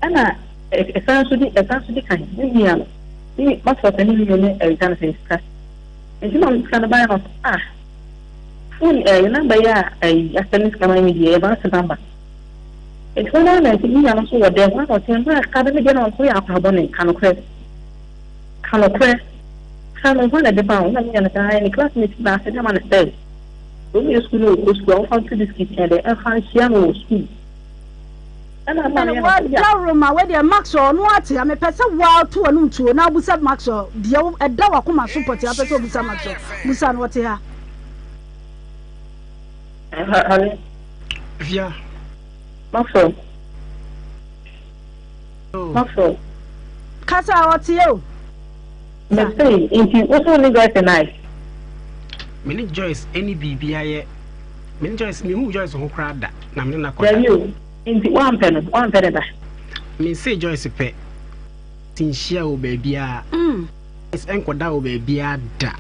Ɛna ɛsan nso di ɛsan nso di kan, ne nua no, ne mascot ne ne nua no ɛka no sɛ sika. Nti na ɔde sika no baeɛ na ɔse ah phone ɛɛ number yi a ɛyi asɛne sika ma me deɛ ɛyɛ m'ase number. Nti hɔ no ara na nti me nua no nso wɔ dɛm hɔ ara na ɔse maa sika no me deɛ na ɔse woyɛ akwadaa bɔne ka nokorɛ ka nokorɛ sika no hwan na ɛde maa wo na me nua no sɛ ae ne classmate na asɛde ama no sɛ wɔwie sukuu na ɔkɔ sukuu a wɔmfa nto biscuit ɛdɛ ɛmfa nhyia no wɔ sukuu. Wadawuroma wei deɛ Maxwell ɔno ate a mepɛ sɛ woato w'anom tuo na wobusa Maxwell deɛ ɛda w'akoma so pɔtee apɛ sɛ obusa Maxwell busa no ɔte ha. Hello. Fia. Maxwell. Maxwell. Kasa ɔte o. Mese nti wo so ne Joyce nai? Me ne Joyce ɛni biribi ayɛ. Me ne Joyce mehu Joyce ho koraa da na me ne no akɔda. Dabi o, nti woampɛ no, woampɛ ne ba? Me se Joyce pɛ ti nhyia wɔ baabiara. Joyce ɛnkɔda wɔ baabiara da.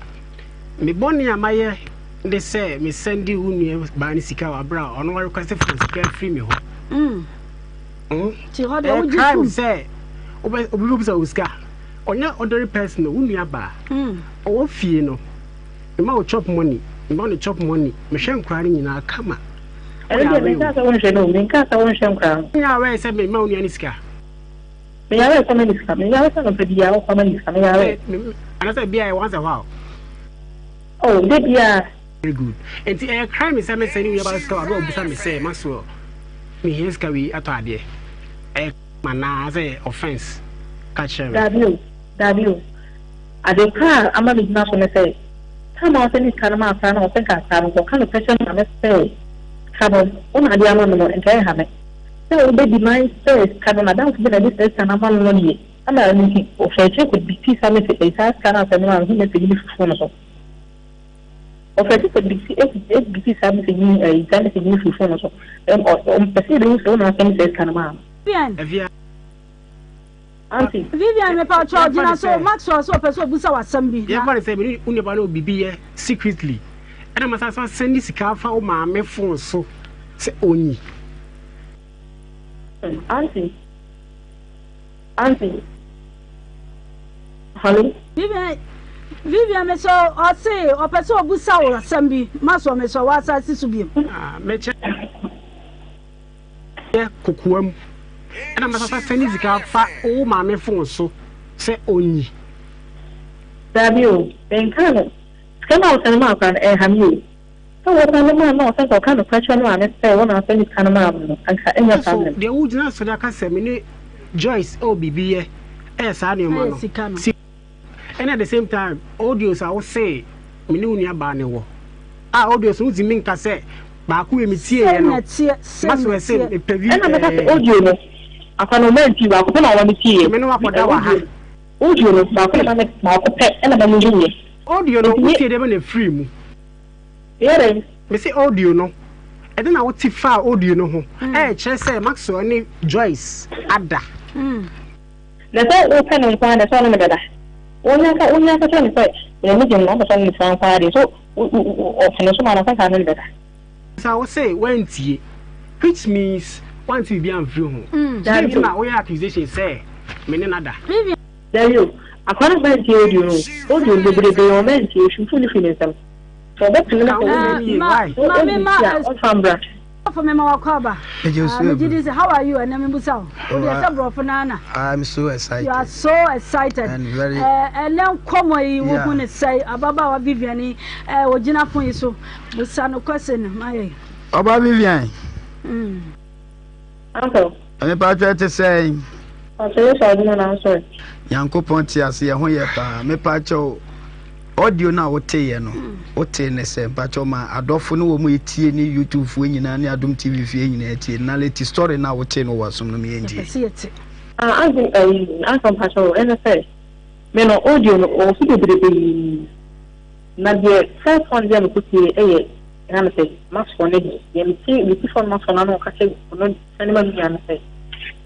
Me bɔne a mayɛ ne sɛ me sɛnde wo nua baa no sika wɔ abere a ɔno wa request for sika afiri me hɔ. Nti hɔ deɛ wogye Ɛyɛ crime tom. sɛ wobɛ obi bɛbisa wo sika. Ɔnyɛ ordinary person o, wo nua baa. Ɔwɔ fie no, mema wo chop money, mema no chop money, mehwɛ nkoraa no nyinaa kama. Ɛno deɛ menkaa sɛ wonhwɛ no o, menkaa sɛ wonhwɛ nkoraa no. Wonyɛ aware sɛ mema wo nua no sika? Meyɛ aware sɛ ɔma me sika, meyɛ aware sɛ anɔpa biara ɔkɔ ma me sika, meyɛ aware. Anaasɛ bia ɛyɛ once a while? Oh, da biara. Very good. Nti ɛyɛ crime sɛ mesɛne wo nuabaa sika wɔ abere a ɔbisa me sɛ Maxwell mehia sika wei atɔ adeɛ? Ɛyɛ crime anaa sɛ ɛyɛ offence? Ka kyerɛ me. Daabi o, daabi o. Ade pa a ama megyina so ne sɛ, time a ɔsɛne sika no maa akwadaa no a ɔsɛ nka akwadaa no nka ɔka nokorɛ kyerɛ maame sɛ sika no wo na ade ama me no nka ɛnha me. Sɛ wobɛ deny sɛ sika no n'adamfo bi na ɛde saa sika no ama no no deɛ ama ɛno nti ɔfaa akyire kɔ bitii saa message ɛyi saa sika no a ɔsɛne maa no ho message no firi phone no so. Ɔfaa akyire kɔ bitii ɛbitii saa message no ɛyi saa message no firi phone no so. Ɛm ɔ ɔmpɛ sɛ yɛbɛhu sɛ wo na asɛne saa sika no maa no. Vivian. Auntie. Vivian mepa wo kyɛw gyina so Maxwell sɛ ɔpɛ sɛ ɔbusa wo asɛm bi na. Yɛmfa no sɛ me ne wo nuabaa no wɔ biribi yɛ secretly ɛna masan so asɛnde sika afa wo maame phone so sɛ ɔnyi. Auntie. Auntie. Hello. Vivian Vivian mesɛ ɔse ɔpɛ sɛ ɔbusa wo asɛm bi Maxwell mesɛ w'asase so biom. Ah, mekyɛ. yɛ kokoam ɛna masasa sɛne sika fa wo maame fon so sɛ ɔnyi. Daabi o, menkaa no. Sika no a ɔsɛne maa koraa no, ɛnha me o. Sɛ wɔsane maa no a, ɔsɛ nka ɔka nokorɛ kyerɛ ne maame sɛ wo na asɛne sika no maa me no, anka ɛnyɛ So problem. deɛ wogyina so de aka sɛ me ne Joyce wɔ biribi yɛ ɛyɛ saa nneɛma Ɛyɛ no? sika no. Ɛna at the same time audios a wose me ne wo nua baa no wɔ a audios no wontumi nka sɛ baako wei me tie yɛ no maso ɛse mepɛ vi Ɛna mɛka sɛ audio no akwa no ɔma nti baako pɛ na ɔma me tie yɛ me ne wakɔda wɔ ha audio no baako na ma me baako pɛ ɛna ma me hu yɛ audio no wotie deɛ bɛ na ɛfiri mu yɛ dɛn me se audio no ɛde na wote faa audio no ho ɛɛkyerɛ sɛ Maxwell ne Joyce ada. Na sɛ wopɛ no nko ara deɛ, sɛ ɔne no bɛda. Wonya ka wonya ka kyerɛ no sɛ n'ani gye no na ɔpɛ sɛ ɔne no tra nko ara deɛ, so ɔpene so ma no a, sɛ anka ɔne no bɛda. Sa wo se wantie which means wante biribi amfiri ho. Dɛn Dabi nti o. na woyɛ accusation sɛ me ne no ada? Dabi o. Akwadaa no mantie audio no o. Audio no bebrebe ɔmantie, ohwim phone no firi ne nsam. Sɛ ɔbɛpene na Ka sɛ wo deɛ no yie why? Ma me ma ɔdi a, ɔmfa mbra. Brɔfo me ma wakɔ aba. Megye wo so Ah, megye Ebru. di sɛ how are you ɛnɛ me busa wo. Wo deɛ Oh, sɛ brɔfo naa na. I'm so excited. You are so excited. And very. Eh, ɛnɛ nkɔmɔ yi wo hu Yeah. ne sɛ ababaawa Vivian yi eh, ogyina fon yi so. Busa no question ma yɛ. Ɔba Vivian. Mm. Uncle. Mepa kyɛ te sɛn? Pastor Yesu adwuma na asɔre. Nyankopɔn te ase yɛ ho yɛ paa. Mepa kyɛw audio no a woteeɛ no wotee ne sɛ mpakyɛw ma adɔfo ne wɔn etie ne YouTube foɔ nyinaa ne Adom TV fie nyinaa tie narrate story no a wotee no wɔ asom no meyɛ ntie. Ah, uncle, ayi, uncle mpakyɛw ɛne sɛ me no audio no ɔwɔ so bebrebe na deɛ first one deɛ mekɔ tie ɛyɛ ɛna me sɛ masɔ ne deɛ deɛ metie meti fɔ no masɔ no ano ɔka kyɛ ɔno sɛne ma me nua no sɛ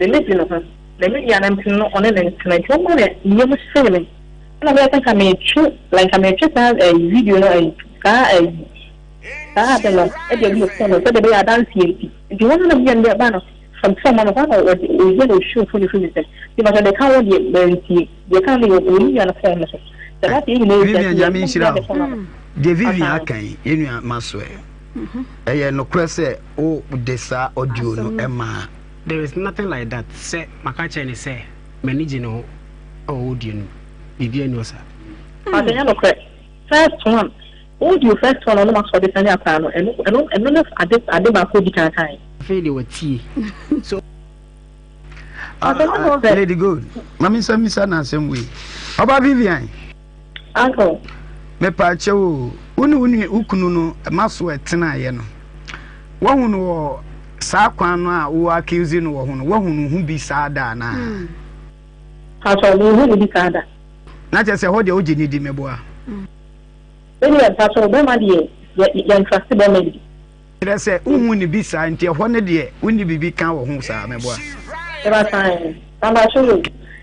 n'ani gye ne ho na me nua no mpene no ɔne ne ntena nti ɔma ne yam hyee me ɛna meyɛ sɛ nka metwe like nka metwe saa ɛyi video no ɛyi saa ɛyi saa ade no ɛde agu me phone no sɛdeɛ ɛbɛyɛ adanseɛ nti nti wɔn na meyɛ no deɛ ɛba no fam fam ma no hɔ na wɔde ɔyɛ na ɔhwie phone no firi me nsam nti mpakyɛ deɛ ɛka ho deɛ mantie deɛ ɛka no yɛ ɔne nua no phone no so. Sɛ na sɛ yɛn nyinaa yɛ Vivian wiase Nyame yɛn nhyira nyinaa wo. bɛfa ma no. Deɛ Vivian Ahaa. aka yi, yɛn nua Maxwell, ɛyɛ nokorɛ sɛ wo de saa audio no Asɛm no. maa. There is nothing like that sɛ maka kyerɛ no sɛ m'ani gye ne ho wɔ audio no mu, biribiara nni hɔ saa. But ɛnyɛ nokorɛ. First one, audio first one a ɔno Maxwell de sane akwadaa no, ɛno ɛno ɛno ne ade ade baako a odi kan kaeɛ. Afei deɛ watie. So. Ah, ah, Lady Gold, ma me nsa misa na asɛm wei. Ɔba Vivian. Uncle. Mepa kyɛw o, wo ne wo nua wo kunu no ma so ɛtenaeɛ no. Wahu no wɔ saa kwan no a wo accuse no wɔ ho no, wahu no ho bi saa da anaa? Hmm. Pastor, me hu no bi saa da. Na kyerɛ sɛ hɔ deɛ wogye ne di meboa. Ɛdeɛ, Pastor, bɛma deɛ yɛn trust bɛma bi. Kyerɛ sɛ, wonhu no bi saa, nti ɛhɔ no deɛ wonni biribi ka wɔ ho saa, mɛboa? Mebakyɛ aane. Mebakyɛ o,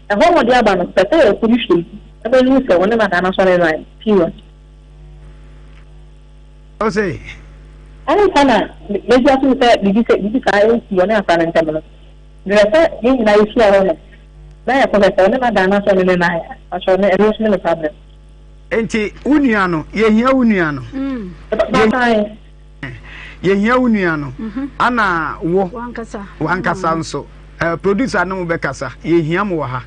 ɛhɔ na ɔde aba no, pɛ sɛ yɛkɔ hwehwɛ mu na bɛhunu sɛ ɔne Madam asɔre no ayɛ, period. Wo se? Ansa na mɛgye atom sɛ biribi sɛ biribi saa resi ɔne akora no ntam no, mepɛ sɛ yɛn nyinaa yɛhyia hɔ nom na yɛkɔhwɛ sɛ ɔne Madam asɔre no ayɛ a, mebakyɛ ɛno nso ne me problem. Nti wo nua no, yɛhia wo nua no. Mebakyɛ aane. Yɛhia wo nua no ana wo wankasa nso producer ne mo bɛkasa yɛhia mo wɔ ha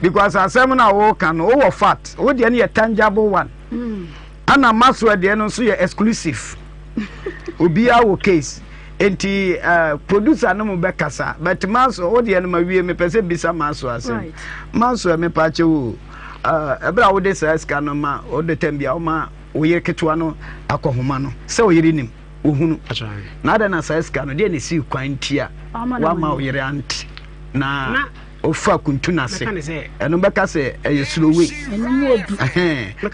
because asɛm no a woka no wowɔ fat wo deɛ no yɛ tangible one ana masoɛ deɛ no nso yɛ exclusive obiara wɔ case nti producer ne mo bɛkasa but maso wo deɛ no ma wie mepɛ sɛ bisa maso asɛm maso mepa kyɛ wo ɛberɛ a wode saa sika no ma wode tam bia woma Wo yere ketewa no akɔhoma no sɛ wo yere nim, wohunu. Na adɛn na saa sika no, deɛ na esii kwan nti a woamma wo yere ante na wofa kuntu no ase? Ɛno bɛka sɛ ɛyɛ slow way.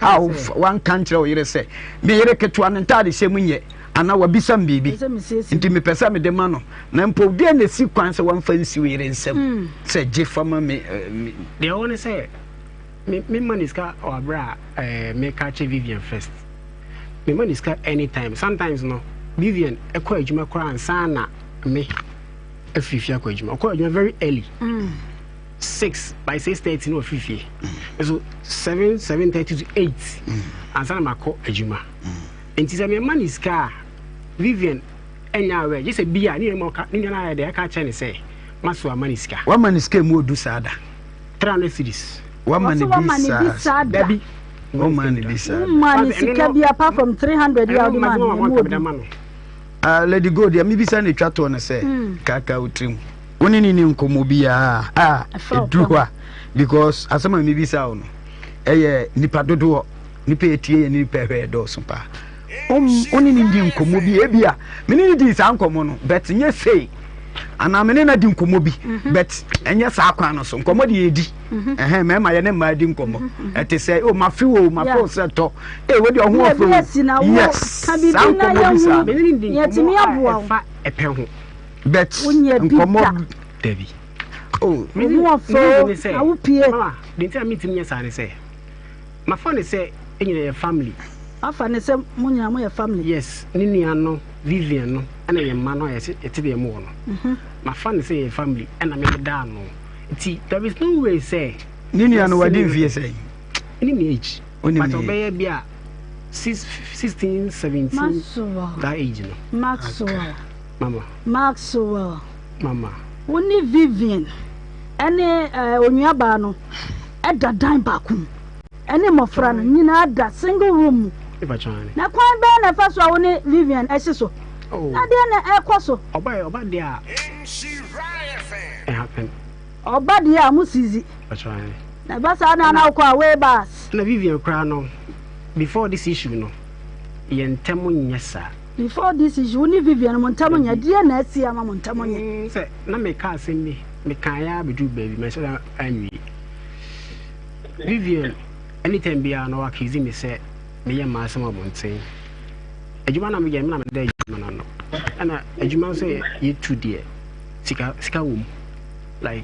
A wanka nkyerɛ wo yere sɛ, me yere ketewa no ntaade hyɛ mu nyɛ anaa wabisa me biribi nti mepɛ sɛ mede ma no. Na mpo deɛ na esi kwan sɛ wamfa nsi wo yere nsam hmm. sɛ gye fa ma me. Eh, deɛ ɔwɔ ne sɛ Me me ma ne sika wɔ abere a ɛɛ eh, meka kyɛ Vivian first. Me ma ne sika anytime. Sometimes no Vivian ɛkɔ adwuma koraa ansa na me afiri fie akɔ adwuma. Ɔkɔ adwuma very early. Mm. 6 by 6:30 no wafiri fie. Mm. So 7 7:30 to 8 mm. ansa na makɔ adwuma. Mm. Nti sɛ me ma ne sika a Vivian ɛnya awɛ gye sɛ bi a ne nua ne nua no ayɛ dɛ ɛka kyerɛ ne sɛ maso ama ne sika. Wama ne sika mu odu saa da. 300 cedis. Wama ne bi saa da. Dabi. Wama ne bi saa da. Woma ne sika bi apart from 300 yi a wode maa no mu obi. Ah, Lady Gold, deɛ mebisa no etwa toɔ no sɛ, hmm. kaka wo tirim. Wo ne ne ni nkɔmmɔ biara a ɛduru hɔ a because asɛm a mebisa wo no ɛyɛ nipa dodoɔ nipa etie yɛ ne nipa ɛhwɛ yɛ dɔɔso paa. Wo ne ne di nkɔmmɔ bi ebi a me ne ne di saa nkɔmmɔ no but nyɛ sei anaa me ne no di nkɔmmɔ bi mhm. but ɛnyɛ saa kwan no so nkɔmmɔ de yɛdi mhm. ɛhɛn mmarima yɛ ne mmaa di nkɔmmɔ mhm, ɛte sɛ o mafe o mafe o sɛ tɔ ee wo deɛ ɔho ɔfɛ o yes saa nkɔmmɔ bi saa yɛtumi aboa wo ɛpɛ ho but nkɔmmɔ dabi o ɔho ɔfɛ o awopie deɛ nti a mentumi nyɛ saa ne sɛ Mafa no sɛ yɛn nyinaa yɛ family. Wafa no sɛ mo nyinaa moyɛ family. Yes, ne nua no Vivian no ɛna yɛn mma no a yɛte yɛte deɛ mowɔ no. Mafa no sɛ yɛyɛ family ɛna me meda ano. Nti there is no way sɛ. Ne nua no wadi mfie sɛn? Menim ne age. Wonim But ne age. ɔbɛyɛ bi a six, 16, 17 Maxwell. that age no. Maxwell. Mama. Maxwell. Mama. Wo ne Vivian ɛne eh, onuabaa no da dan baako mu ɛne mmɔfra no nyinaa da single room mu. Na kwan bɛn na ɛfa so a wo ne Vivian ɛhye so? Oh. Na deɛ na ɛkɔ so? Ɔba ɔba deɛ a ɛhappen. Ɔba deɛ a mo sizi. Na ɛba saa na na wokɔ away bus. Na Vivian koraa no before this issue no yɛn ntɛm nyɛ saa. Before this issue wo ne Vivian mo ntɛm nyɛ deɛ na asi ama mo ntɛm nyɛ. Mm, sɛ na meka asɛm bi mekaeɛ ara bɛduru baabi manhyɛ da anwie. Vivian anytime biara no accuse me sɛ meyɛ mmaa asɛm abɔnten. Adwuma na meyɛ me na meda adwuma no ano. Ɛna adwuma nso yɛ yɛtu deɛ sika sika wɔ mu like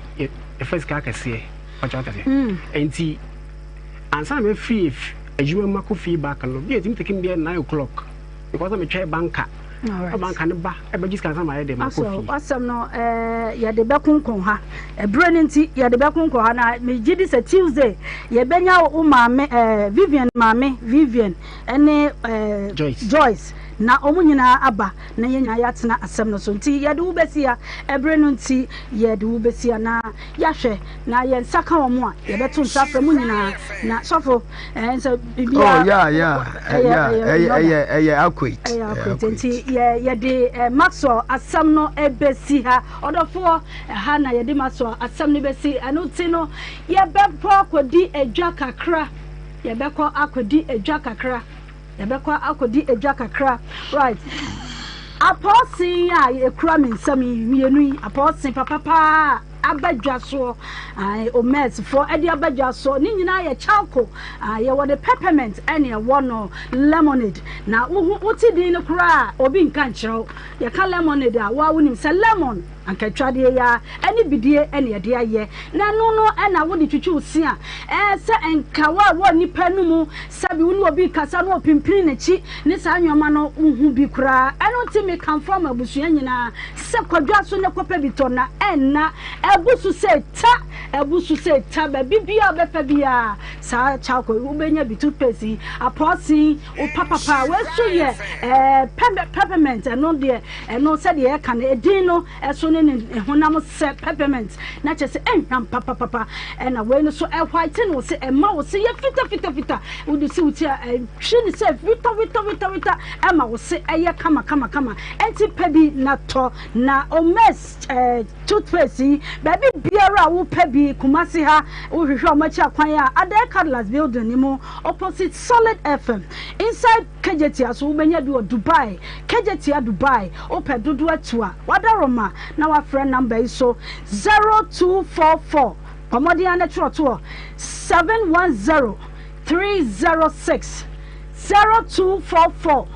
yɛfa sika akɛseɛ ɔkyɛ akɛseɛ. Mm. Nti ansa na mɛfiri adwuma mu akɔ fie back no bi a ɛtumi take me bɛyɛ 9 o'clock because na metwɛn banka. Ɛma nka ne ba ɛbɛgye sika ansa na mayɛ dɛ makɔ fie. Asɛm no yɛde bɛkonkɔn ha. Ɛberɛ no nti yɛde bɛkonkɔn ha na megye di sɛ Tuesday yɛbɛnya wo maame Vivian maame Vivian ɛne Joyce. Joyce na wɔn nyinaa aba na yɛn nyinaa yɛatena asɛm no so nti yɛde wo bɛsi ha. Ɛberɛ no nti yɛde wo bɛsi ha na yɛahwɛ na yɛn nsa ka wɔn a yɛbɛto nsa afrɛ mu nyinaa na sɔfo ɛn sɛ biribiara. Oh yeah yeah yeah ɛyɛ ɛyɛ ɛyɛ accurate. Ɛyɛ accurate nti yɛ yɛde Maxwell asɛm no ɛbɛsi ha ɔdɔfoɔ ɛha na yɛde Maxwell asɛm no bɛsi ɛno ti no yɛbɛkɔ akɔdi edwa kakra yɛbɛkɔ akɔdi edwa kakra yɛbɛkɔ akɔdi edwa kakra right apɔɔsen a ekura me nsam yi mmienu yi apɔɔsen papapaa. aba dwa soɔ, ae, Omers foɔ ɛde aba dwa soɔ, ne nyinaa yɛ charcoal, ae, yɛwɔ ne peppermint ɛne ɛwɔ no lemonade, na wohu, wote din no koraa a, obi nka nkyerɛ wo, yɛka lemonade a, wo ara wonim sɛ lemon, anka atwadeɛ yi ara, ɛne bidie ɛne ɛde ayɛ, na ɛno no ɛna wode twitwi wo se a, ɛɛ, sɛ nka wo a wɔ nnipa no mu, sɛbi wo ne obi rekasa na ɔpimpini n'akyi, ne saa nnoɔma no, wohu bi koraa, ɛno nti mekamfo ama abusua nyinaa, Sɛ kɔ dwa so na kɔpɛ bi tɔ na ɛnna ɛbu so sɛ ta, ɛbu so sɛ ta, baabi biara wobɛfa biara saa charcoal yi wobɛnya bi, toothpaste yi, apɔɔse yi, wo papapa, wei nso yɛ ɛɛ peppermint, ɛno deɛ ɛno sɛdeɛ yɛka no edin no ɛso ne ne honam sɛ peppermint na kyerɛ sɛ ɛnhwam papapapa, ɛna wei no so ɛwhite no wo se ɛma wo se yɛ fita fita fita, wode si wo ti a ɛtwi ne sɛ wita wita wita wita ɛma wo se ɛyɛ kama kama kama. Enti pɛ bi na tɔ. Na Omes eh, toothpaste yi, baabi biara a wopɛ bi, Kumasi ha, wohwehwɛ wɔn akyi akwan a, Adae Cadillac building no mu, opposite Solid FM. Inside Kejetia so, wobɛnya bi wɔ Dubai, Kejetia Dubai. Wopɛ dodoɔ atu a, wadaroma na wafrɛ number yi so, 0244, bɔ mmɔden ara na twerɛ toɔ, 710 306, 0244.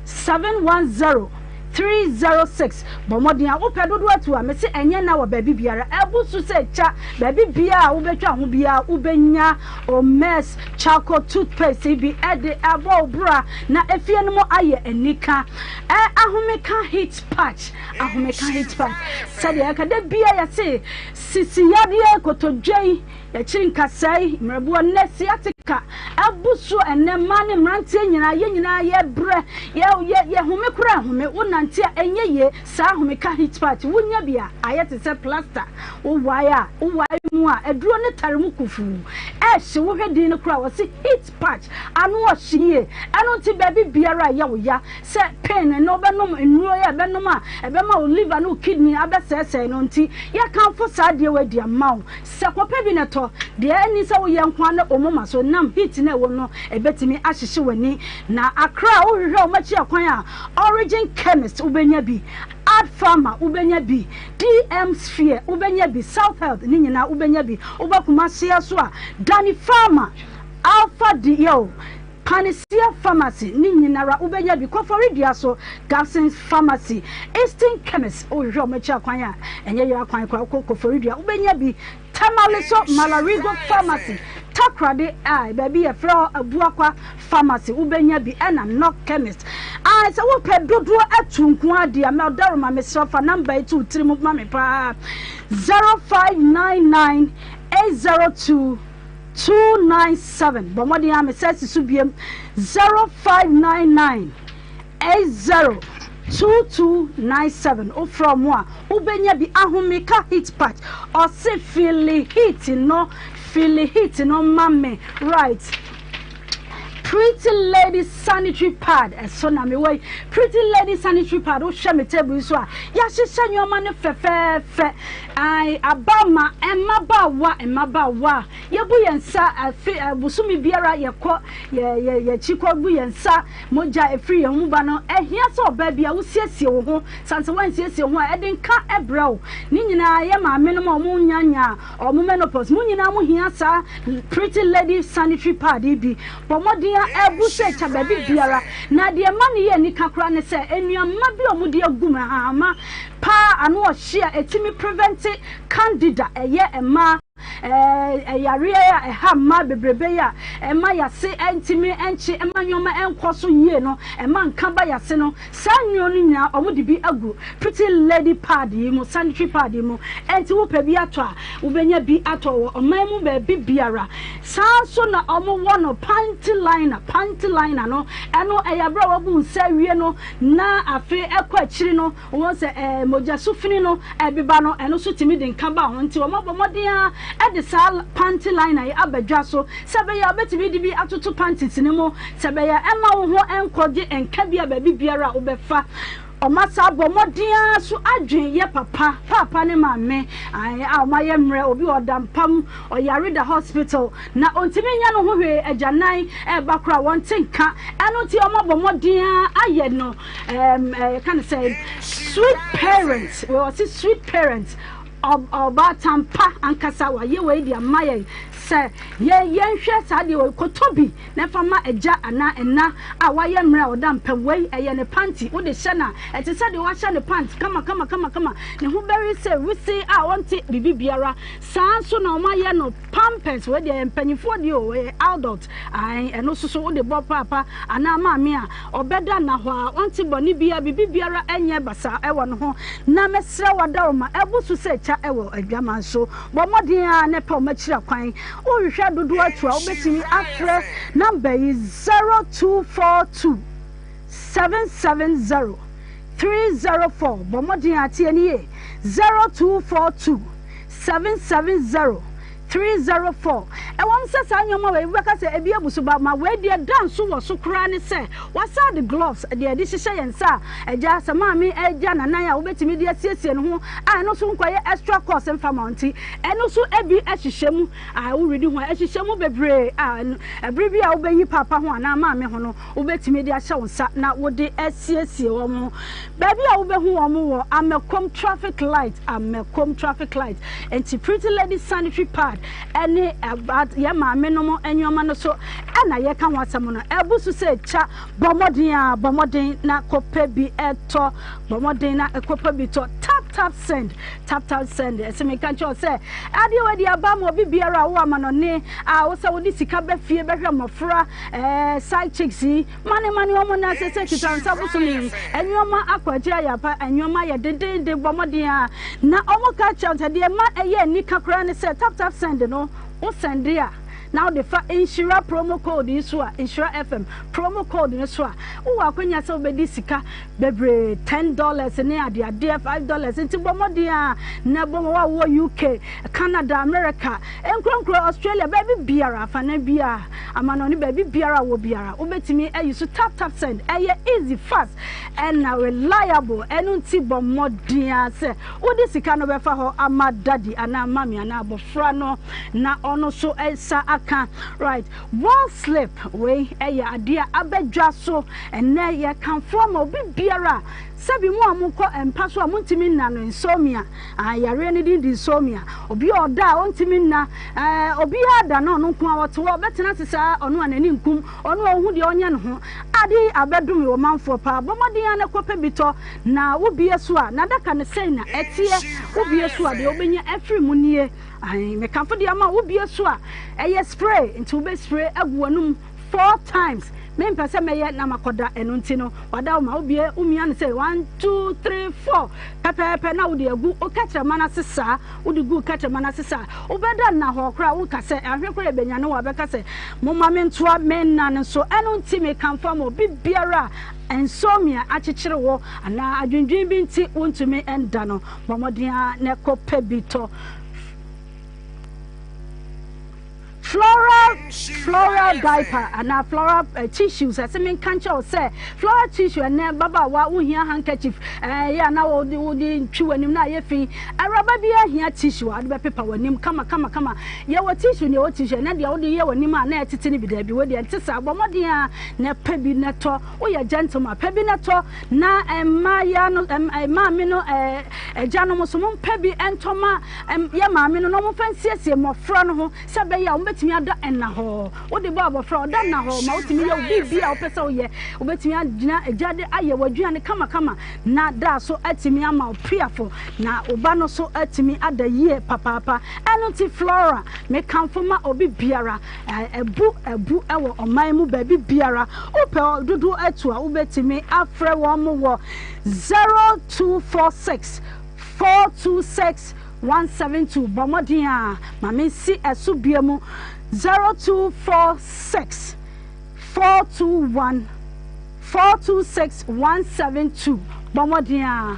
710 306 Bɔ mmɔden a wopɛ dodoɔ atu a mese ɛnyɛ nna wɔ baabi biara abu so sɛ kya baabi biara a wobɛtwa ho biara wobɛnya Omes charcoal toothpaste yi bi de abɔ wo bra na efie no mu ayɛ anika ɛ ahomeka heat patch ahomeka heat patch sɛdeɛ yɛka da bia yɛse sisi yadeɛ kotodwe yi Yɛkyiri nkasɛe, mmerɛboɔ, nnɛ sciatica abu so ɛnnɛ, mmaa ne mmeranteɛ nyinaa, yɛn nyinaa yɛbrɛ, yɛ, yɛ, yɛhome koraa nhome, wo nante a ɛnyɛ yie, saa ahomeka heat patch, wonya bi a, ayɛ te sɛ plaster, wo wae a, wo wae mu a, aduro no tare mu kufuu, ɛhye, wohwɛ din no koraa a, wɔse heat patch, ano ɔhye yie, ɛno nti baabi biara a ɛyɛ wo ya, sɛ pain no wobɛnom nnuro yi a ɛbɛnom a, ɛbɛma wo liver ne wo kidney abɛsɛesɛe no nti, yɛkamfo saa adeɛ wei de ama wo. Sɛ kɔpɛ bi na tɔ, deɛ ɛnni sɛ woyɛ nko ara ne wo moma so nam heat no a ɛwɔ mu no ɛbɛtumi ahyehye w'ani. Na Accra a wohwehwɛ wɔn akyi akwan a, Origin Chemist wobɛnya bi, Art Pharma wobɛnya bi, DM Sphere wobɛnya bi, South Health ne nyinaa wobɛnya bi. Woba Kumasi ha nso a, Danny Pharma, Alpha Dieo, Panacea Pharmacy ne nyinara wobɛnya bi. Koforidua so, Gabson's Pharmacy, Eastern Chemist, wohwehwɛ wɔn akyi akwan a, ɛnyɛ yera kwan koraa, wokɔ Koforidua wobɛnya bi. Tamale so, Malarigo Pharmacy, Takoradi a baabi yɛfrɛ hɔ Abuakwa Pharmacy wobɛnya bi, ɛna Knock Chemist. Ae, sɛ wopɛ dodoɔ atu nko ara deɛ a, Meldaroma mesrɛ wo fa number yi to wo tirim ma me paa, 0599 802 297 bɔ mmɔden ara mesan si so biom 0599 80 2297 wofrɛ ɔmo a wobɛnya bi ahomeka heat patch ɔse fili heat no fili heat no ma me right Pretty Lady sanitary pad ɛso na mewɔ yi Pretty Lady sanitary pad wohwɛ me table yi so a yɛahyehyɛ nneɛma no fɛfɛɛfɛ Ae, aba ma mmabaawa, mmabaawa a yɛbu yɛn nsa afe, bosome biara yɛkɔ yɛ, yɛ, yɛkyi kɔ bu yɛn nsa, mogya a ɛfiri yɛn ho mu ba no, ɛhia sɛ ɔbaa bi a wosiesie wo ho, sane sɛ woansiesie wo ho a, ɛde nka brɛ wo. Ne nyinaa, yɛ maamenom a wɔn nya nyaa wɔn menopause, mo nyinaa mo hia saa Pretty Lady sanitary pad yi bi. Bɔ mmɔden a ɛbu sɛ kya baabi biara, na deɛ ɛma no yɛ anika koraa ne sɛ, nnuama bi a wɔde agu mu, ahahama, paa ano ɔhye a ɛtumi prevente candida ɛyɛ mmaa Ɛɛ yareɛ a ɛha mmaa bebrebe yi a ɛma yase ntumi nkye, ɛma nneɛma nkɔ so yie no, ɛma nka ba yase no, saa nnuro no nyinaa wɔde bi agu Pretty Lady pad yi mu, sanitary pad yi mu. Ɛnti wopɛ bi atɔ a, wobɛnya bi atɔ wɔ ɔman mu baabi biara. Saa ara nso na wɔwɔ no panty liner, panty liner no, ɛno ɛyɛ berɛ a wabu nsa awie no na afei ɛkɔ akyiri no, Wohu sɛ ɛɛ mogya sufene no ɛbeba no, ɛno nso tumi de nka ba ho. Nti wɔabɔ mmɔden ara de saa panty liner yi aba dwa so sɛ ɛbɛyɛ a wobɛtumi de bi atoto panties no mu sɛ ɛbɛyɛ a ɛmma wo ho nkɔgye nka bi a baabi biara a wobɛfa. Wɔasan abɔ mmɔden ara nso adwen yɛ papa, paapa ne maame ae a wɔayɛ mmerɛ, obi wɔ ɔda mpa mu, ɔyare da hospital na ɔntumi nyɛ ne ho hwee, agyanan ɛreba koraa wɔnte nka, ɛno nti wɔabɔ mmɔden ara ayɛ no um, uh, yɛka no sɛ sweet parent, wɔse sweet parent, ɔbaatan pa ankasa wayɛ wei de ama yɛn sɛ yɛn yɛnhwɛ saa deɛ wei kɔtɔ bi na ɛfa ma agya anaa ɛna a wayɛ mmerɛ a ɔda mpam wei ɛyɛ ne panty wode hyɛ no a ɛte sɛ deɛ wahyɛ ne pant kama kama kama kama ne ho bɛwe sɛ wese a ɔnte biribi biara. Saa nso na wɔayɛ no pampers, wei deɛ ɛyɛ mpanyinfoɔ deɛ o, ɛyɛ adult, ae, ɛno nso so wode bɔ paapa anaa maame a, ɔbɛda nna hɔ a, ɔnte bɔne biara, biribi biara nyɛ basaa ɛwɔ ne ho. Na mɛsrɛ wo adaworoma, ɛbo so sɛ kya ɛwɔ adwaman so, bɔ mmɔden ara na pɛ wɔn akyiri akwan. Wohwehwɛ dodoɔ atu a, wobɛtumi afrɛ number yi, 0242 770 304, bɔ mmɔden ara, tie no yie, 0242. 770 304. Ɛwom sɛ saa nneɛma wei wobɛka sɛ ebi abu so ba ma wei deɛ da nso wɔ so koraa ne sɛ wɔasan de gloves deɛ yɛde hyehyɛ yɛn nsa a agya sɛ maame agya nanan a wobɛtumi de asiesie ne ho a ɛno nso nkɔyɛ extra cost mfa ma wo nti ɛno nso ebi hyehyɛ mu a woredi ho a ɛhyehyɛ mu bebree a ɛbere bi a wobɛyi paapa ho anaa maame ho no wobɛtumi de ahyɛ wo nsa na wode asiesie wɔn. Baabi a wobɛhu wɔn wɔ Amakom traffic light, Amakom traffic light. Nti Pretty Lady sanitary pad ɛne yɛn maame nom nneɛma no so ɛna yɛka ho asɛm no. Ɛbu so sɛ kya, bɔ mmɔden a, bɔ mmɔden na kɔpɛ bi tɔ, bɔ mmɔden na kɔpɛ bi tɔ. Tap tap send, tap tap send. Ɛsɛ meka nkyerɛ wo sɛ adeɛ wei de aba ma obi biara a wowɔ amanɔne a wo sɛ wode sika bɛ fie bɛhwɛ mmɔfra. Ɛɛ side chicks yi mane mane wɔn na sese kita nsa bosome yi nneɛma akɔ akyiri ayɛ apa nneɛma ayɛ dendenden bɔ mmɔden a na wɔn ka kyerɛ sɛ deɛ ɛma ɛyɛ anika koraa ne sɛ tap tap send no wo send a na wode fa nhyira promo code yi so a nhyira fm promo code no so a wowɔ akwanya sɛ wobɛdi sika bebree $10 ne adeadeɛ $5 nti bɔ mmɔden a na bɔ ma wɔ UK Canada America Nkuronkuro, Australia, baabi biara, afanan biara, amanɔne baabi biara a wɔ biara, wobɛtumi ayi so tap tap send. Ɛyɛ easy, fast, ɛna reliable. Ɛno nti bɔ mmɔden ara sɛ wode sika no bɛfa hɔ ama daddy anaa mummy anaa abɔfra no na ɔno nso nsa aka. Right, wall slip wei ɛyɛ adeɛ a aba dwa so ɛnnɛ, yɛkamfo ama obi biara a sɛbi mo a mokɔ mpa so a montumi nna no, insomnia. Ah, yareɛ no din de insomnia. Obi a ɔda a ɔntumi nna. Eh, obiara da na ɔno nko ara ɔte hɔ, ɔbɛtena ase saa, ɔno a n'ani nkum, ɔno a ɔhu deɛ ɔnyɛ ne ho. Ade yi abɛdome wɔ manfoɔ paa. Bɔ mmɔden ara na kɔpɛ bi tɔ, na wobue so a, n'adaka no sɛn na ɛteɛ. Wobue so a, deɛ wobɛnya afiri mu nie. Ae, mekamfo deɛ ama wo, wobue so a, ɛyɛ spray, nti wobɛ spray agu w'anum four times. Mempɛ sɛ mɛyɛ na makɔda, ɛno nti no, wada wo ma wobue, womia no sɛ one, two, three, four. Pɛpɛɛpɛ na wode agu wo kɛtrɛma no ase saa, wode gu wo kɛtrɛma no ase saa a, wobɛda nnahɔɔ koraa, wonka sɛ, Ahwɛ koraa yɛbɛnyane wo a, bɛka sɛ, Momma mentoa me nna no so. Ɛno nti mekamfo ama obi biara a insomnia akyekyere wo anaa adwendwen bi nti wontumi nda no, bɔ mmɔden ara na kɔpɛ bi tɔ. Floral floral diaper anaa floral eh, tissues ɛsɛ menka nkyerɛ wo sɛ floral tissue ɛnɛ babaawa wohia handkerchief ɛyɛ eh, ana wode wode twi w'anim na ayɛ fi awuraba bi ahia tissue a wode bɛpepa w'anim kama kama kama yɛwɔ tissue ne yɛwɔ tissue ɛnɛ deɛ wode yɛ w'anim a na ɛtete no bi daabi wo deɛ nte saa bɔ mmɔden a na pɛ bi na tɔ woyɛ gentleman pɛ bi na tɔ na mmaa no maame no agyanom so mompɛ bi ntɔ ma yɛ maame no na wɔmfa nsiesie mmɔfra no ho sɛ ɛbɛyɛ a wɔbɛtumi ada nnahɔɔ. nnahɔɔ. Wode bɔ abɔfra a, ɔda nnahɔɔ ma wotumi yɛ wo biribi a wopɛ sɛ woyɛ. Wobɛtumi agyina gya de ayɛ w'aduane kamakama na da so atumi ama wo piafo na wo ba no so atumi ada yie papaapa. Ɛno nti Flora, mekamfo ma obi biara, ɛbu abu wɔ ɔman mu baabi biara. Wopɛ dodoɔ atu a, wobɛtumi afrɛ wɔn wɔ 0246 426 172. Bɔ mmɔden a ma mensi ɛso bia mu 0246 421 426 172. Bɔ mmɔden a.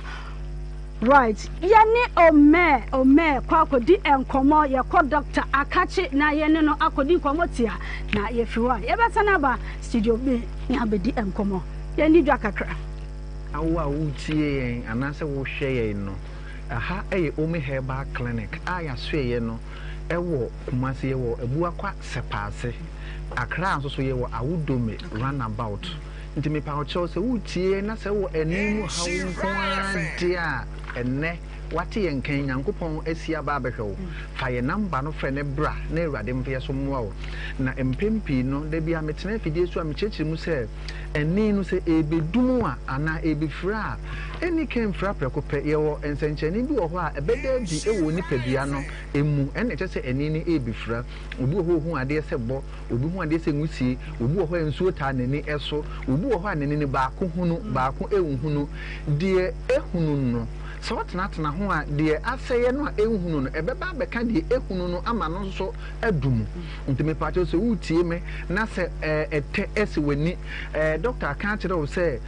Right. Yɛne Omer Omer kɔ akɔdi nkɔmmɔ. Yɛkɔ Dɔkta Akakye na yɛne no akɔdi nkɔmmɔ tia. Na yɛfiri hɔ a, yɛbɛsan aba studio bi ne abɛdi nkɔmmɔ. Yɛnni dwa kakra. Wo a woretie yɛn anaasɛ worehwɛ yɛn no, ɛha yɛ Omi Herbal Clinic a yɛasoɛeɛ no wɔ Kumasi, yɛwɔ Abuakwa Sɛpaase. Accra nso so yɛwɔ Awudome Runabout. Nti mepa wo kyɛw sɛ woretie yɛn na sɛ wowɔ ani mu haw nko ara deɛ a, ɛnnɛ woate yɛn nka yi, Nyankopɔn asi aba abɛhwɛ wo. Fa yɛn number no frɛ no bra na Awurade mfa yɛn so mmoa wo. Na mpɛn pii no, da biara metena afidie so a mekyerɛkyerɛ mu sɛ, Ɛnne no, sɛ ɛrebɛdum a anaa ɛrebɛfira a, ɛnni kan mfira prɛko pɛ. Yɛwɔ nsɛnkyerɛnne bi wɔ hɔ a ɛbɛda adi wɔ onipadua no mu, ɛnna ɛkyerɛ sɛ ɛnne no rebɛfira. Obi wɔ hɔ a ɔhu adeɛ sɛ bɔ, obi hu adeɛ sɛ nwusie, obi wɔ hɔ a nsuo taa n'ani so, obi wɔ hɔ a n'ani no baako hunu, baako nhunu. Deɛ ɛhunu no, sɛ ɔtenatena ho a, deɛ asɛeɛ no a ɛnhunu no, ɛbɛba abɛka deɛ ɛhunu no ama no nso adu mu. Nti mepakyɛw sɛ woretie me na sɛ ɛtɛ asi w'ani, dɔkta aka akyerɛ wo sɛ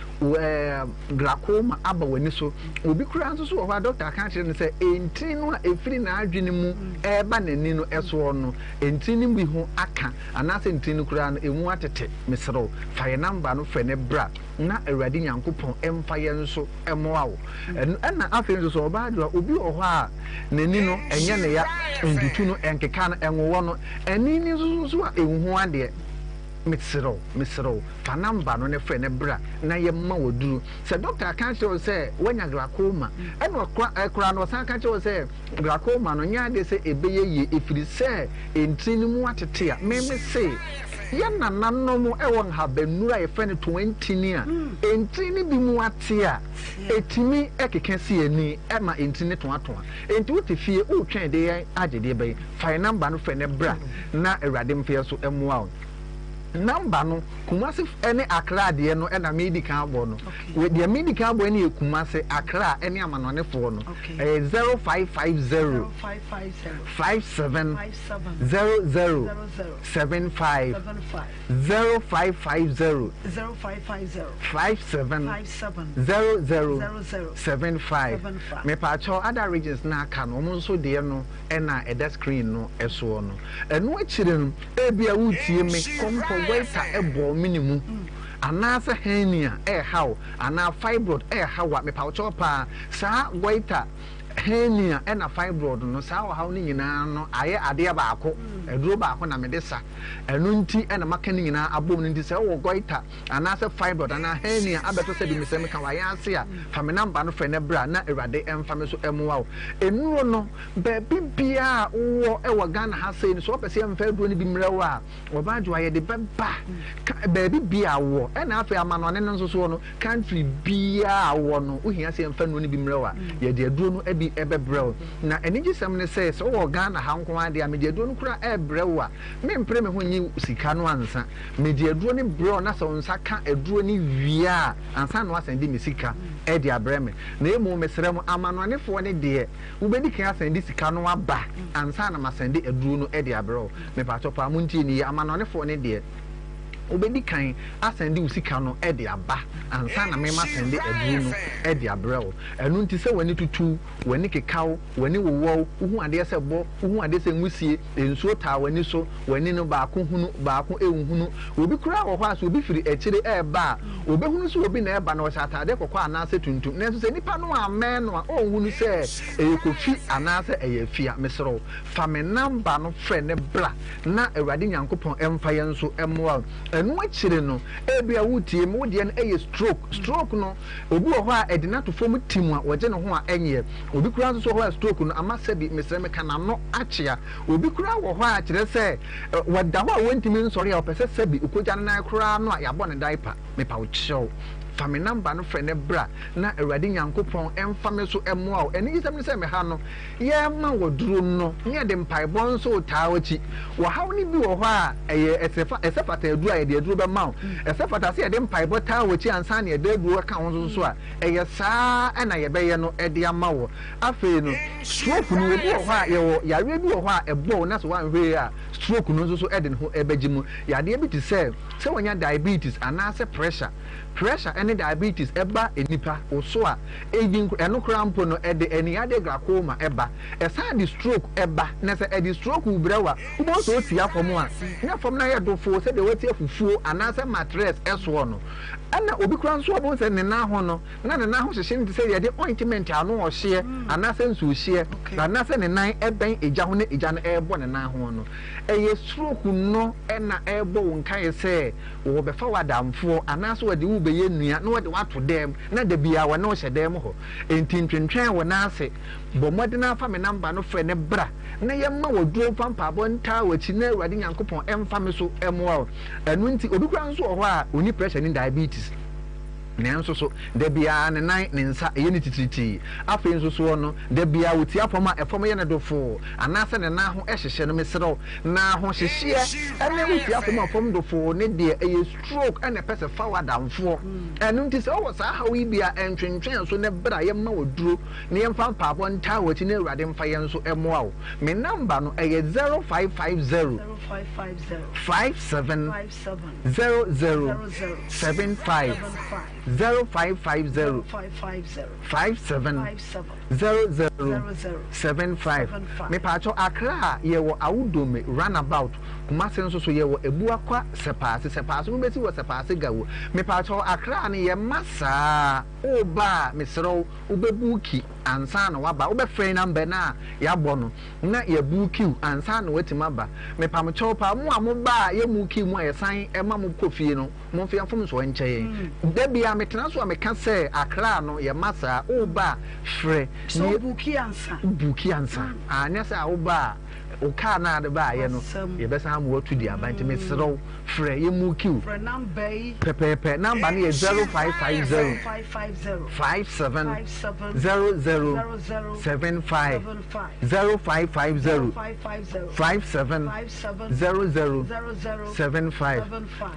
glaucoma aba w'ani so. Obi koraa nso so wɔ hɔ a dɔkta aka akyerɛ no sɛ ntini no a ɛfiri n'adwene mu ɛreba n'ani no soɔ no, ntini no bi ho aka anaasɛ ntini no koraa no ɛmu atete. Mesrɛ wo, fa yɛn namba no frɛ no bra na Awurade Nyankopɔn mfa yɛn nso mmoa wo. Ɛno ɛna afei nso sɛ ɔbaa adwoa, obi wɔ hɔ a n'ani no ɛnyɛ ne ya, ntutu no, ɛnkeka no, ɛnwowɔ no, ɛne ni nso so a ɛnhu adeɛ. Mesrɛ wo, mesrɛ wo, fa namba no na frɛ no bra na yɛmma wo aduro. Sɛ dɔkta aka akyerɛ wo sɛ woanya glaucoma, ɛna ɔkora ɛkoraa no ɔsan ka kyerɛ wo sɛ glaucoma no nyɛ adeɛ sɛ ɛbɛyɛ yie ɛfiri sɛ ntini no mu atete a, me me se yɛn nananom wɔ nhabannuro a yɛfrɛ no toantini a ntini no bi mu ate a ɛtumi keka si ani ma ntini no toatoa. Enti wote fie woretwɛn de yɛn agye deɛ bɛn? Fa yɛn namba no frɛ na bra na Awurade mfa yɛn so mmoa wo. Number no, Kumasi ne Accra deɛ no na medi kan abɔ no. Deɛ medi kan abɔ no yɛ Kumasi, Accra ne amanɔnefoɔ no. Ɛyɛ 0550 57 00 75 0550 57 00 75. Mepaakyɛw other regions no aka no, wɔn nso deɛ no na ɛda screen no soɔ no. Ɛno akyire no, ebia woretie me, kɔmpɔ, goiter bɔ mene mu, anaasɛ hernia ɛreha wo, anaa fibroid ɛreha wo a, mepawokyɛw paa, saa goiter, hernia ɛna fibroid no, saa ɔhaw no nyinaa no ayɛ adeɛ baako, aduro baako na mede sa. Ɛno nti na maka ne nyinaa abom no nti, sɛ wowɔ goiter, anaasɛ fibroid, anaa hernia abɛtɔ sɛ bi mesɛ meka wayɛ ase a, fa me number no frɛ na bra na Awurade mfa me so mmoa wo. Nnuro no, Baabi biara a wowɔ wɔ Ghana ha sei no, sɛ wopɛ sɛ yɛmfa aduro no bi mmerɛ wo a, Ɔbaa Adwoa, yɛde bɛba ka baabi biara a wowɔ. Ɛna afei amanɔne no nso soɔ no, country biara a wowɔ no, wohia sɛ yɛmfa nnuro no bi mmerɛ wo a, yɛde aduro no bi bɛbrɛ wo. Na anigyesɛm ne sɛ, sɛ wowɔ Ghana ha nko ara deɛ a, mede aduro no koraa rebrɛ wo a, mempere me ho nnye sika no ansa. Mede aduro no brɛ wo na sɛ wo nsa ka aduro no wie a, ansa na woasan de me sika de abrɛ me. Na mmom mesrɛ mo, amanɔnefoɔ no deɛ, Wobɛdi kan asan de sika no aba ansa na masan de aduro no de abrɛ wo. Mepakyɛw paa montie no yie, amanɔnefoɔ no deɛ, wobɛdi kan asan de wo sika no de aba ansa na me masan de aduro no de abrɛ wo. Ɛno nti sɛ w'ani tutu wo, w'ani keka wo, w'ani wowɔ wo, wohu adeɛ sɛ bɔ, wohu adeɛ sɛ nwusie, nsuo taa w'ani so, w'ani no baako hunu, baako nhunu. Obi koraa wɔ hɔ a sɛ obi firi akyire reba a, ɔbɛhunu sɛ obi na ɛreba na ɔhyɛ ataadeɛ kɔkɔɔ anaasɛ tuntum. Nanso sɛ nipa no ammɛn no a, ɔnhunu sɛ ɛyɛ Kofi anaasɛ ɛyɛ Afia. Mesrɛ wo, fa me namba no frɛ no bra na Awurade Nyankopɔn mfa yɛn nso mmoa wo. Ɛno akyire no, ebia woretie me, wo deɛ no yɛ stroke. Stroke no, obi wɔ hɔ a ɛde no ato fam tim a wɔgye ne ho a ɛnyɛ. Obi koraa nso so wɔ hɔ a stroke no ama sɛbi, mesrɛ meka n'ano akyea. Obi koraa wɔ hɔ a kyerɛ sɛ wɔda hɔ a wɔntumi nsɔre a ɔpɛ sɛ sɛbi ɔkɔgya ne nan koraa no a yɛabɔ no diaper. Mepa wo kyɛw, fa me number no frɛ no bra na Awurade Nyankopɔn mfa me so mmoa wo. Anigyesɛm ne sɛ me ha no, yɛrema wo aduro no na yɛde mpaebɔ nso retaa w'akyi. Ɔhaw no bi wɔ hɔ a, ɛyɛ ɛsɛ ɛsɛ fata aduro a yɛde aduro bɛma wo. Ɛsɛ fata sɛ yɛde mpaebɔ taa w'akyi ansa na yɛde aduro aka ho nso so a, ɛyɛ saa na yɛbɛyɛ no de ama wo. Afei no, stroke no, obi wɔ hɔ a, yɛwɔ yareɛ bi wɔ hɔ a ɛbɔ wo na sɛ woanhwɛ yie a, stroke no nso so de ne ho bɛgye mu. Yadeɛ bi te sɛ, sɛ wanya diabetes anaasɛ pressure. Pressure ne diabetes ba nnipa wo so a, even ɛno koraa mpo no, ɛde aniyadeɛ glaucoma ba. Ɛsan de stroke ba. Na sɛ ɛde stroke brɛ wo a, wobɛhu sɛ wotia fam a, na fam no ayɛ dofoo sɛdeɛ woatia fufuo anaasɛ matress soɔ no. Ɛna obi koraa nso a wobɛhu sɛ ne nan ho no, na ne nan ho hyehye no te sɛ yɛde ointment a ano ɔhyeɛ anaasɛ nsuohyeɛ anaasɛ ne nan bɛn egya ho na egya no rebɔ ne nan ho no. Ɛyɛ stroke no na ɛrebɔ wo nkaeɛ sɛ wɔrebɛfa wo adamfoɔ anaasɛ wɔde wo rebɛyɛ nua na wɔde wo ato dan mu na da biara wɔne wo hyɛ dan mu hɔ. Enti ntwentwɛn wo nan ase. Bɔ mmɔden ara fa me namba no frɛ na bra na yɛmma wo aduro mfa mpaebɔ ntaa w'akyi na Awurade Nyankopɔn mfa me so mmoa wo. Ɛno nti obi koraa nso wɔ hɔ a ɔnni pressure ne diabetes nanso so da biara ne nan ne nsa ɛyɛ no titiritii. Afei nso soɔ no da biara ɔtia fam a ɛfam yɛ no dofoo anaasɛ ne nan ho hyehyɛ no. Mesrɛ wo, nan ho hyehyeɛ ne wotia fam a fam dofoo ne deɛ ɛyɛ stroke na ɛpɛ sɛ fa wo adamfoɔ. Ɛno nti sɛ wowɔ saa haw yi bi a ntwentwɛn so na bra yɛmma wo aduro na yɛmfa mpaabɔ ntaa w'akyi na Awurade mfa yɛn nso mmoa wo. Me number no ɛyɛ 0550 57 00 75 0550 57 00 75. Mepaakyɛw Accra yɛwɔ Awudome runabout, Kumasi nso so yɛwɔ Abuakwa Sɛpaase, Sɛpaase no bɛsi wɔ Sɛpaase Gawo. Mepaakyɛw Accra no yɛmma saa, woba a mesrɛ wo Wobɛbuuki ansa na woaba. Wobɛfrɛ number no a yɛabɔ no na yɛabuuki wo ansa na woatumi aba. Mepam kyɛw paa, mo a moba a yɛmmuukii mo a yɛsan ma mo kɔ fie no, momfa yɛn mfomsoɔ nkyɛ yɛn. Da biara metena so a meka sɛ Accra no yɛmma saa. Woba a, frɛ. So wobuuki ansa? Wobuuki ansa. Anyɛ saa a woba a, Wo car no a ade baayɛ no yɛbɛsan ama watu de aba nti mesrɛ wo frɛ yɛmmuki wo pɛpɛɛpɛ. Number no yɛ 0550 57 00 75 0550 57 00 75.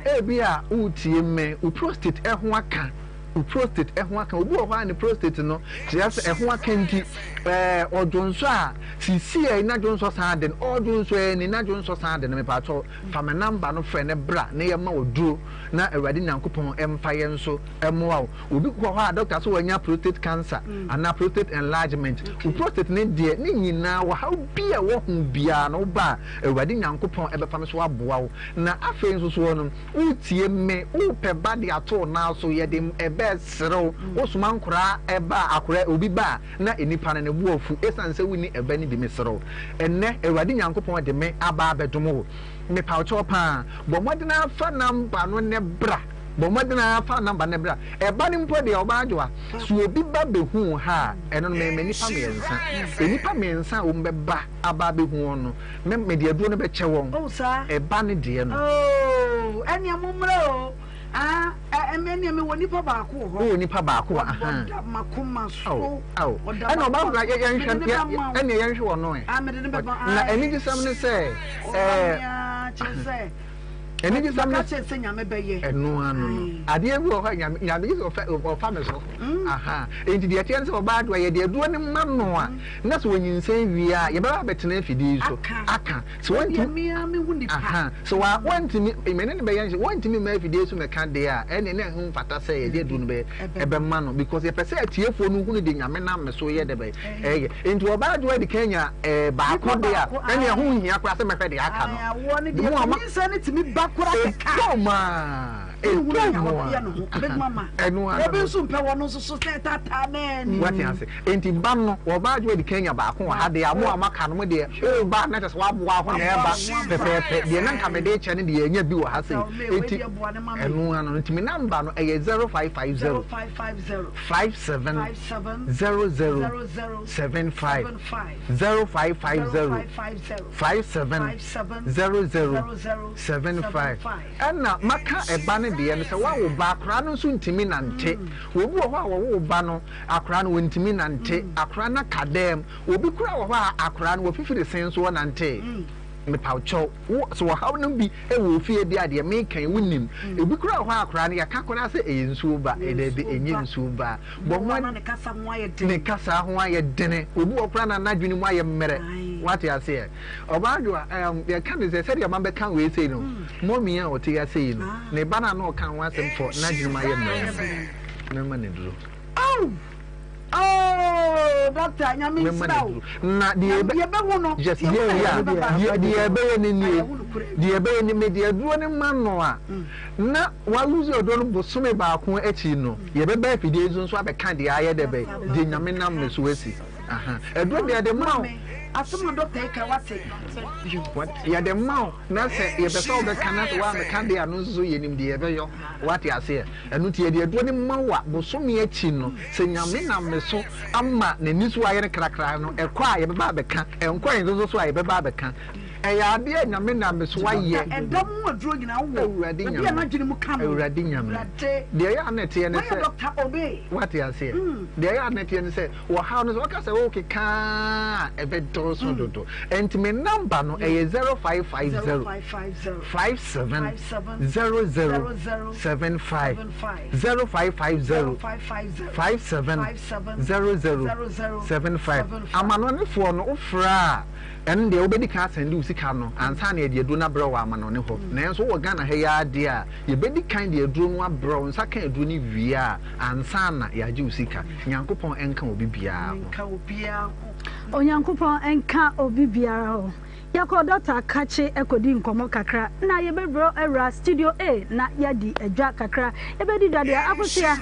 Ebi a woretie me, wo prostate ho aka. Wo prostate ho aka. Obi wɔ hɔ a ne prostate no kyerɛ sɛ ɛho aka nti ɛɛ ɔdwonsɔ a sisi ɛ na dwonsɔ san de no ɔdwonsɔ ɛ ni na dwonsɔ san de no. Mepatɔ fa me namba no frɛ ne bra na yɛma wo duro na Awurade Nyankopɔn mfa yɛn nso mmoa wo. Obi wɔ hɔ a doctor sɛ wanya prostate cancer anaa prostate enlargement. Wo prostate ne deɛ ne nyinaa ɔhaw bi a ɛwɔ ho biara no woba a Awurade Nyankopɔn ɛbɛfa me so aboa wo. Na afei nso soɔ no Woretie me, worepɛ ba de ato wo nan so, yɛde ɛbɛ resere wo, wosoma nkoraa ba a, akoraa, obi ba a, na nnipa no, ne bo afu, esiane sɛ wonni ɛbɛ no bi, mesere wo. Ɛnnɛ, Awurade Nyankopɔn de me aba abɛdom wo. Mepa wo kyɛw paa, bɔ mmɔden ara fa number no na bra. Bɔ mmɔden ara fa number no na bra. Ɛba no mpo deɛ, ɔbaa Adwoa, sɛ obi ba bɛhu wo ha a, ɛno no, mema nnipa mmiɛnsa. Nnipa mmiɛnsa a wɔbɛba aba abɛhu wɔn no, Me mede aduro no bɛkyɛ wɔn. Oh saa. Ɛba ne deɛ no. Oh ɛneɛ mo mmra o. Ah ɛ ɛneɛ me wɔ nipa baako wɔ hɔ. Wowɔ nipa baako wɔ ahan. Ɔda makoma so. Aw aw. Ɛna ɔba kora yɛ yɛnhwɛ yɛ ɛneɛ yɛnhwɛ wɔ no ɛ. Ah mede ne bɛba. Na anigyesɛm ne sɛ ɛɛ. Ɔba kyerɛ sɛ. Anigyesɛm ne. Maka kyerɛ sɛ nyame bɛyɛ. Ɛno ano no. Adeɛ bi wɔ hɔ a nyame nyame gye sɛ ɔfɛ ɔfa me so. Aha enti deɛ ɛteɛ ne sɛ ɔbaa do a yɛde aduro no ma no a. Na sɛ wɔnyinsɛn wie a, yɛbɛba abɛtena afidie yi so aka. Sɛ wɔntumi, aha, sɛ wa, wɔntumi, me ne no bɛyɛ nhyɛ, wɔntumi mma afidie yi so mmɛka deɛ a, ɛnneɛ na ɛho mfata sɛ yɛde aduro no bɛyɛ, ɛbɛma no, because yɛpɛ sɛ atiefoɔ no hunu deɛ Nyame nam me so yɛ dɛ bɛn, ɛyɛ. Enti ɔbaa adwoa adi kan anya ɛɛ, baako deɛ a, ɛnneɛ ɛho nhia koraa sɛ mɛhwɛ deɛ aka no. Mo a ma, ɛtɔ mu a. Ɛno ara Obi nso mpɛ wɔn nso so sɛ taataa nɛɛni. Wate ase. Enti ba no, wɔba adwuma di kan nya baako wɔ ha deɛ, a mo a moaka no mo deɛ, woba na kyerɛ sɛ woaboa ho na ɛreba pɛpɛɛpɛ. Deɛ na nka mede rekyɛ no deɛ, yɛanya bi wɔ ha sei. Enti ɛno ara no. Nti me number no, ɛyɛ 0550 57 00 75 0550 57 00 75. Ɛna maka ɛba no deɛ no sɛ woawo ba akwadaa no nso ntumi nante. Obi wɔ hɔ a wɔwo ba no akwadaa no wɔntumi nante, akwadaa no aka dɛm. Obi koraa wɔ hɔ a akwadaa no wɔfifiri sen nso ɔnante. Mepawkyɛw wo sɛ ɔhaw no bi wɔ ofie deɛ a deɛ meka yi wonim. Obi koraa wɔ hɔ a akwadaa no yɛka koraa sɛ ɛyɛ nsuo ba, daabi ɛnyɛ nsuo ba. Bɔ mmɔden ne kasa ho ayɛ dene. Ne kasa ho ayɛ dene. Obi wɔ hɔ koraa na n'adwene mu ayɛ mmerɛ. Wate aseɛ? Ɔbaa Adwoa, ɛɛm, yɛka no sɛ, sɛdeɛ mabɛka wei sei no, mɔmi a ɔte ase yi no, ne ba no a na ɔka ho asɛm fɔ n'adwene mu ayɛ mmerɛ no, mɛma no aduro. Oh! Oh, doctor, nyame Mɛma nhyira no wo. aduro. Na deɛ Na ɛbɛ, yɛbɛhu no, yes, yɛhu deɛ, na yeah, yɛde bɛba. deɛ, deɛ ɛbɛyɛ no nie, Ayɛ wo nokorɛ. deɛ ɛbɛyɛ no, mede aduro no ma no a, na waluzi ɔdɔ no bosome baako akyi no, yɛbɛba afidie yi so nso abɛka deɛ ayɛ dɛ bɛn, deɛ Nyame nam me so asi. Aha. Aduro deɛ yɛde ma wo. Asɛm a dɔkta yi ka wate. Yɛde ma wo na sɛ yɛpɛ sɛ wobɛka na sɛ woammɛka deɛ a, no nso so yɛnim deɛ yɛbɛyɔ. Wate aseɛ? Ɛno nti yɛde aduro no ma wo a, bosome akyi no, sɛ Nyame nam me so ama n'ani so ayɛ no krakra no, ɛkɔ a yɛbɛba abɛka, ɛnkɔ a nso so a yɛbɛba abɛka. Ɛyɛ adeɛ a Nyame nam me so ayɛ. Dɔkta, ɛdɔm mu aduro nyinaa wowɔ. Awurade Obi a Nyame. n'adwene mu ka no. Awurade Nyame. Awurade. Deɛ ɛyɛ a na ɛteɛ ne Woayɛ sɛ. Dɔkta Obey. Wate aseɛ? Deɛ ɛyɛ a na ɛteɛ ne sɛ, wɔhaw no sɛ wɔka sɛ wokeka a ɛbɛdɔɔso dodo. Ɛnti me number no ɛyɛ 0550 57 00 75 0550 57 00 75. Amanɔnefoɔ no wofrɛ a. Ɛno deɛ wobɛdi kan asɛnde wo sika no ansa na yɛde aduro no abrɛ wo wɔ amanɔne hɔ. Nanso wowɔ Ghana ha yi ara deɛ a, yɛbɛdi kan de aduro no abrɛ wo, nsa ka aduro no wie a, ansa na yɛagye wo sika. Nyankopɔn nka obi biara ho. Onyankopɔn nka obi biara ho. Yɛkɔɔ Dɔkta Kakye kɔdii nkɔmmɔ kakra na yɛbɛbrɛ awura Studio A na yɛadi dwa kakra. Yɛbɛdi dwa deɛ, Akosua,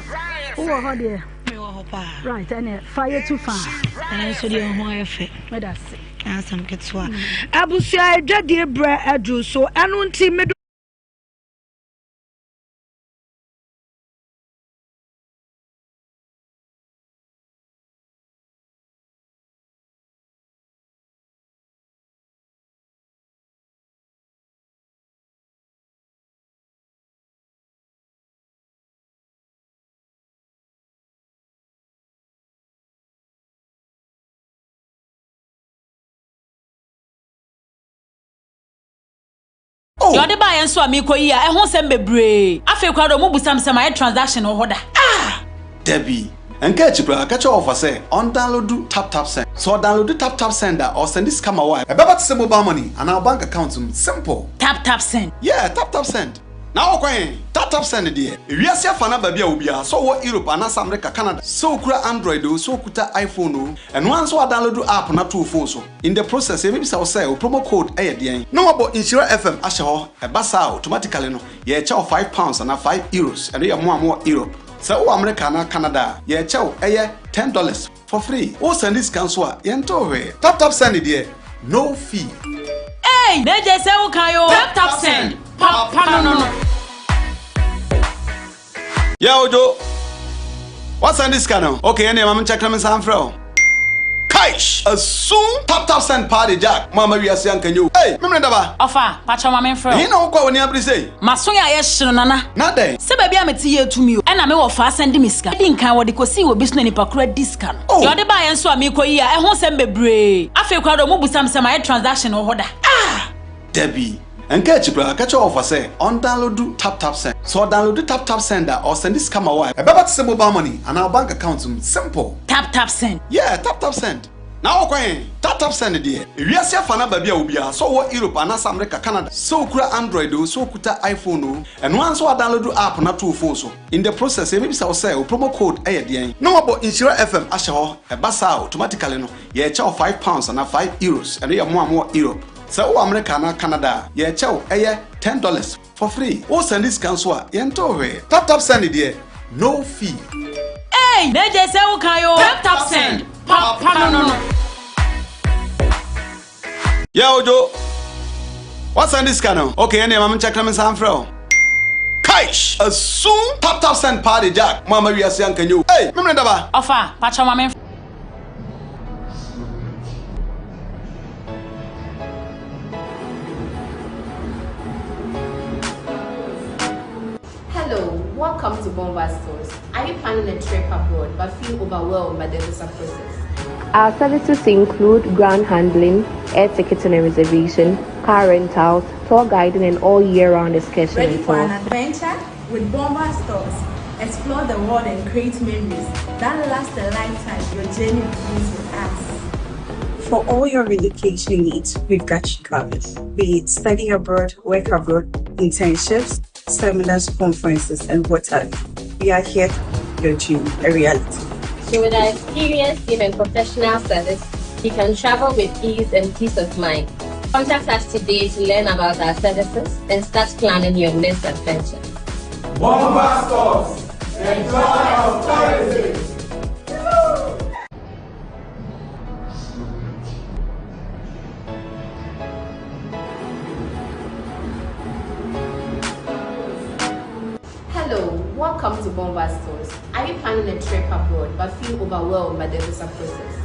wowɔ hɔ deɛ? Mewɔ hɔ paa. Right, ɛneɛ fa yɛtu faa. Ɛno nso deɛ wo ho ayɛ fɛ. Meda ase. Asɛm ketewa. Abusua adwadie berɛ aduru so ɛno nti me. Deɛ ɔde baeɛ nso a merekɔyi a, ɛho nsɛm bebree. Afei koraa deɛ wɔbisa me sɛ mayɛ transaction wɔ hɔ da. Ah! Dabi. Nka akyi koraa, ka kyerɛ wɔfa sɛ ɔndownloadu TapTapSend. Sɛ ɔdownloadu TapTapSend a, ɔresɛnde sika ma wo a, ɛbɛba te sɛ mobile money anaa wo bank account mu. Simple! TapTapSend. Yeah, TapTapSend. Na wokɔ he? TapTapSend deɛ. Ewiase afa no aba bi a obiaa, sɛ ɔwɔ Europe anaasɛ America, Canada, sɛ okura Android oo, sɛ okuta iPhone oo, ɛno ara ne sɛ woadownload app no ato wo phone so. In the process, yɛbɛbisa wo sɛ wo promo code yɛ deɛn? Na wɔabɔ Nhyira FM ahyɛ hɔ. Ɛba saa a, automatically no, yɛrekyɛ wo £5 anaa €5. Ɛno yɛ mo a mowɔ Europe. Sɛ wowɔ America anaa Canada a, yɛrekyɛ wo ɛyɛ $10 for free. Wo sɛnde sika nso a, yɛntew hwee. Tap tap send deɛ, no fee. Eii na gye sɛ wo kan oo. Tap tap send, papa no no no. Yeah Ojo, woasɛnde sika no? Okay, ɛnneɛ ma menkyɛke na mensan mfrɛ wo. Kaish! Asum! Tap tap send paa de Jack, mo amma wiase anka nyɛ o. Ei! Memene daba! Ɔfa, pakyɛw ma menfrɛ wo. Ɛhe na wokɔ a w'ani abere sei? M'aso yɛ ayɛ hye no Nana. Na dɛn? Sɛ baabi a mete yɛ tumi o. Ɛna me wɔfaa sɛnde me sika. Edi nkan wɔde kosii obi so na nipa koro adi sika no. Oh! Deɛ ɔde baeɛ nso a merekɔ yi a, ɛho nsɛm bebree. Afei koraa deɛ wɔbisa me sɛ mayɛ transaction wɔ hɔ da. Ah! Dabi. Nka akyi koraa, ka kyerɛ wɔfa sɛ ɔndownloadu TapTapSend. Sɛ ɔdownloadu TapTapSend a, ɔresɛnde sika ma wo a, ɛbɛba te sɛ mobile money anaa wo bank account mu. Simple! TapTapSend. Yeah, TapTapSend. Na wokɔ he? TapTapSend deɛ. Ewiase afa no aba bi a obiara, sɛ ɔwɔ Europe anaasɛ America, Canada, sɛ okura Android oo, sɛ okuta iPhone oo, ɛno ara ne sɛ woadownloadu app no ato wo phone so. In the process, yɛbɛbisa wo sɛ wo promo code yɛ deɛn? Na wɔabɔ Nhyira FM ahyɛ hɔ. Ɛba saa a, automatically no, yɛrekyɛ wo £5 anaa €5. Ɛno yɛ mo a mowɔ Europe. Sɛ wowɔ Amerika anaa Canada a, yɛrekyɛ wo ɛyɛ $10 for free. Wo sɛnde sika nso a, yɛntoo hwee. Tap tap send deɛ, no fee. Eii na gye sɛ wo kan oo. Tap tap send, papa no no. Yeah Ojo, woasɛnde sika no? Okay, ɛnneɛ ma menkyɛke na mensan mfrɛ wo. Kaish! Asum! Tap tap send paa de Jack, mo amma wiase anka nyɛ o. Ei! Memene daba! Ɔfa, pakyɛw ma menfrɛ. Hello, welcome to Bomba Stores. Are you planning a trip abroad but feel overwhelmed by the visa process? Our services include ground handling, air ticketing and reservation, car rentals, tour guiding, and all year round excursion Ready and for an tours. adventure? With Bomba Stores, explore the world and create memories that last a lifetime. Your journey begins with us. For all your relocation needs, we've got you covered. Be it study abroad, work abroad, internships, seminars, conferences, and what have you. We are here to make your dream a reality. So with our experienced team and professional service, you can travel with ease and peace of mind. Contact us today to learn about our services and start planning your next adventure. Bomba Stores, the joy of tourism. Hello, welcome to Bomba Stores. Are you planning a trip abroad but feel overwhelmed by the visa process?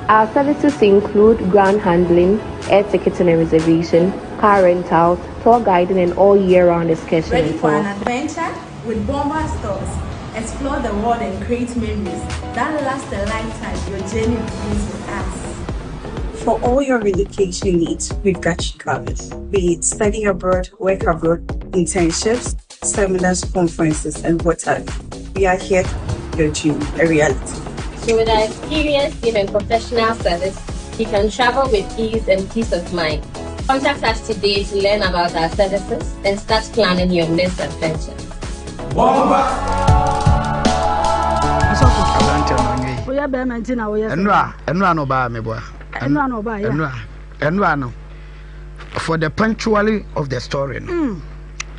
Our services include ground handling, air ticketing and reservation, car rentals, tour guiding, and all year round excursion Ready and for an tours. adventure? With Bomba Stores, explore the world and create memories that last a lifetime. Your journey begins with us. For all your relocation needs, we've got you covered. Be it study abroad, work abroad, internships, seminars, conferences, and what have you. We are here to make your dream a reality. So with our experienced team and professional service, you can travel with ease and peace of mind. Contact us today to learn about our services and start planning your next adventure. Aberanteɛ no ɔnwe yi. Woyɛ bɛrima nti na woyɛ sɛ. Ɛnura ɛnura na ɔbaa mi boa. Ɛnura na ɔbaa yɛ. Ɛnura ɛnura no for the punctuality of the story no. Mm.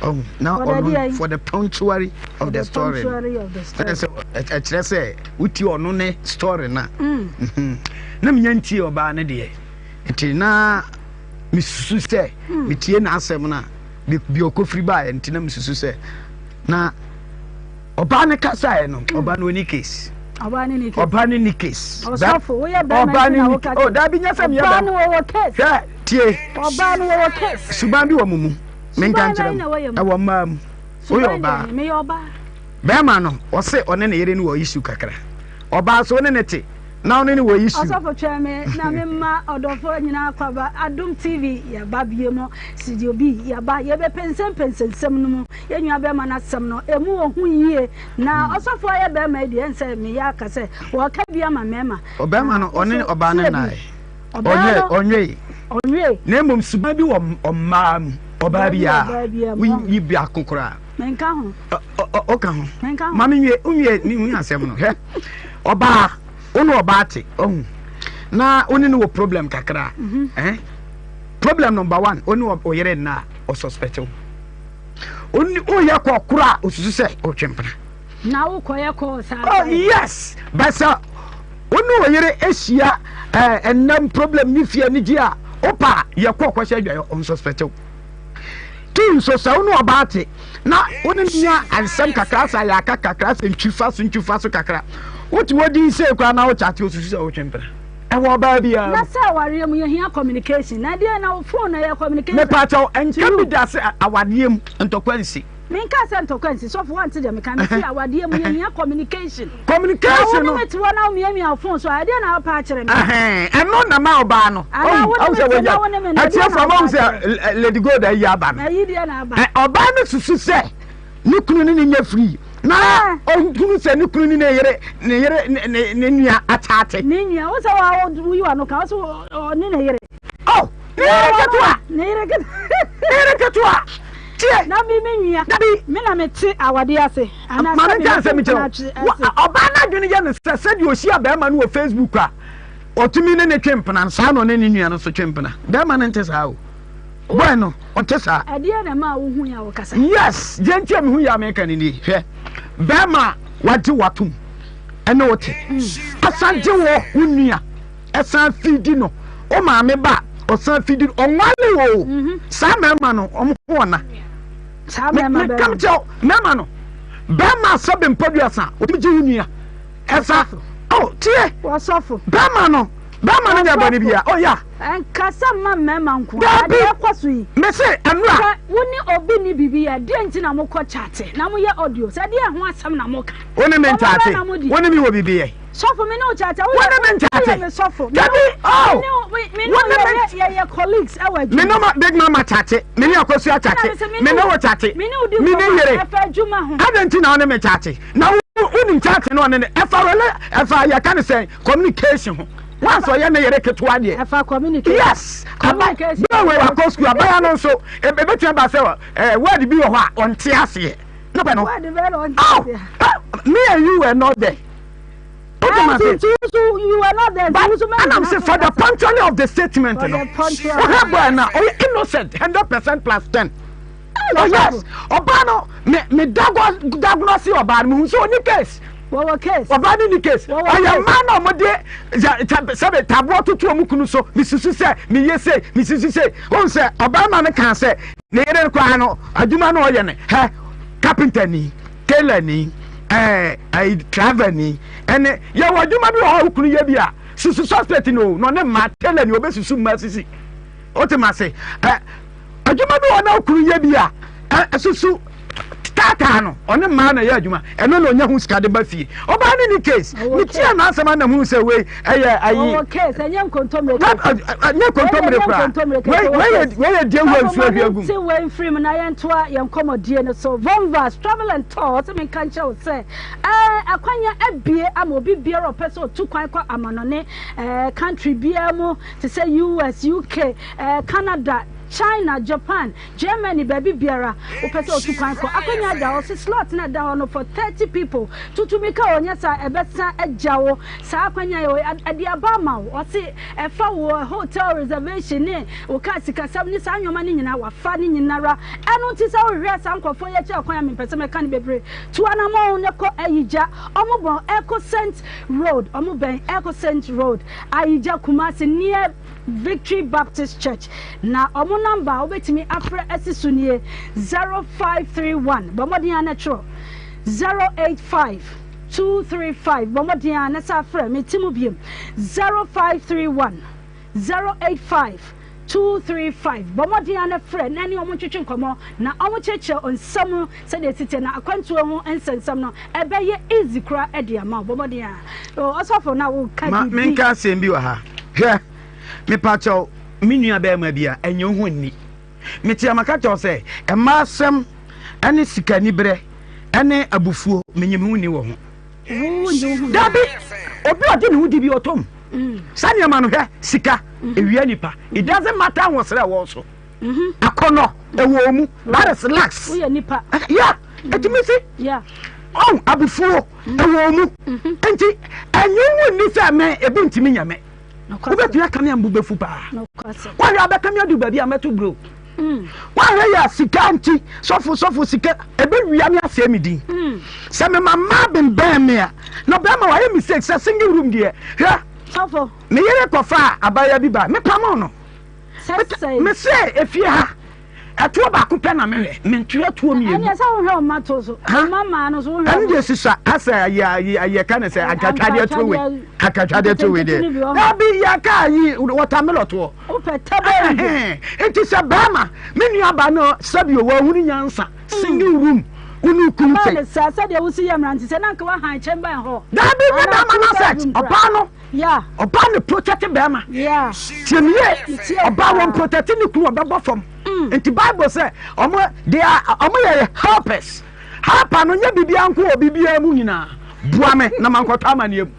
Oh, na ɔno for the punctuality of the story. Ɛna sɛ ɛkyerɛ sɛ wotie ɔno ne story na. Mm. Mhm. Na menya ntie ɔbaa ne deɛ nti na mesusu sɛ mm. metie n'asɛm no a bi ɔkɔfiri baeɛ nti na mesusu sɛ na ɔbaa no kasaeɛ no mm. ɔbaa no ɔni case ɔbaa ne ni case ɔbaa ne ni case ɔsɔfo woyɛ bɛrima nti na woka oh dabi nyɛ sɛ meyɛ ɔbaa no wɔwɔ case hwɛ tie ɔbaa no wɔwɔ case suban bi wɔ mo mu menka nkyerɛ mu ɛwɔ mmaa mu woyɛ ɔbaa meyɛ ɔbaa bɛrima no ɔse ɔne ne yere no wɔ issue kakra ɔbaa so ne ne te na ɔne ne wɔ issue. Ɔsɔfo twɛn me na me mma ɔdɔfoɔ nyinaa akwaaba Adom TV yɛba bio mu studio B yɛba yɛbɛpɛnsɛmpɛnsɛ nsɛm no mu yɛn nua bɛrima no asɛm no ɛmu wɔ hu yie na hmm. ɔsɔfo ayɛ bɛrima yi deɛ ɛnsɛ meyɛ aka sɛ wɔka bi ama mmarima. Ɔbɛrima no ɔne ɔbaa no nnae ɔnyɛ ɔnwee ɔnwee na mmom suban bi wɔ ɔmmaa mu ɔbaa biara woyi biako koraa. Menka ho. Ɔka ho. Menka ho. Ma menwie nwie ne hu asɛm no hwɛ. Ɔbaa, wo ne ɔbaa te, ɔhu. Na wo ne no wɔ problem kakra. Mm-hmm. Eh? Problem number one, wo ne ɔyere nna a, ɔsuspect wo. Woyɛ kɔ koro a, osusu sɛ ɔtwe mpena. Na wokɔyɛ kɔɔ saa. Oh yes, but sɛ wo ne ɔyere ahyia ɛnam eh, problem ne fie anigye a, wopa yɛ kɔ kɔhyɛ adwaeɛ, ɔnsuspect wo. Tu nso sɛ wo ne ɔbaa te na wo ne no nya nsɛm kakra sɛ ayɛ aka kakra sɛ ntwi fa so ntwi fa so kakra wote wɔ din sei koraa na wokyate osusu sɛ wotwe mpena ɛwɔ ɔbaa biara na sɛ awareɛ mu yɛhia communication na deɛ na wo phone na yɛ communication mepaakyɛw ɛnka bi da sɛ awadeɛ mu ntɔkwa nsi Menkaa sɛ ntɔkwa nsi, sɔfo woante deɛ meka, mese awadeɛ mu yɛhia communication. Communication no. Na wo ne me te hɔ na womiamia wo phone so a, ɛdeɛ na wopɛ akyerɛ me? Ɛno na ma ɔbaa no. Anaa wo ne me te na wo ne me na ɛdeɛ na wopɛ akyerɛ me? Lady Gold ayi aba no. Ayi deɛ na aba. Ɔbaa no susu sɛ ne kunu ne ne nyɛ free na ɔhunu sɛ ne kunu ne ne yere ne yere ne nua akyate. Ne nua, wo sɛ wa woyi w'ano ka, wo sɛ ɔne ne yere. Oh, ne yere ketewa. Ne yere ketewa. Ne yere ketewa. Tie. Na mi mi nwia. Dabi. Me na me te awade ase. Ana sɛ me nka nsɛm kyerɛ wo. Ɔbaa no adwene yɛ no sɛ sɛdeɛ ɔhyia bɛrima no wɔ Facebook a ɔtumi ne ne twe mpena saa na ɔne ne nua no nso twe mpena. Bɛrima no nte saa o. Boy no, ɔnte saa. Ɛdeɛn na ɛmaa wohu yɛ a wokasa? Yes, deɛ nti a mehu yɛ a meka no nie. Hwɛ, bɛrima a wagye w'atom ɛne wo te, asan gye wo wo nua, ɛsan fidi no, wo maame ba a ɔsan fidi no, ɔnwale wo o. Mhm. Saa mmarima no, wɔn ho ɔna. Saa mmarima bɛrima. Meka kyerɛ mmarima no, bɛrima sɛbe mpadua ɔtumi gye wo nua. Ɛsa, oh, tie. Wɔsɔfo. Bɛrima no, bɛrima no nyɛ bɔne bia. Oh, yeah. Ɛnkasa mma mmarima nko ara. Dabi! Adeɛ ɛkɔ so yi. Mese ɛnora. Sɛ wo ne obi nni biribi yɛ a, deɛn nti na mokɔ kyate na moyɛ audio? Sɛ deɛn ho asɛm na moka? Wo ne me Nkɔmmɔ nkyate. bɛn na modi? Wo ne me wɔ biribi yɛ. Sɔfo, me ne wo kyate. Wo ne me nkyate. Woyɛ me sɔfo. Dabi! Oh! Me ne wo, me ne Wo wo ne me yɛyɛ, yɛyɛ colleagues ɛwɔ adwuma. Me ne ma Big Mama kyate. Me ne Akosua kyate. Me ne wo kyate. Me ne wo di Me ne nkɔmmɔ yere. ɛfa adwuma ho. Adɛn nti na wo ne me kyate? Na wo wonim kyate no ɔne ne ɛfa rela ɛfa yɛka ne sɛn communication ho. Once ɔyɛ ne yere ketewa deɛ. Ɛfa communication. Yes. Aba bɛɛ wei wakɔ sukuu abaya no nso ebetumi aba sɛ ɛɛ word bi wɔ hɔ a ɔnte aseɛ. Ne pɛ no. Word bɛɛ na ɔnte aseɛ. Oh, me and you were not there. You were not there. But and I'm saying for the punctuality of the statement, no. Oh, boy, now, oh, innocent, 100% plus 10. Oh yes, ɔbaa no me me diagnose ɔbaa no me hu sɛ ɔni case. Wɔwɔ case. Ɔbaa no ni case. Ɔyɛ mmaa na wɔn de sɛbi taboɔ toto wɔn kunu so me susu sɛ me yɛ sei me susu sei ohun sɛ ɔbaa ma no kan sɛ ne yere koraa no adwuma no ɔyɛ no hɛ carpenter ni tailor ni ɛɛ ɛɛ driver ni ɛne yɛ wɔ adwuma bi wɔ hɔ a okunu yɛ bi a susu suspect no na ɔne mmaa tailor ni ɔbɛsusu mmaa sisi o te ma se ɛ. Adwuma bi wɔ na okunu yɛ bi a, ɛsusu taataa no, ɔne mmaa na ɛyɛ adwuma, ɛno na ɔnya ho sika de ba fie. Ɔbaa ne ni case, ne tia n'asɛm ana hu sɛ wei ɛyɛ ayi. Ɔwɔ case, ɛnyɛ nkontommire case. Ɛnyɛ nkontommire koraa. Wei wei yɛ wei yɛ die wura nsuo ahwie agum. Ti wei mfiri mu na yɛntoa yɛn nkɔmmɔdie no so. Vonvas Travel and Tour ɔsɛ menka nkyerɛ wo sɛ ɛɛ akwanya abie ama obi biara ɔpɛ sɛ ɔtu kwan kɔ amanɔne ɛɛ country biara mu te sɛ US, UK, Canada, China, Japan, Germany, baabi biara wopɛ sɛ otu kwan kɔ. Akwanya da hɔ, se slot no a ɛda hɔ no for 30 people. Tutu mmirika o, nyɛ saa ɛbɛsa agya wo. Saa akwanya yi ɛde aba ama wo. Ɔse ɛfa wo hotel reservation ne wo car sikasɛm ne saa nneɛma no nyinaa, wafa ne nyinara. Ɛno nti sɛ wohwehwɛ saa nkurɔfoɔ yi akyiri akwan a mempɛ sɛ mɛka no bebree. Tu anamɔn na kɔ Ayigya. Ɔmo bɔn Ecocent Road, ɔmo bɛn Ecocent Road, Ayigya, Kumasi near Victory Baptist Church, na wɔn nɔmba a wobɛtumi afrɛ asi so nie, 0531, bɔ mmɔden ara na twerɛ, 085 235, bɔ mmɔden ara na san frɛ, mete mu biom, 0531 085 235, bɔ mmɔden ara na frɛ na ɛne wɔn ntwetwe nkɔmmɔ na wɔnkyerɛkyerɛ nsɛm sɛdeɛ ɛsi teɛ na akwantuo ho nsɛnsɛm no ɛbɛyɛ easy koraa de ama wo, bɔ mmɔden ara. Ɔsɔfo na woka Ma biribi. menka asɛm bi wɔ ha. Hwɛ, mepakyɛw, me nua bɛrima bi a, ɛnyɛ wo ho nni. Mete a maka kyerɛ wo sɛ, mmaa asɛm ne sikaniberɛ ne abufuo, menye me ho nni wɔ ho. Dabi, obi a ɔgye ne ho di bi ɔtɔ mu. Mm. Saa nneɛma no hwɛ, sika, mm-hmm. ewia nipa. It doesn't matter wɔ srɛ wɔ so. Mm-hmm. Akɔnɔ, ɛwɔ mu. That is lax. Eh, yeah, ɛtumi si. Ɔn, abufuo. ɛwɔ mu nti ɛnyɛ wo nni sɛ me ebi ntumi nyɛ me wobɛtumi aka me a mbo bɛfu paa woahwɛ abɛka me adu baabi a mɛto bro mm. woahwɛ yɛ sika nti sɔfo sɔfo sika ɛbɛwia me asɛe me din mm. sɛ mema mmaa bembɛn me a na bɛrima wayɛ mistake sɛ single room deɛ hwɛ me yere kɔfa abaya bi ba mepamo no mesɛ efie ha Ɛtoɔ baako pɛ na mehwɛ, mentoa toɔ mmienu. Ɛnneɛ sɛ wohwɛ wo mma to so, wo mma mmaa no so wohwɛ. Ɛno deɛ susua asɛ ayɛ ayɛ ayɛ ka ne sɛ akatwadeɛ to wei akatwadeɛ to wei deɛ. Dabi yɛ ka ayi wɔtamelɔ toɔ. Wopɛ tɛbɛn. Nti sɛ bɛrima me nua ba no sɛbi o wɔahunu nyansa single room wone kunu sɛ. Ɛbaa ne saa sɛdeɛ wosi yɛ mmerante sɛ na nka wahan chamber and hall. Dabi nyɛ bɛrima no asɛt ɔbaa no. Yeah. Ɔbaa ne protect bɛrima. Yeah. Tie me yie. Ɔbaa wɔn protect ne kunu ɔbɛbɔ fam. Mm. Nti Bible sɛ ɔmo they are ɔmo yɛ helpers. Helper no nyɛ biribiara nko wɔ biribiara mu nyinaa. Boa me na mankɔtɔ amaneɛ mu.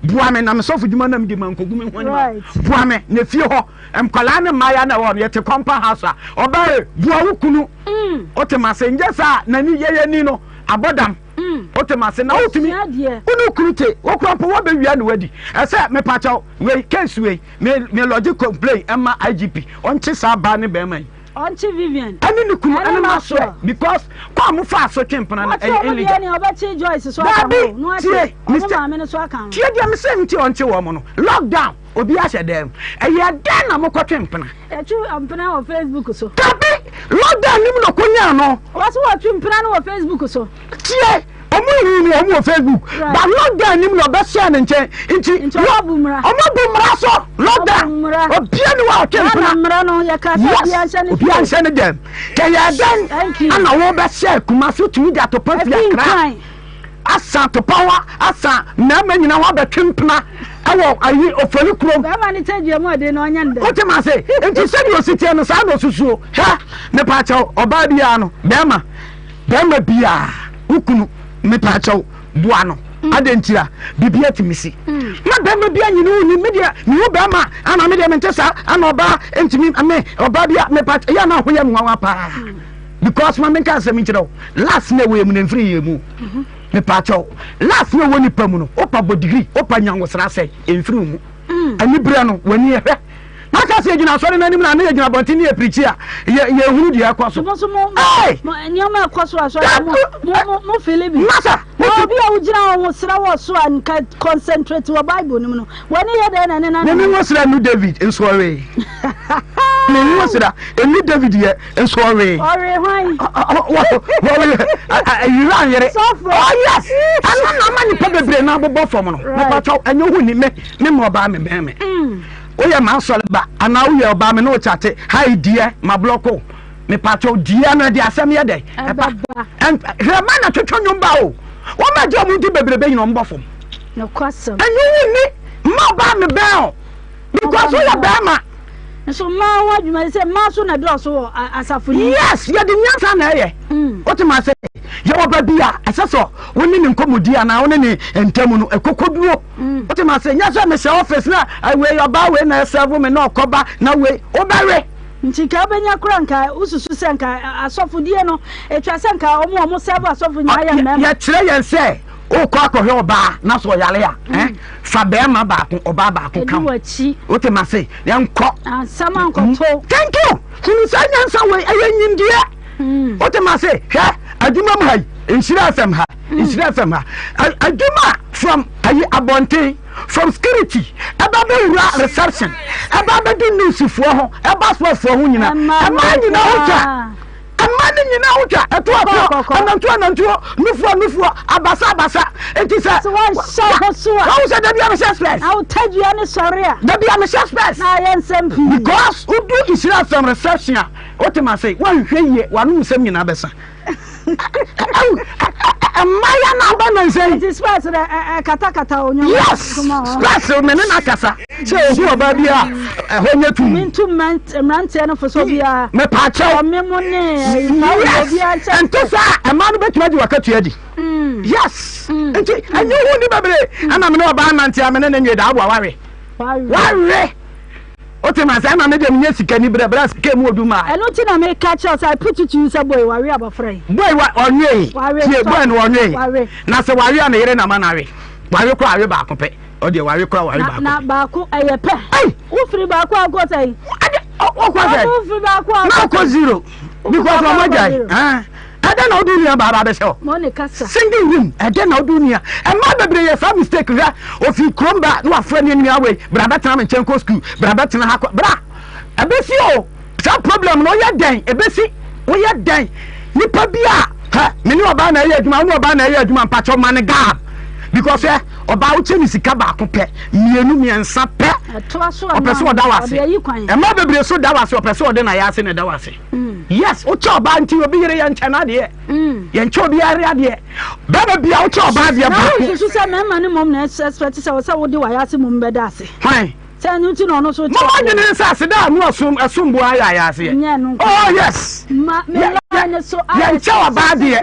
Boa me na me sɔfo dwuma nam di mankogu me ho anim. Boa me na efie hɔ nkwadaa ne mmaaya na ɛwɔ no yɛte compound house a ɔbaa yɛ boa wo kunu. Mm. Wote ma se nyɛ saa n'ani yɛyɛ ni no abɔdam. Wote ma se na wotumi wo ne kunu te wokura mpo wabɛwia ne wadi ɛsɛ mepakyɛw wei case wei me me lodge complain ɛma IGP ɔnkye saa baa ne bɛrima yi. Ɔnkye Vivian. Ɛne ne kunu ɛne Maxwell because kɔ a mo fa so twe mpena no ɛyɛ illegal. Wɔkye ɔmo deɛ ɔbɛkye Joyce so aka ho. Dabi tie Mr. Ɔmo maame no so aka ho. Tie deɛ mesɛ nti ɔnkye wɔn no lockdown obi ahyɛ dɛm ɛyɛ dɛn na mo kɔtwe mpena. Yɛtwe mpena wɔ Facebook so. Dabi lockdown nim na ɔkɔnyaa no. Wɔso wɔtwe mpena no wɔ Facebook so. Tie ɔmo hu no ɔmo wɔ Facebook but lockdown nim na ɔbɛhyɛ ne nkyɛn nti ɔmo abu mmara ɔmo abu mmara so lockdown obia ni wa ɔtwe mpena mmara no yɛ ka sɛ obia nhyɛ ne obia nhyɛ ne dɛm kɛyɛ dɛn ana wo bɛhyɛ Kumasi tumi de atopa fi Accra asa atopa hɔ asa mmarima nyina hɔ abɛtwe mpena ɛwɔ ayi ofori kurom bɛrima ne tɛ dua mu ɔden na ɔnyɛ ndɛ wote ma se nti sɛdeɛ osi teɛ no saa na osusuo hwɛ mepa kyɛw ɔbaa biara no bɛrima Bɛrima biaa wo kunu mepaakyɛw boa no mm. adɛn ntira biribi atumi si mm. na bɛrima bi anyini wo ni medeɛ mehu bɛrima ana medeɛ mente saa ana ɔbaa ntumi me ɔbaa bi a mepa ɛyɛ na ahoyɛ me nwanwa paa mm. because ma menka asɛm nkyerɛ wo last na ɛwɔ yɛ mu na mfiri yɛ mu mm-hmm. mepaakyɛw last na ɛwɔ nipa mu no wopa bɔ degree wopa nyanwosra sɛ ɛmfiri wo mu Aniberɛ no, w'ani hwɛ. Na ka sɛ yɛgyina asɔre no anim na ne yɛgyina abɔnten ne yɛpirikyi a, yɛhunu deɛ ɛkɔ so. Mo nso mo nneɛma ɛkɔ so asɔre mo mo mo fili bi. Masa. Na obi a wogyina hɔ ho sra wɔ so a nka concentrate wɔ Bible no mu no, w'ani yɛ dɛn na ne nan. Mimi ho sra nu David nso ɔwee. Mimi ho sra enu David yɛ nso ɔwee. Ɔwee hwan? Ɔwee ayira yere. Sɔfo. Oh yes. Ɛno na ama nipa bebree na abobɔ fam no. Mepatwa ɛnyɛ ho ni me. Me ma ɔbaa me bɛn me. Woyɛ m'asɔre ba anaa woyɛ ɔbaa me ne wo kyate hi deɛ ma blɔko mepatwɔ deɛ no ɛde asɛm yɛ dɛ ɛba hwɛ ma na twetwe nnwom ba o wɔn ma gye wɔn nti bebrebe nyina wɔn bɔ fam ɛnyɛ wo ni mma ɔbaa me bɛn o because woyɛ bɛrima. Nso mmaa ho adwuma sɛ mmaa so na dɔɔso wɔ asafo no mu. Yes, yɛde nyansa na ɛyɛ. Mm. Wote ma sɛ yɛwɔ baabi a ɛsɛ sɛ wo ne ne nkɔmmɔdi anaa wo ne ne ntam no ɛkɔkɔduro. Mm. Wote ma sɛ nyɛ sɛ mehyɛ office na wei ɔbaa wei na ɛsɛvo me na ɔkɔba na wei wobɛwe. Nti nka wobɛnya kora nka wosusu sɛ nka asɔfodie no ɛtwa sɛ nka ɔmo ɔmo sɛvo asɔfo nyinaa yɛ mmarima. Yɛkyerɛ yɛn sɛ wokɔ akɔhwɛ ɔbaa na sɛ ɔyare a mm. eh, fa bɛrima baako ɔbaa baako ka ho wote ma se yɛnkɔ asɛm ankɔto mm. thank you hunu saa nyansa wei ɛyɛ nyimdeɛ mm. wote ma se hwɛ adwuma mu ha yi nhyira fm ha mm. nhyira fm ha adwuma from ayi abɔnten from security ɛba bɛwura reception ɛba bɛdi newsfoɔ ho ɛba soɔfoɔ ho nyina ɛma nyina ho twa Mmaa no nyinaa ho twa, ɛto ɛtoɔ, anantuo anantuo, nufoɔ nufoɔ, abasa abasa. Nti sɛ. Sɛ wɔnhyɛ ho so a. Wɔn sɛ dabi a mehyɛ spɛs. Na wotadua ne sɔre a. Dabi a mehyɛ spɛs. Na ayɛ nsɛm pii. Because wodu Nhyira FM reception a, wote ma se, wɔnhwɛ yie, w'anom nsɛm nyinaa bɛsa. Mmaayewa na aba na nsɛn. Nti spɛs dɛ ɛkatakata onwom. Yes, spɛs me ne na kasa. Sɛ ohu ɔbaa bi a ɛhɔ nyɛ tum. Mentu mmeranteɛ no fo sɛ obiara. Mepaakyɛw. Ɔme mo ne Yes, ɛnto saa ɛmaa no bɛtumi agye wakatua di. Mm. Yes, mm. nti ɛnyɛ hu ni bebree. Ɛna me ne ɔbaa nante a me ne ne nwe da aboa wawe. Wawe. Wote ma sɛ ɛna me deɛ menyɛ sika ni berɛ berɛ sika mu odu maa. Ɛno nti na meka kyerɛ sɛ I put it to you sɛ boy wawe abɔfra yi. Boy wa ɔnwee. Tie boy no ɔnwee. Na sɛ wawe a ne yere na ma no awe. Wawe koraa awe baako pɛ. Ɔdeɛ wawe koraa wawe baako. Na baako ɛyɛ pɛ. Wofiri baako akɔ sɛn? Wokɔ sɛn? Wofiri baako akɔ. Na akɔ zero. Because ɔmo agyae. Ɛdɛn na wode wo nua baa ba abɛhyɛ hɔ? Single room, ɛdɛn na wode wo nua? Mmaa bebree yɛ saa mistake hwɛ, ofi kurom ba na wafrɛ ne nua wei, bra bɛtena me nkyɛn kɔ school, bra bɛtena ha kɔ, bra. Ɛbɛsi o, saa problem no woyɛ dɛn? Ɛbɛsi, woyɛ dɛn? Nipa bi a, hɛ, me ne ɔbaa na ɛyɛ adwuma, wo ne ɔbaa na ɛyɛ adwuma, mpakyɛw ma no gap. Because hwɛ, ɔbaa wokyɛ ne sika baako pɛ, mmienu, mmiɛnsa pɛ, ɔpɛ sɛ ɔda wo ase. Mmaa bebree so da wo ase, ɔpɛ sɛ ɔde n'ayɛ ase na ɛda wo ase. Yes, wokyɛ ɔbaa nti obi yere yɛnkyɛ n'adeɛ. Mm. Yɛnkyɛ obi yere adeɛ. Bɛrima bia wokyɛ ɔbaa adeɛ baako. Na wosusu sɛ mmarima no mmom na expect sɛ wɔ sɛ wode wayɛ ase mmom bɛda ase. Hwan? Sɛ ɛno nti na ɔno nso kyɛ. Mama adwene ne sɛ ase da a no ɛsom ɛsom bo ayɛ ayɛ aseɛ. Nyɛ no nko. Oh yes. Ma me line no so ayɛ. Yɛnkyɛ ɔbaa adeɛ.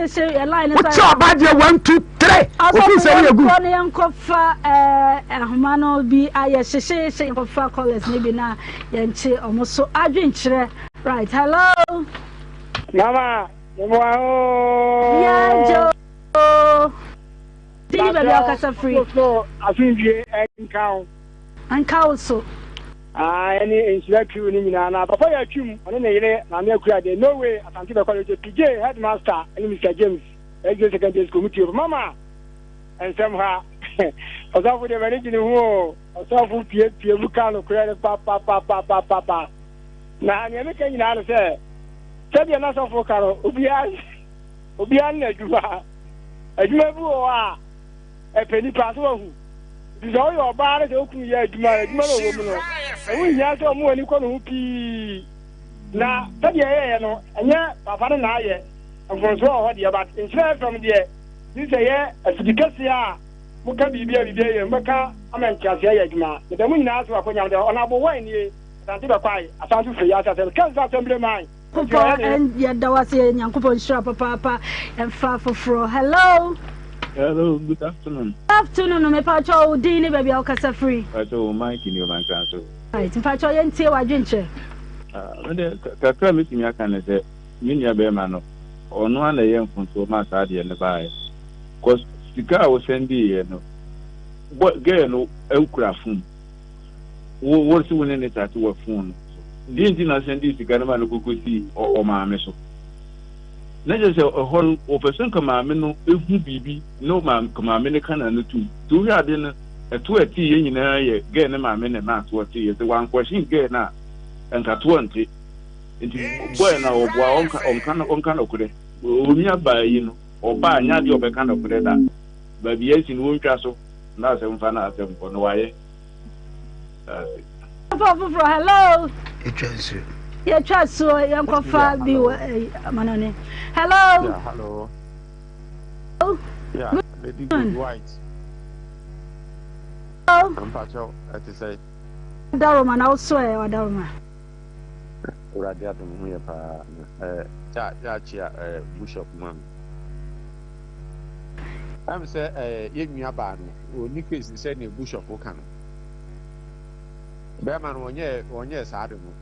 Wokyɛ ɔbaa adeɛ 1 2 3. Ofi sɛ yɛ gu. Asɔfo wɔn kɔ no yɛnkɔfa ɛɛ ahoma no bi ayɛ hyehyeehye yɛnkɔfa colours no bi na yɛnkye ɔmo so adwenkyerɛ. Right, hello. Mama, mmoa ooo. Yeah, Joe. Dini baabi a ɔkasa firi. So asomdwie nka wo. Nka wo so. Ah, ɛne Nhyira crew no nyinaa na Papa yɛ atwim, ɔne ne yere Maame Akua de No Way Asante Bɛkɔ Radio, PJ Headmaster ɛne Mister James SJ Secondary School mu tie Mama nsɛm ha. Ɔsɔfo deɛ m'ani gye ne ho o. Ɔsɔfo piepie mu ka nokorɛ no papapapapapa. Na nea meka nyinaa no sɛ sɛdeɛ na sɔfo ka no, obiara obiara ne n'adwuma. Adwuma bi wɔ hɔ a ɛpɛ nipa so wahu. Nti sɛ woyɛ ɔbaa na sɛ wo kunu yɛ adwuma a, adwuma no ɔwɔ mu no, ɛho nhia sɛ ɔmo ani kɔ ne ho pii. Na sɛdeɛ ɛyɛeɛ no, ɛnyɛ papa no na ayɛ, mfomsoɔ wɔ hɔ deɛ, but Nhyira FM deɛ, gye sɛ ɛyɛ afidi kɛseɛ a moka biribi a biribi ayɛ, mobɛka ama nteaseɛ ayɛ adwuma. Meda mo nyinaa ase wɔ akwanya mo de, Ɔnabo Wine nie, Asante Bɛkwae, Asanso Firi Yase Asɛm, Kansas Assembly Man. Nyankopɔn yɛda wo ase Nyankopɔn nhyira papaapa ɛmfa foforɔ hello. Hello, good afternoon. Good afternoon, mepakyɛ wo din ne baabi a wokasa firi. Pakyɛ wo Mike ni Omankran so. Right, mpakyɛ yɛntie w'adwenkyerɛ. Ah, mede kakra metumi aka ne sɛ me nua bɛrima no ɔno ara na ɛyɛ mfomsoɔ maa saa adeɛ no baeɛ. Cause sika a wosɛndeeɛ no bɔ girl no kura phone. Wo wo se wo ne ne chat wɔ phone no so. Deɛ nti na sɛndee sika no ma no kɔkɔsii ɔmaame so? Na kyerɛ sɛ ɛhɔ no wɔpɛ sɛ nka maame no hu biribi na nka maame no ka n'ano tom. Nti wohwɛ ade no ɛto a ɛteeɛ nyinaa yɛ girl no maame na ɛmaa toɔ teeɛ. Sɛ wankɔhyen girl no a nka toɔ nte. Nti boy no a ɔboa ɔnka ɔnka ɔnka nɔkorɛ. Onua baa yi no ɔbaa nyɛ adeɛ a ɔbɛka nɔkorɛ da. Baabi asi no wɔntwa so na asɛm fa na asɛm kɔ na wayɛ. Ase. Foforɔ foforɔ hello. Yɛtwa nsuo. Yɛtwa nsuo yɛnkɔfa bi wɔ eh, amanɔne. Hello. Yeah, hello. Yeah, Lady Good White. Hello. Mpakyɛw, ɛte sɛ. Ɔdaroma na wosɔ ɛ ɔdaroma. Awurade adom ho yɛ paa na eh, yɛ yɛakyea eh, Bishop ma me. Ɛm sɛ eh, yɛn nua baa no, ɔnni case sɛdeɛ Bishop ka no. Bɛrima no ɔnyɛɛ ɔnyɛɛ saa de no.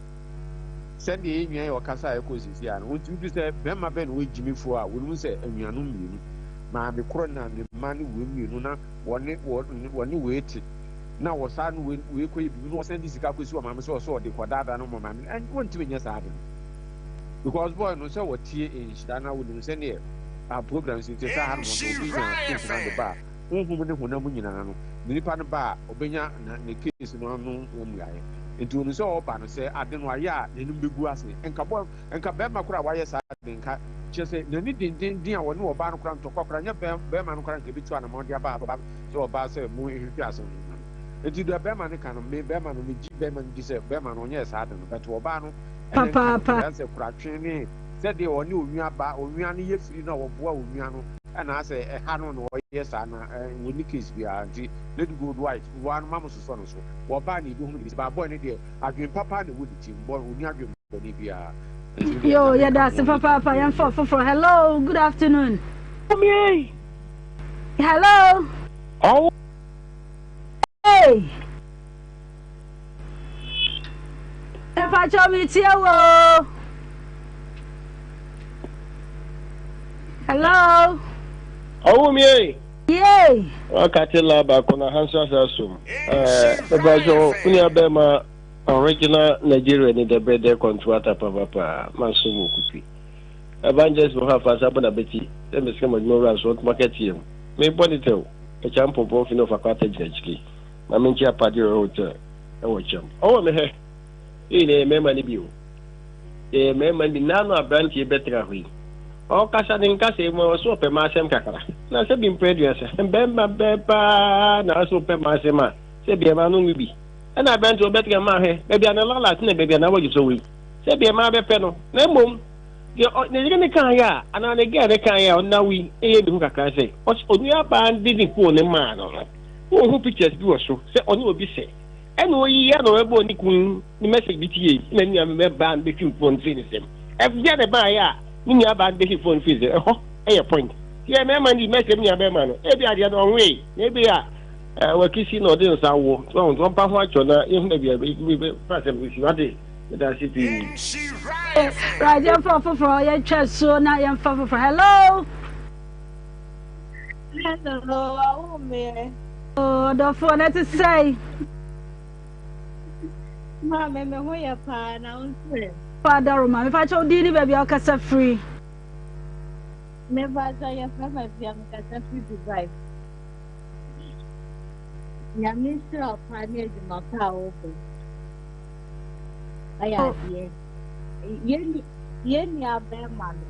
Sɛdeɛ yɛn nua yi ɔkasa a ɛkɔ sisi a no, wontumi fi sɛ bɛrima bɛn na ɔyɛ gyimifoɔ a wɔnim sɛ anuanom mmienu, maame korɔ na ne mma ne wei mmienu na wɔne wɔne wei te na wɔsaa no wei wei kɔyɛ biribi na wɔsan de sika kɔsi wɔ maame sɛ ɔsɛ ɔde kɔdaadaa no ma maame no, ɛn wɔntumi nyɛ saa de no. Because boy no sɛ wɔtie nhyira na wonim sɛdeɛ ah program si nti sɛ ha nom sɛ obi nya case na de ba a honhom ne honam nyinaa no ne nipa no ba a ɔbɛnya na ne case no ano mmuaeɛ nti onim sɛ ɔba no sɛ ade no ayɛ a n'anim bɛgu ase nka boy nka bɛrima koraa a wayɛ saa de nka kyerɛ sɛ n'ani dendenden a wɔne ɔbaa no koraa ntɔkwa koraa nyɛ bɛrima no koraa nka ɛbɛtu anamɔn de aba aba sɛ ɔbaa sɛ mo nhwehwɛ asɛm no mu nti deɛ bɛrima no ka no me bɛrima no megye bɛrima no di sɛ bɛrima no ɔnyɛɛ saa de no but ɔbaa no ɛne nka Papaapa. nokorɛ sɛ koratwe ne sɛdeɛ ɔne onua ba onua no yɛ firi no a wɔboa onua no ɛna asɛ ɛha no na ɔyɛ saa na wɔnni case biara nti Lady Gold White wɔa no ma mo sosɔ no so wɔbaa na yɛbɛhunu biribi baa boy no deɛ adwen papa na ɛwɔ ne tirim boy ɔnni adwen bɔne biara nti medeɛ Yo, nka yɛda menka ase ho papaapa. Yɛmfa ɔfoforɔ. Hello, good afternoon. Momie. Hello. Ɔwo. Hey. Mpakyɛw metie wo. Hello. Ɔwo mie. Yay. Wakate la baako na ha nso asa som. Eh, mpakyɛw wo nua bɛrima original Nigeria ni dɛbrɛdɛ kɔntrata papapa ma so mu kutwi. Evangelist mo ha fa sa bona beti sɛ mesika mo adwuma wura nso ntoma kɛteɛ mu. Me bɔ ne tɛw. Ɛkya mpɔmpɔn fi ne ɔfa kwata gyina akyiri. Ma menkyia Padre Hotel wɔ kyɛm. Ɔwɔ me hɛ. Ei na yɛyɛ mmarima no bi o. Yɛyɛ mmarima no bi. Naano aberanteɛ bɛtra hɔ yi. Ɔkasa ne nkasa yi mu a ɔso ɔpɛ m'asɛm kakra. Na sɛ bi mpɛ aduasa. Bɛrima bɛɛ paa na ɔso ɔpɛ m'asɛm a sɛ bi ɛma no nwe bi. Ɛna aberanteɛ ɔbɛtra mu ahwɛ baabi a ne lala te na baabi a n'awɔgye sɔ wɔ yi. Sɛ bi ɛma bɛpɛ no. Na mmom deɛ ɔ ne yere ne kaeɛ a anaa ne girl ne kaeɛ a ɔnna wo yi ɛyɛ me hu kakra sɛ ɔs onuabaa no de ne phone no maa no no. Wonhu pictures bi wɔ so sɛ ɔne obi sɛ ɛna oyi ya na ɔbɛbɔ ne kun ne message bi tie na ne nua baa no bɛhwim phone firi ne nsam. Ɛfiri na ɛbaeɛ a ne nua baa no bɛhwim phone firi nsam ɛhɔ ɛyɛ point. Yɛ mmarima no di mɛsɛ me nua bɛrima no ebi adeɛ no ɔnwee na ebi a wakisi na ɔde nsa awoɔ nti ɔho nti ɔmpa ho atwɔ na yɛhu baabi a bɛfa asɛm no si wate meda ase pii. Right, yɛmfa foforɔ yɛntwa suo na yɛmfa foforɔ. Hello. Hello, awo me. Oh, ɔdɔfoɔ na ɛte sɛe. Maame, me ho yɛ paa na wo nso ɛ? Father Roma, mepa kyɛw din ne baabi a wokasa firi. Mepa kyɛw yɛfrɛ me Afia, mekasa firi Dubai. Nyame nhyira wo paa ne adwuma pa a wobɔ. Ayɛ adeɛ. Yɛn nua bɛrima no,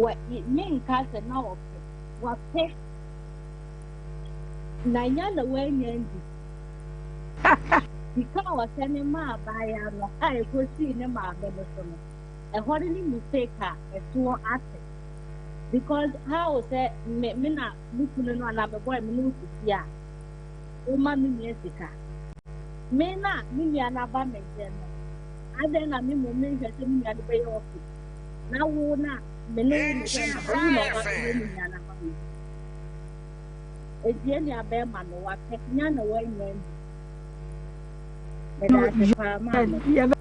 wɔ menka sɛ na ɔpɛ, wapɛ. Na nya na wanya ndi. Sika a ɔsɛne maa abaayewa no a ɛkɔsii ne maame no so no, ɛhɔ no ne mistake a ɛsoɔ ate. Because how sɛ me me na me kunu no anaa me boy me ne wo te fie a, woma me nua sika. Me na me nua no aba me nkyɛn no, adɛn na me mmom menhwɛ sɛ me nua no bɛyɛ okay? Na wo na me ne wo ne hwɛ no, wo na ɔba bɛyɛ me nua no ama me. Enti yɛn nua bɛrima no wapɛ nya na wanya bi. Meda ase paa maame. Yɛbɛ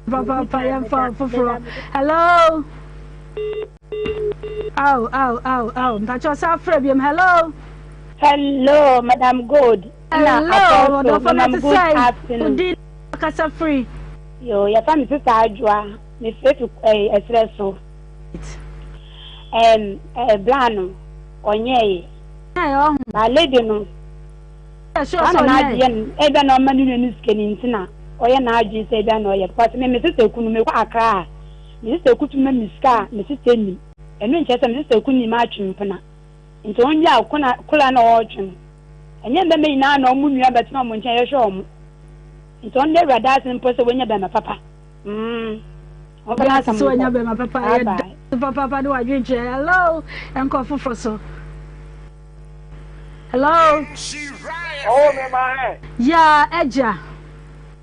papaapa yɛmfa foforɔ. Hello. Aw aw aw aw mpakyɛ ɔsa afrɛ biom. Hello. Hello, Madam Gold. Hello, ɔdɔfo na te sɛ odi kasa firi. Yo, yɛfa me sista Adwoa, mefrɛ fi ɛserɛ so. Ɛm ɛɛ bra no ɔnyɛɛye. Ba lady no saa na n'adwene yɛ no ebia na ɔma ne nua no sika no nti na ɔyɛ n'adwene sɛ ebia na ɔyɛ because me me sister kunu mekɔ Accra a me sister kutu ma me sika a me sister nim ɛno nkyerɛ sɛ me sister kunu nim atwe mpena nti ɔnyɛ a kona kola na ɔretwe no ɛnyɛ mbɛma nyinaa na ɔmo nua bɛtena ɔmo nkyɛn yɛhwɛ ɔmo nti ɔno awurade ase mpo sɛ wanya bɛma papa. Mm. Obi ase sɛ wanya bɛma papa yɛ da papapa ne wadwenkyerɛ. Hello, nkɔ foforɔ so. Hello. Ɔwɔ me ma hɛ. Ya agya.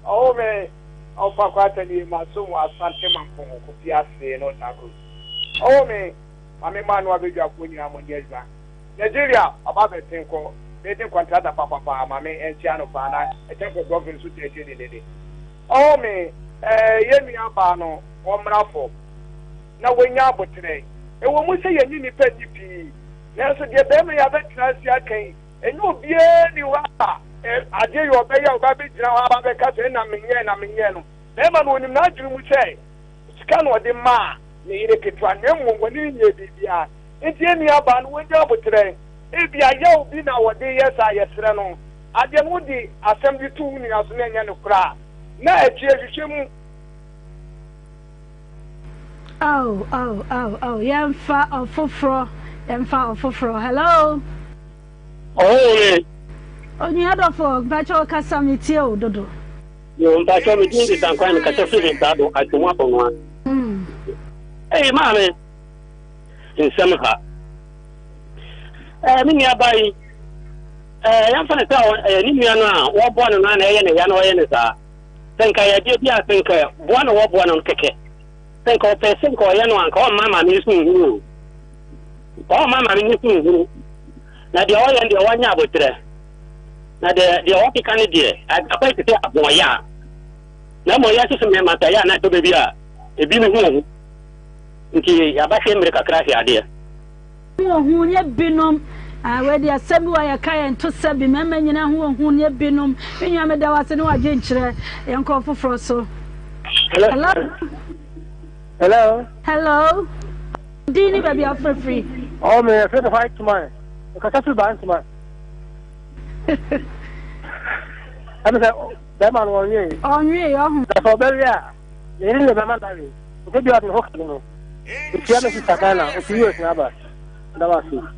Ɔwɔ me ɔfa kwata ni ma so mu asante ma mpɔn kofi ase no takro. Ɔwɔ me ma me ma no abedwafoɔ nyinaa mo nyɛ adwuma. Nigeria ɔba bɛsen kɔ building contractor papapa ma me nkyea no paa na ɛkyɛn kɔ brɔfin nso tɛ akyire dendenden. Ɔwɔ me eh, yɛn nua baa no ɔmmra fam na wanya aboterɛ. Ɛwɔ mu sɛ yɛne nnipa nni pii, nanso deɛ barima yi abɛtena ase aka yi, ɛnyɛ obiara nni hɔ a adeɛ yi ɔbɛyɛ a ɔba abɛgyina hɔ aba abɛka sɛ ɛna menyɛɛ na menyɛɛ no. Barima no ɔnim n'adwene mu sɛ sika na ɔde maa ne yere ketewa na mmom wɔne no nyɛɛ biribiara. Enti yɛn nua baa no wanya aboterɛ. Ebia yaw bi na ɔde reyɛ saa, yɛsrɛ no. Adeɛ no wode asɛm de to wo nua so na ɛnyɛ nokorɛ a, na akyire hwehwɛ mu. Oh, oh, oh, oh, yɛmfa ɔfoforɔ, yɛmfa ɔfoforɔ. Hello. Ɔhoo me. Onua dɔfo, mpakyɛ ɔkasa me tie o dodo. Yo, mpakyɛ me din de Sankwan, me kasa firi Nsaado, Atwom Akɔnoa. Ei, maame, nsɛm ha. Ɛɛ, me nua ba yi, ɛɛ, yɛmfa no sɛ ɛyɛ ne nua no a wɔboa no no a na ɛyɛ ne ya na ɔyɛ ne saa. Sɛ nka yɛ adeɛ bi a sɛ nka boa na wɔboa no kɛkɛ. Sɛ nka ɔpɛ sɛ nka ɔyɛ no a nka ɔmma maame no so nhunu o. Ɔmma maame no so nhunu. Na deɛ ɔyɛ no deɛ wanya aboterɛ. Na deɛ deɛ ɔkeka no deɛ akɔyɛ te sɛ aboɔyɛ a. Na mmom yɛn nso so mmarima sɛ ɛyɛ a na ɛtɔ baabi a ebi ne ho ohu. Nti yɛabɛhwɛ mmere kakra ahwɛ adeɛ. Ho ohu nyɛ binom. Ah, wei deɛ asɛm bi wɔ yɛka yɛn to sɛ bi mmarima nyinaa ho ohu nyɛ binom. Me nua meda wo ase ne w'adwenkyerɛ. Yɛnkɔ foforɔ so. Hello. Hello. Hello. Din ne baabi a wofrɛ firi. Oh, me yɛfrɛ me white man. Mekasa firi Bantama. Ɛmi sɛ bɛrima no ɔnwee. Ɔnwee ɔho. Na sɛ ɔbɛwe a, ne yere ne bɛma no awe. Nti bi a ɔde ne ho ka no. Mekyia me sista Ghana, ofi US na aba. Meda wo ase.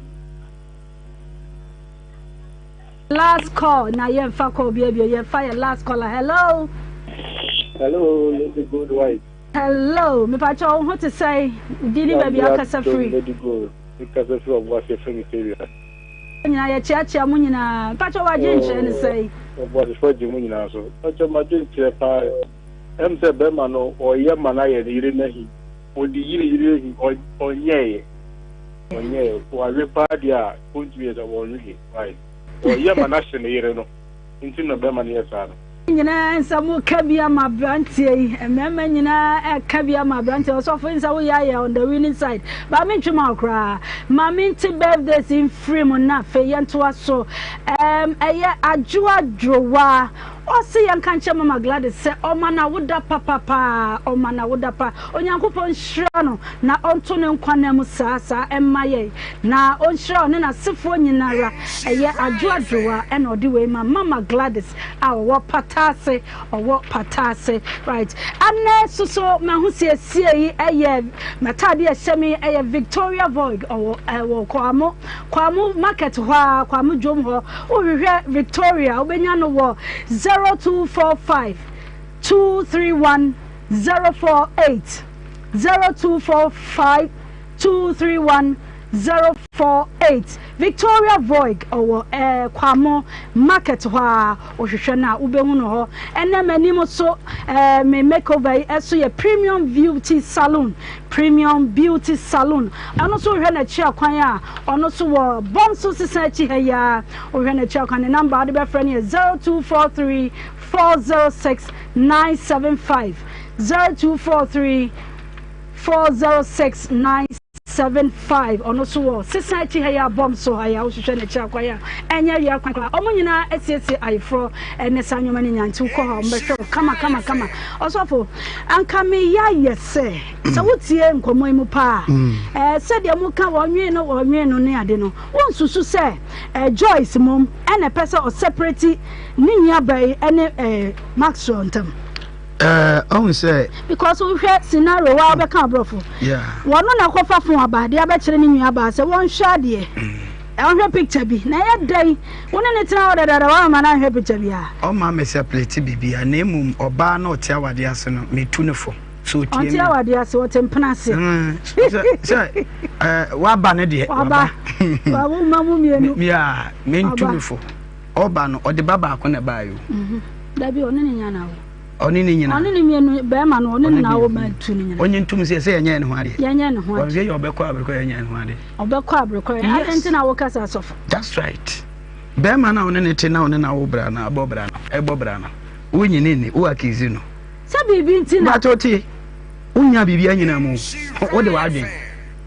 Last call na yɛmfa call bi abio yɛmfa yɛ last caller. Hello. Hello, Lady Good Wife. Hello, mepakyɛ wo ho te sɛn? Din ne baabi a wokasa firi? Lady Gold, mekasa firi Ɔboase firi me Syria. Nyinaa yɛkyeakyea mo nyinaa. Mepakyɛ w'adwenkyerɛ ne sɛn? Ɔboasefoɔ gye mo nyinaa so. Mepakyɛ m'adwenkyerɛ paa ɛm sɛ bɛrima no ɔyɛ ma no ayɛ ne yere no ahi. Ɔde yere yere ahi ɔnyɛeɛ. Ɔnyɛeɛ. Wawe paa deɛ a ɔntumi yɛ sɛ wɔnwee. Why? Ɔyɛ ma no ahye ne yere no nti na bɛrima no yɛ saa no. Nyinaa nsa mu ka bi ama aberanteɛ yi mmarima nyinaa ɛka bi ama aberanteɛ ɔsɔfo nsa woyɛ ayɛ on the winning side ba me ntwe ma koraa ma me nte birthdays mfiri mu na afei yɛntoa so ɛm ɛyɛ adwoa dwowa. Ɔse yɛnka nkyerɛ Mama Gladys sɛ ɔma no awoda papa paa, ɔma no awoda pa. Onyankopɔn nhyira no na ɔnto ne nkwa nna mu saa saa mma yɛn, na ɔnhyira ɔne n'asefoɔ nyinara. Ɛyɛ Adwo Adwowa ɛna ɔde wei ma Mama Gladys a ɔwɔ Pataase, ɔwɔ Pataase. Right. Ɛnɛ soso m'ahosiesie yi ɛyɛ m'ataade a ɛhyɛ me ɛyɛ Victoria Vogue, ɔwɔ ɛwɔ Kwamo, Kwamo market hɔ a, Kwamo dwom hɔ. Wohwehwɛ Victoria, wobɛnya no wɔ 0245 231 048, 0245 231 048. Victoria Voig ɔwɔ eh, Kwamo market hɔ a, wohwehwɛ no a wobɛhu no hɔ. Ɛnɛ m'anim so eh, me makeover yi ɛso yɛ Premium Beauty Salon, Premium Beauty Salon. Ɛno nso wohwɛ n'akyi akwan a, ɔno nso wɔ bɔm so sesa akyi ha yi ara. Wohwɛ n'akyi akwan, ne namba a wode bɛfrɛ no yɛ 0243 406 975, 0243 406 975. Ɔno nso wɔ sesa akyi ha yi ara, bɔm so ha yi ara. Wohwehwɛ n'akyi akwan a, ɛnyɛ awia kwan koraa. Wɔn nyinaa asiesie ayeforɔ ne saa nneɛma no nyinaa nti wokɔ hɔ a wɔbɛhwɛ wo kama kama kama. Ɔsɔfo, anka meyɛ ayɛ sɛ sɛ wotie nkɔmmɔ yi mu paa a, sɛdeɛ moka wɔnwee no wɔnwee no ne ade no, wonsusu sɛ Joyce mmom ɛna ɛpɛ sɛ ɔsɛprɛti ne nuabaa yi ne Maxwell ntam? Ɔhu sɛ. Because wohwɛ scenario wa wobɛka aborɔfo. Wɔno na ɛkɔfa fon aba de abɛkyerɛ ne nuabaa sɛ wɔnhwɛ adeɛ. Ɔnhwɛ picture bi. Na ɛyɛ dɛn? Wo ne ne tena hɔ dadaada woamma no anhwɛ picture biara. Ɔmma me sɛplɛti biribiara na mmom ɔbaa na ɔte awadeɛ ase no metu no fo. So otie me. Ɔnte awadeɛ ase, ɔte mpena ase. Sɛ waba no deɛ waba. Wawo mma mu mmienu. Yeah, mentu no fo. Ɔba no ɔde ba baako na ɛbaeɛ o. Dabi ɔne ne nya na awo. Ɔne ne nyina. Ɔne ne mmienu bɛrima no ɔne ne na awo ma tu ne nyina. Ɔnye ntum sɛ sɛ yɛnyɛ ne ho adeɛ. Yɛnyɛ ne ho adeɛ. Ɔhwɛ yɛ ɔbɛkɔ aberekɔ yɛnyɛ ne ho adeɛ. Ɔbɛkɔ aberekɔ yɛ. Adɛn nti na wokasa asɔfo? That's right. Bɛrima na ɔne ne te na ɔne na awo bra na abɔ bra no ɛbɔ bra no wonyini ni wo akizi no. Sɛ biribi nti na. Bàtò tie wonya biribi anyina mu wode w'adwen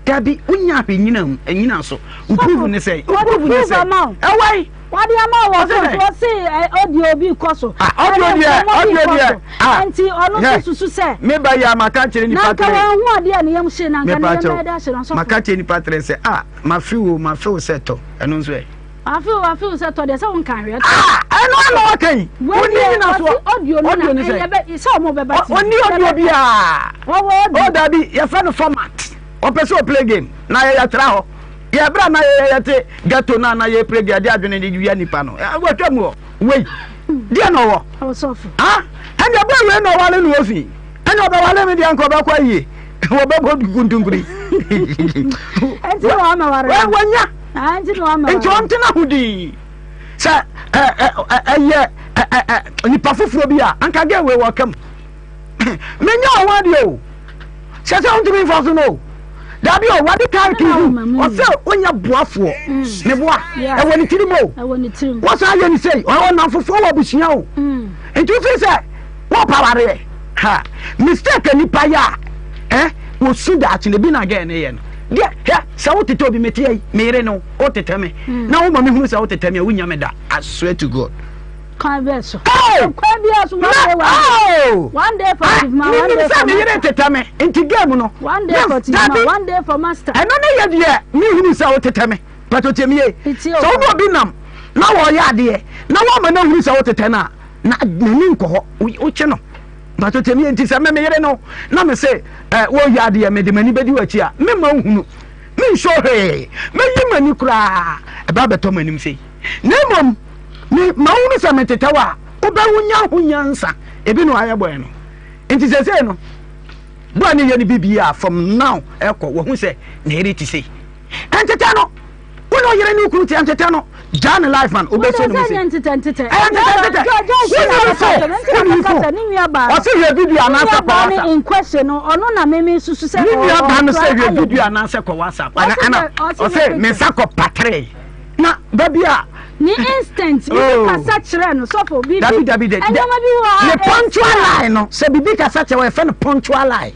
dabi wonya hwɛ nyina mu anyina so wo prove ne sɛ wo prove ne sɛ ɛwai Wɔde ama wɔ so nso ɔse audio bi kɔ so. Ah, audio deɛ audio deɛ. Ah, nti ɔno nso susu sɛ. Me ba yi a maka kyerɛ nipa tere. Na nka wɔn ho adeɛ a ne yam hye na nka ne yam bɛyɛ de ahye no ɔsɔfo. Maka kyerɛ nipa tere sɛ ah mafe wo mafe wo sɛ tɔ ɛno nso ɛ. Mafe wo mafe wo sɛ tɔ deɛ sɛ wo nka hwɛ. Ah ɛno ano ɔka yi. Wei deɛ ɔsi audio no na ɛyɛ bɛ sɛ ɔmo bɛba ti. Ɔni audio biara. Wɔwɔ audio. Oh dabi yɛfrɛ no format ɔpɛ sɛ ɔplay game na yɛyɛ tra hɔ. Yɛ berɛ a na yɛyɛ yɛte ghetto no a na yɛ play game de adwene de wia nipa no watwa mu hɔ wei deɛ na ɔwɔ ha ɛnna ɛbɔ wei na ɔwale no ofi ɛnna ɔbɛwale me deɛ nka ɔbɛkɔ ayie wɔbɛbɔ kuntunkuri wanya nti ɔntena ho dii sɛ ɛyɛ nipa foforɔ bi a anka gɛ wei wɔka mu Menyɛ ɔho adeɛ o. Sɛ sɛ wontumi mfa so no o. Dabi o, wade kaa ki hu. Ɔsɛ wonya boafoɔ. Mm. Ne boa. Ɛwɔ ne tirim o. Wɔsan yɛ ne sei. Ɔwɔ nnamfofoɔ wɔ abusua o. Mm. Nti wofiri sɛ wɔpa wareɛ. Ha. Mistake nipa yɛ a, eh, wɔsu daakye na ebi na gɛɛ ne yɛ no. Deɛ, hwɛ, sɛ wotetɛ obi mete ayi, meyere no, wotetɛ me. Mm. Na woma mehunu sɛ wotetɛ me a, wonya me da. I swear to God. Kwan bɛɛ so. Oh! Kwan bi so one day one day. Oh! One day for chief ma one day for master. Mi yere tetɛ me nti game no. One day for chief ma one day for master. Ɛno ne yɛ deɛ mi hunu sɛ o tetɛ me pɛtɛ tie mi ye. Sɛ o ní obi nam na wɔyɛ adeɛ na wɔn ma na hunu sɛ o tetɛ no a na n'ani nkɔ hɔ o kye no pɛtɛ tie mi ye nti sɛ mɛ mi yere no na mi se ɛ wɔyɛ adeɛ mi de m'ani bɛdi wɔ akyi a mi ma nhunu mi nso hwee mɛ yi m'ani koraa ɛbɛ abɛtɔ m'anim sei. Na mmom, me ma wohunu sɛ metetɛ wo a, wobɛwo nya ho nyansa. Ebi na wayɛ bɔɛ no. Nti sɛsei no, bɔɛ no yɛ no biribiara from now ɛkɔ, wahu sɛ ne yere te sei. Ɛntetɛ no, wo ne ɔyere ne wo kunu te ɛntetɛ no, gyaa ne life man, wobɛsɔ ne mu sei. Ɛnyɛ ntetɛ ntetɛ. Ɛyɛ ntetɛ ntetɛ. Wonni fo, wonni fo. Ɔse hwɛ video anaasɛ kɔ WhatsApp. In question no, ɔno na meme susu sɛ Ne nua baa no sɛ hwɛ video anaasɛ kɔ WhatsApp. Ɛna ɔse me nsa kɔ patere. Na dabi a. Ne instant bibi oh. kasa kyerɛ no sɔfo bibi. Dabi dabi de. Ɛnneɛma bi wɔ ha. Ne punctual lie no sɛ bibi kasa kyerɛ wɔ yɛfɛ no punctual lie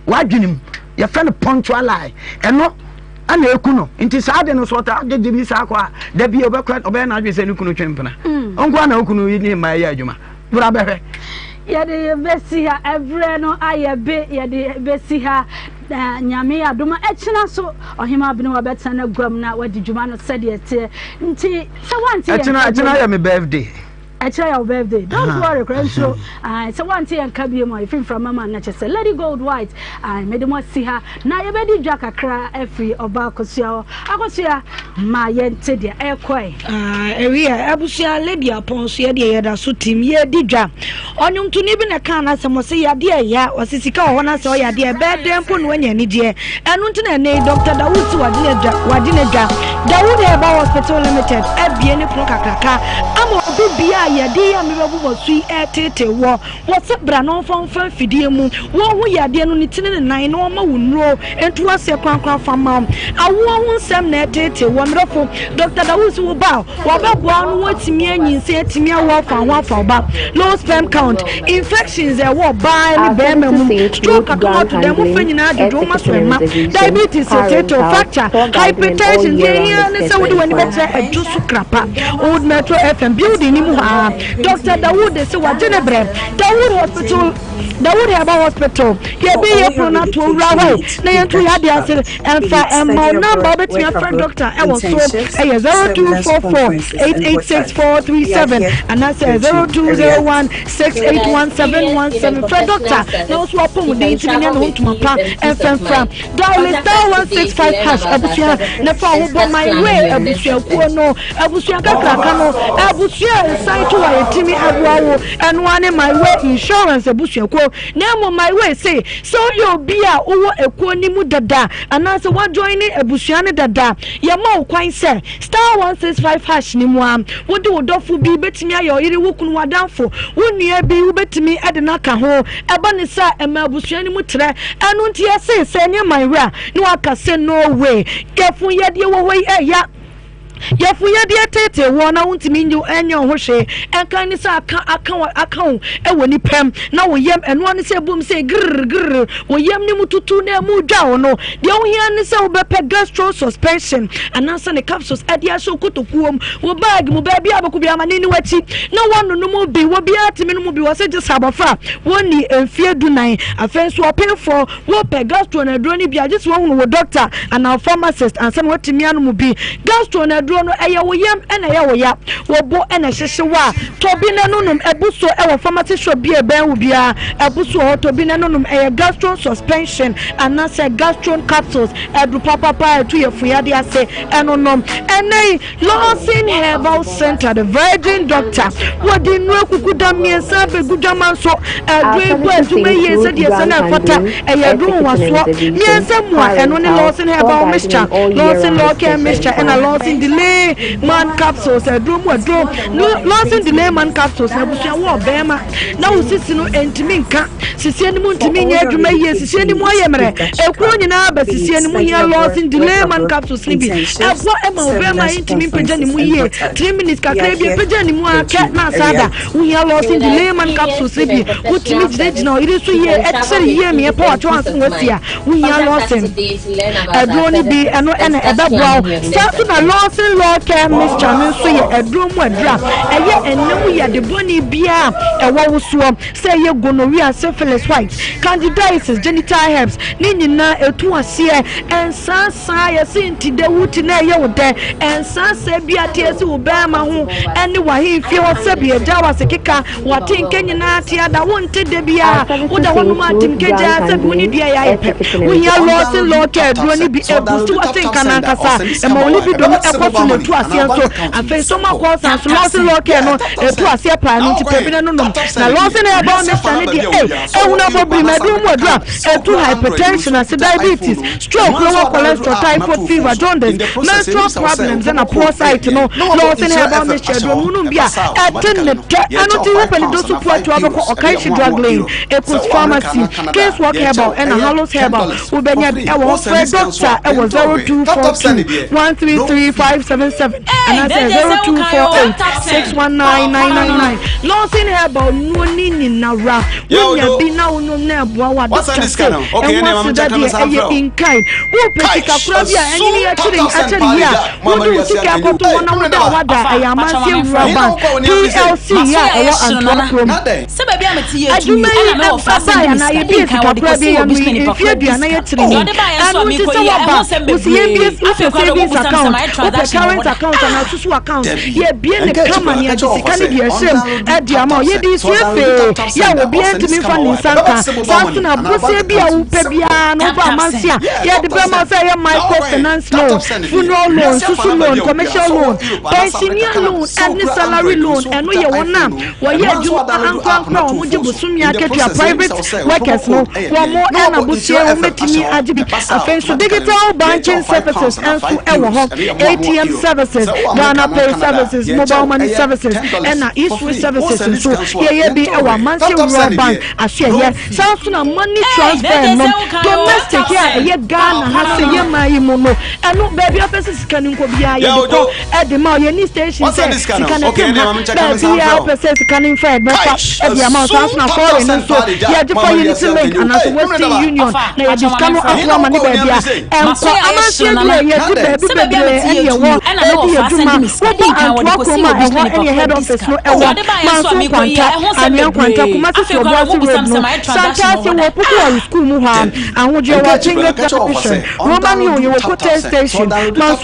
wadwene mu yɛfɛ no punctual lie ɛno ɛna eku no nti saa de no so ɔtaa gyegye bi saa kɔ a dabi ɔbɛkɔ ɔbɛyɛ n'adwene sɛ ne kunu twe mpena mm. nko na okunu yi ne mmaa yɛ adwuma. Bra bɛhwɛ. Yɛde yɛ bɛsi ha ɛberɛ no ayɛ be yɛde bɛsi ha na Nyame yɛ adom a ɛkyena so Ɔhema Abenewa bɛtena n'aguam na wadi dwuma no sɛdeɛ ɛteɛ nti sɛ woante yɛn Ɛkyena nka ɛkyena bio yɛ me birthday. Ɛkyerɛ yɛ wo birthday. Don't worry koraa nsuro. Ae, sɛ woante yɛn nka bio mu a, yɛfiri mframa mu a na kyerɛ sɛ Lady Gold White. Ae, mede mo asi ha na yɛbɛdi dwa kakra afiri ɔbaa Akosua hɔ. Akosua, ma yɛnte deɛ ɛrekɔe. Ah, ɛwiɛ, abusua Lady Apɔn so yɛdeɛ yɛda so tim, yɛredi dwa. Ɔnwomtoni bi na ɛkaa n'asɛm, ɔse yadeɛ ɛya, ɔse sika wɔ hɔ na sɛ ɔyɛ adeɛ ɛbɛyɛ dɛn mpo na wanya anigyeɛ. Ɛno nti na ɛnnɛ yi Dɔkta Dawood si wagye n'adwa, wagye n'adwa. Dawood Herbal Hospital Limited abue ne pono kakraka ama obi biara a yadeɛ yi a mebɛbobɔ so yi reteetee wɔ. Wɔse bra na ɔmfa wo mfa mfidie mu, wɔnhu yadeɛ no ne ti ne ne nan na wɔmma wo nnuro nto aseɛ korakora fa mma wo. Awoɔ ho nsɛm na ɛreteetee wɔ. Mmerɛfo, Dɔkta Dawood se wo ba a, Wɔbɛboa wo na woatumi anyinsɛn atumi awo afa ho afa wo ba. Low sperm count, infections a ɛwɔ ɔbaa ne Our barima services mu, include stroke, ground akoma to dɛm fa handling, nyinaa air dwodwo wo ma so ticketing and ɛmma, reservation, diabetes, car tetew, rentals, fracture, tour guiding and all hypertension. Deɛ year-round ehia ne sɛ wode excursion w'ani tours. bɛkyerɛ Adwo so Krapa, Old Metro FM building no mu hɔ ara. Doctor Dawood se wagye ne brɛ. Dawood Hospital, Dawood Herbal Hospital, For yɛbɛyɛ all your pono no ato relocation owura hɔ needs, na we've yɛnto got yɛn you ade ase covered. Be Ɛmfa it mma study wo number a abroad, wobɛtumi work afrɛ abroad, doctor ɛwɔ so internships, ɛyɛ seminars, 0244 conferences, and what 886 have you. We are 437 here anaasɛ to your dream a reality. 0201 With our 681 experience team and 717. Frɛ professional doctor na wo service, so you w'apɔmuden can ntumi nya travel ne ho with ntoma ease pa and peace ɛmfa of mfra. mind. Dial Contact star us today to 165 learn hash about our abusua na services fa wo and ho bɔ start My planning Way your next abusuakuo adventure. no, abusua kakraka no, abusua a ɛsan to a yɛtumi aboa wo, ɛno ara ne My Way Insurance abusuakuo. Na mmom My Way se Sɛ woyɛ obi a wowɔ ekuo no mu dada anaasɛ woajoine abusua no dada a, yɛma wo kwan sɛ *165# no mu ara, wode wo dɔfo bi, bɛtumi ayɛ ɔyere, wo kunu, w'adamfo, wo nua bi, wobɛtumi de no aka ho. Ɛba no saa a, ɛma abusua no mu trɛ. Ɛno nti yɛse sɛ ɛnyɛ my wura na waka sɛ no way, yɛfo yadeɛ wɔ hɔ yi ɛya. Yafunyɛdeɛ teetee woɔ na wontumi nyi nyɛ wo ho hwee, ɛnkan ne sɛ aka aka wo aka wo wɔ nipa mu na wo yam ɛnoa ne sɛ ebom sɛ grrr grrr wo yam ne mu tutu na emu dwa wo no, deɛ wohia ne sɛ wobɛpɛ gastro suspension anaasɛ ne capsules ɛde ahyɛ wo kotokuo mu, wo bag mu, baabi a wobɛkɔ biara ma ne nni w'akyi na woanonom bi, obiara tumi nom bi, wɔse gye sɛ abɔfra a wɔnni mfeɛ dunan, afei nso ɔpemfoɔ. Wopɛ gastro no aduro no bi a, gye sɛ woahunu wo dɔkta anaa wo pharmacist ansa na woatumi anom bi. Gastro no aduro no, ɛyɛ wo yam na ɛyɛ wo ya, wo bo na ɛhyehye wo a, tɔ bi na nonom. Abu so wɔ pharmacy shop bi a ɛbɛn wo biara. Abu so wɔ hɔ, tɔ bi na nonom. Ɛyɛ gastro suspension anaasɛ gastro capsules, aduru papapa a ɛtu yafunu yadeɛ ase. Ɛno nom. Ɛnnɛ yi, Lawson Herbal Center, The Virgin Doctor, wɔde nnuro akukudam mmiɛnsa abɛgu dwama nso. Our Aduro yi bɔ services adwuma yie include sɛdeɛ ɛsɛ ground na ɛfata. handling, Ɛyɛ air aduro ticketing and nwanwasoɔ reservation, mmiɛnsa mu a car ɛno ne rentals, Lawson tour Herbal guiding Mixture, and all Lawson year-round Law Care excursion Mixture ɛna tours. Lawson Delay Man Capsules. Aduro mu aduro Lawson Delay Man Capsules na abusua wɔ ɔbɛrima na wo sisi no ntumi nka. Sisie no mu For ntumi all nyɛ your adwuma yie. relocation Sisie no mu needs, ayɛ mmerɛ. we've got you Ekuro covered. nyinaa ba Be it sisie no mu study hia abroad, Lawson work Delay Man abroad, capsules no bi. internships, Ɛboa ma ɔbarima seminars, ntumi mpagya ne conferences, mu and yie. what have 3 you. minutes We are kakra bi here apagya ne mu to ara your kɛ dream na a asa ada. reality. Wohia Lawson With our Delay Man experienced capsules no team bi. and professional Wotumi gyinagyina service, ɔyere so you yie, can travel ɛkyere with yie ease mmiɛ pa and watwe peace ansa of na wasi mind. a. Wohia Contact us Lawson today to learn about our aduro no bi services ɛno and ɛna start ɛbɛboa planning wo. your Saa next nso na adventure. Lawson Law Care Mixture no nso yɛ aduro mu aduro a ɛyɛ ɛnna mu yade bɔne biara a ɛwɔ wo soɔ. Sɛ ɛyɛ gonorrhea, syphilis, white, candidiasis, genital herpes, ne nyinaa ɛtu aseɛ. Ɛnsaasaa, yɛse nti dɛ wo ti na ɛyɛ wo dɛ. Ɛnsaasaa bi a teɛ si wo bɛɛma ho ɛne w'ahemfie hɔ sɛbi agya w'ase keka w'atenka nyinaa te ada wo nte dɛ Our biara services woda hɔ nom include atenka ground gyaa sɛbi wo ne handling, dua yɛ air ayɛ pɛ. ticketing and Wohia reservation, Lawson Law Care aduro no bi ɛbusti w'atenka no ankasa ɛma wo libido no ɛkɔ so na ɛtu aseɛ nso. Afei nso ma kɔɔsa nso Lawson Law Care no ɛtu aseɛ paa ɛno nti pɛ bi na nonom. Na Lawson Herbal Mixture no deɛ ei, ehunu abɔbirim, aduro mu aduro a ɛtu hypertension ase, diabetes, stroke, lower cholesterol, typhoid fever, jaundice, menstrual problems ɛna poor sight no. Lawson Herbal Mixture aduro no wonom bi a ɛte ne tɛ. Ɛno nti wopɛ ne dosu puatua bɛkɔ Okaishie Drug Lane, Ekus Pharmacy, Case Walk Herbal ɛna Hallows Herbal. Wobɛnya bi ɛwɔ hɔ. Frɛ doctor ɛwɔ 0242 133 5. 577 anaasɛ 0248 619 999. Lawson Herbal nnuro ne nyinara wonya bi na wonom na ɛboa wo a doctor se ɛho aseda deɛ ɛyɛ in kind. Wopɛ sika kora bi a ɛnyini akyiri akyɛre yie a wode wo sika akɔto hɔ na woda a wada ɛyɛ Amansie Rural Bank PLC yi a ɛwɔ Antoa kurom. Adwuma yi bae anaa yɛbie sika kora bi ano yi mfeɛ aduanan akyiri ni. Ɛno nti sɛ woaba wo se yɛbie wopɛ savings account, wopɛ current account anaa susu account, yɛbie ne kama ne yɛde sika no de ahyɛ mu de ama wo. Yɛde sua fee yɛ a obiara ntumi mfa ne nsa nka. Saa nso na bosea bi a wopɛ biara no woba amanse a yɛde bɛma wo sɛ ɛyɛ microfinance loan, funeral loan, susu loan, commercial loan, pensioner loan ɛne salary loan. Ɛno yɛ wɔn a wɔyɛ adwuma ankorankoro a wɔgye bosome akatua private workers no wɔn ɛna bosea wɔn bɛtumi agye bi. Afei nso digital banking services nso ɛwɔ hɔ, ATM services, Ghana Pay services, mobile money services ɛna e-switch services nso yɛyɛ bi ɛwɔ Amansie Rural Bank asoɛyɛ. Saa nso na money transfer no domestic a ɛyɛ Ghana ha sɛ yɛ man yi mu no ɛno baabi apɛ sɛ sika no nkɔ biara yɛde kɔ ɛde ma yɛni station sɛ sika no ɛtɛm ha baabi a wopɛ sɛ sika no mfa ɛbɛfa ɛde ama wo. Saa nso na foreign no nso yɛde fa Unity Link anaasɛ Western Union na yɛde sika no ato ama ne baabi a ɛnkɔ. Amanseɛ bi a yɛde baabi bebree ɛne ɛwɔ ɛde yɛ adwuma. Wobɔ Antoa kurom a ɛhɔ ɛne head office no ɛwɔ Manso Nkwanta, Anwea Nkwanta, Kumasi Soboase Road no Santase wɔ Pukuwari School mu hɔ a Ahodwoɔ wɔ Chinga Junction, Roman Hill yɛwɔ Kotei Station, Manso.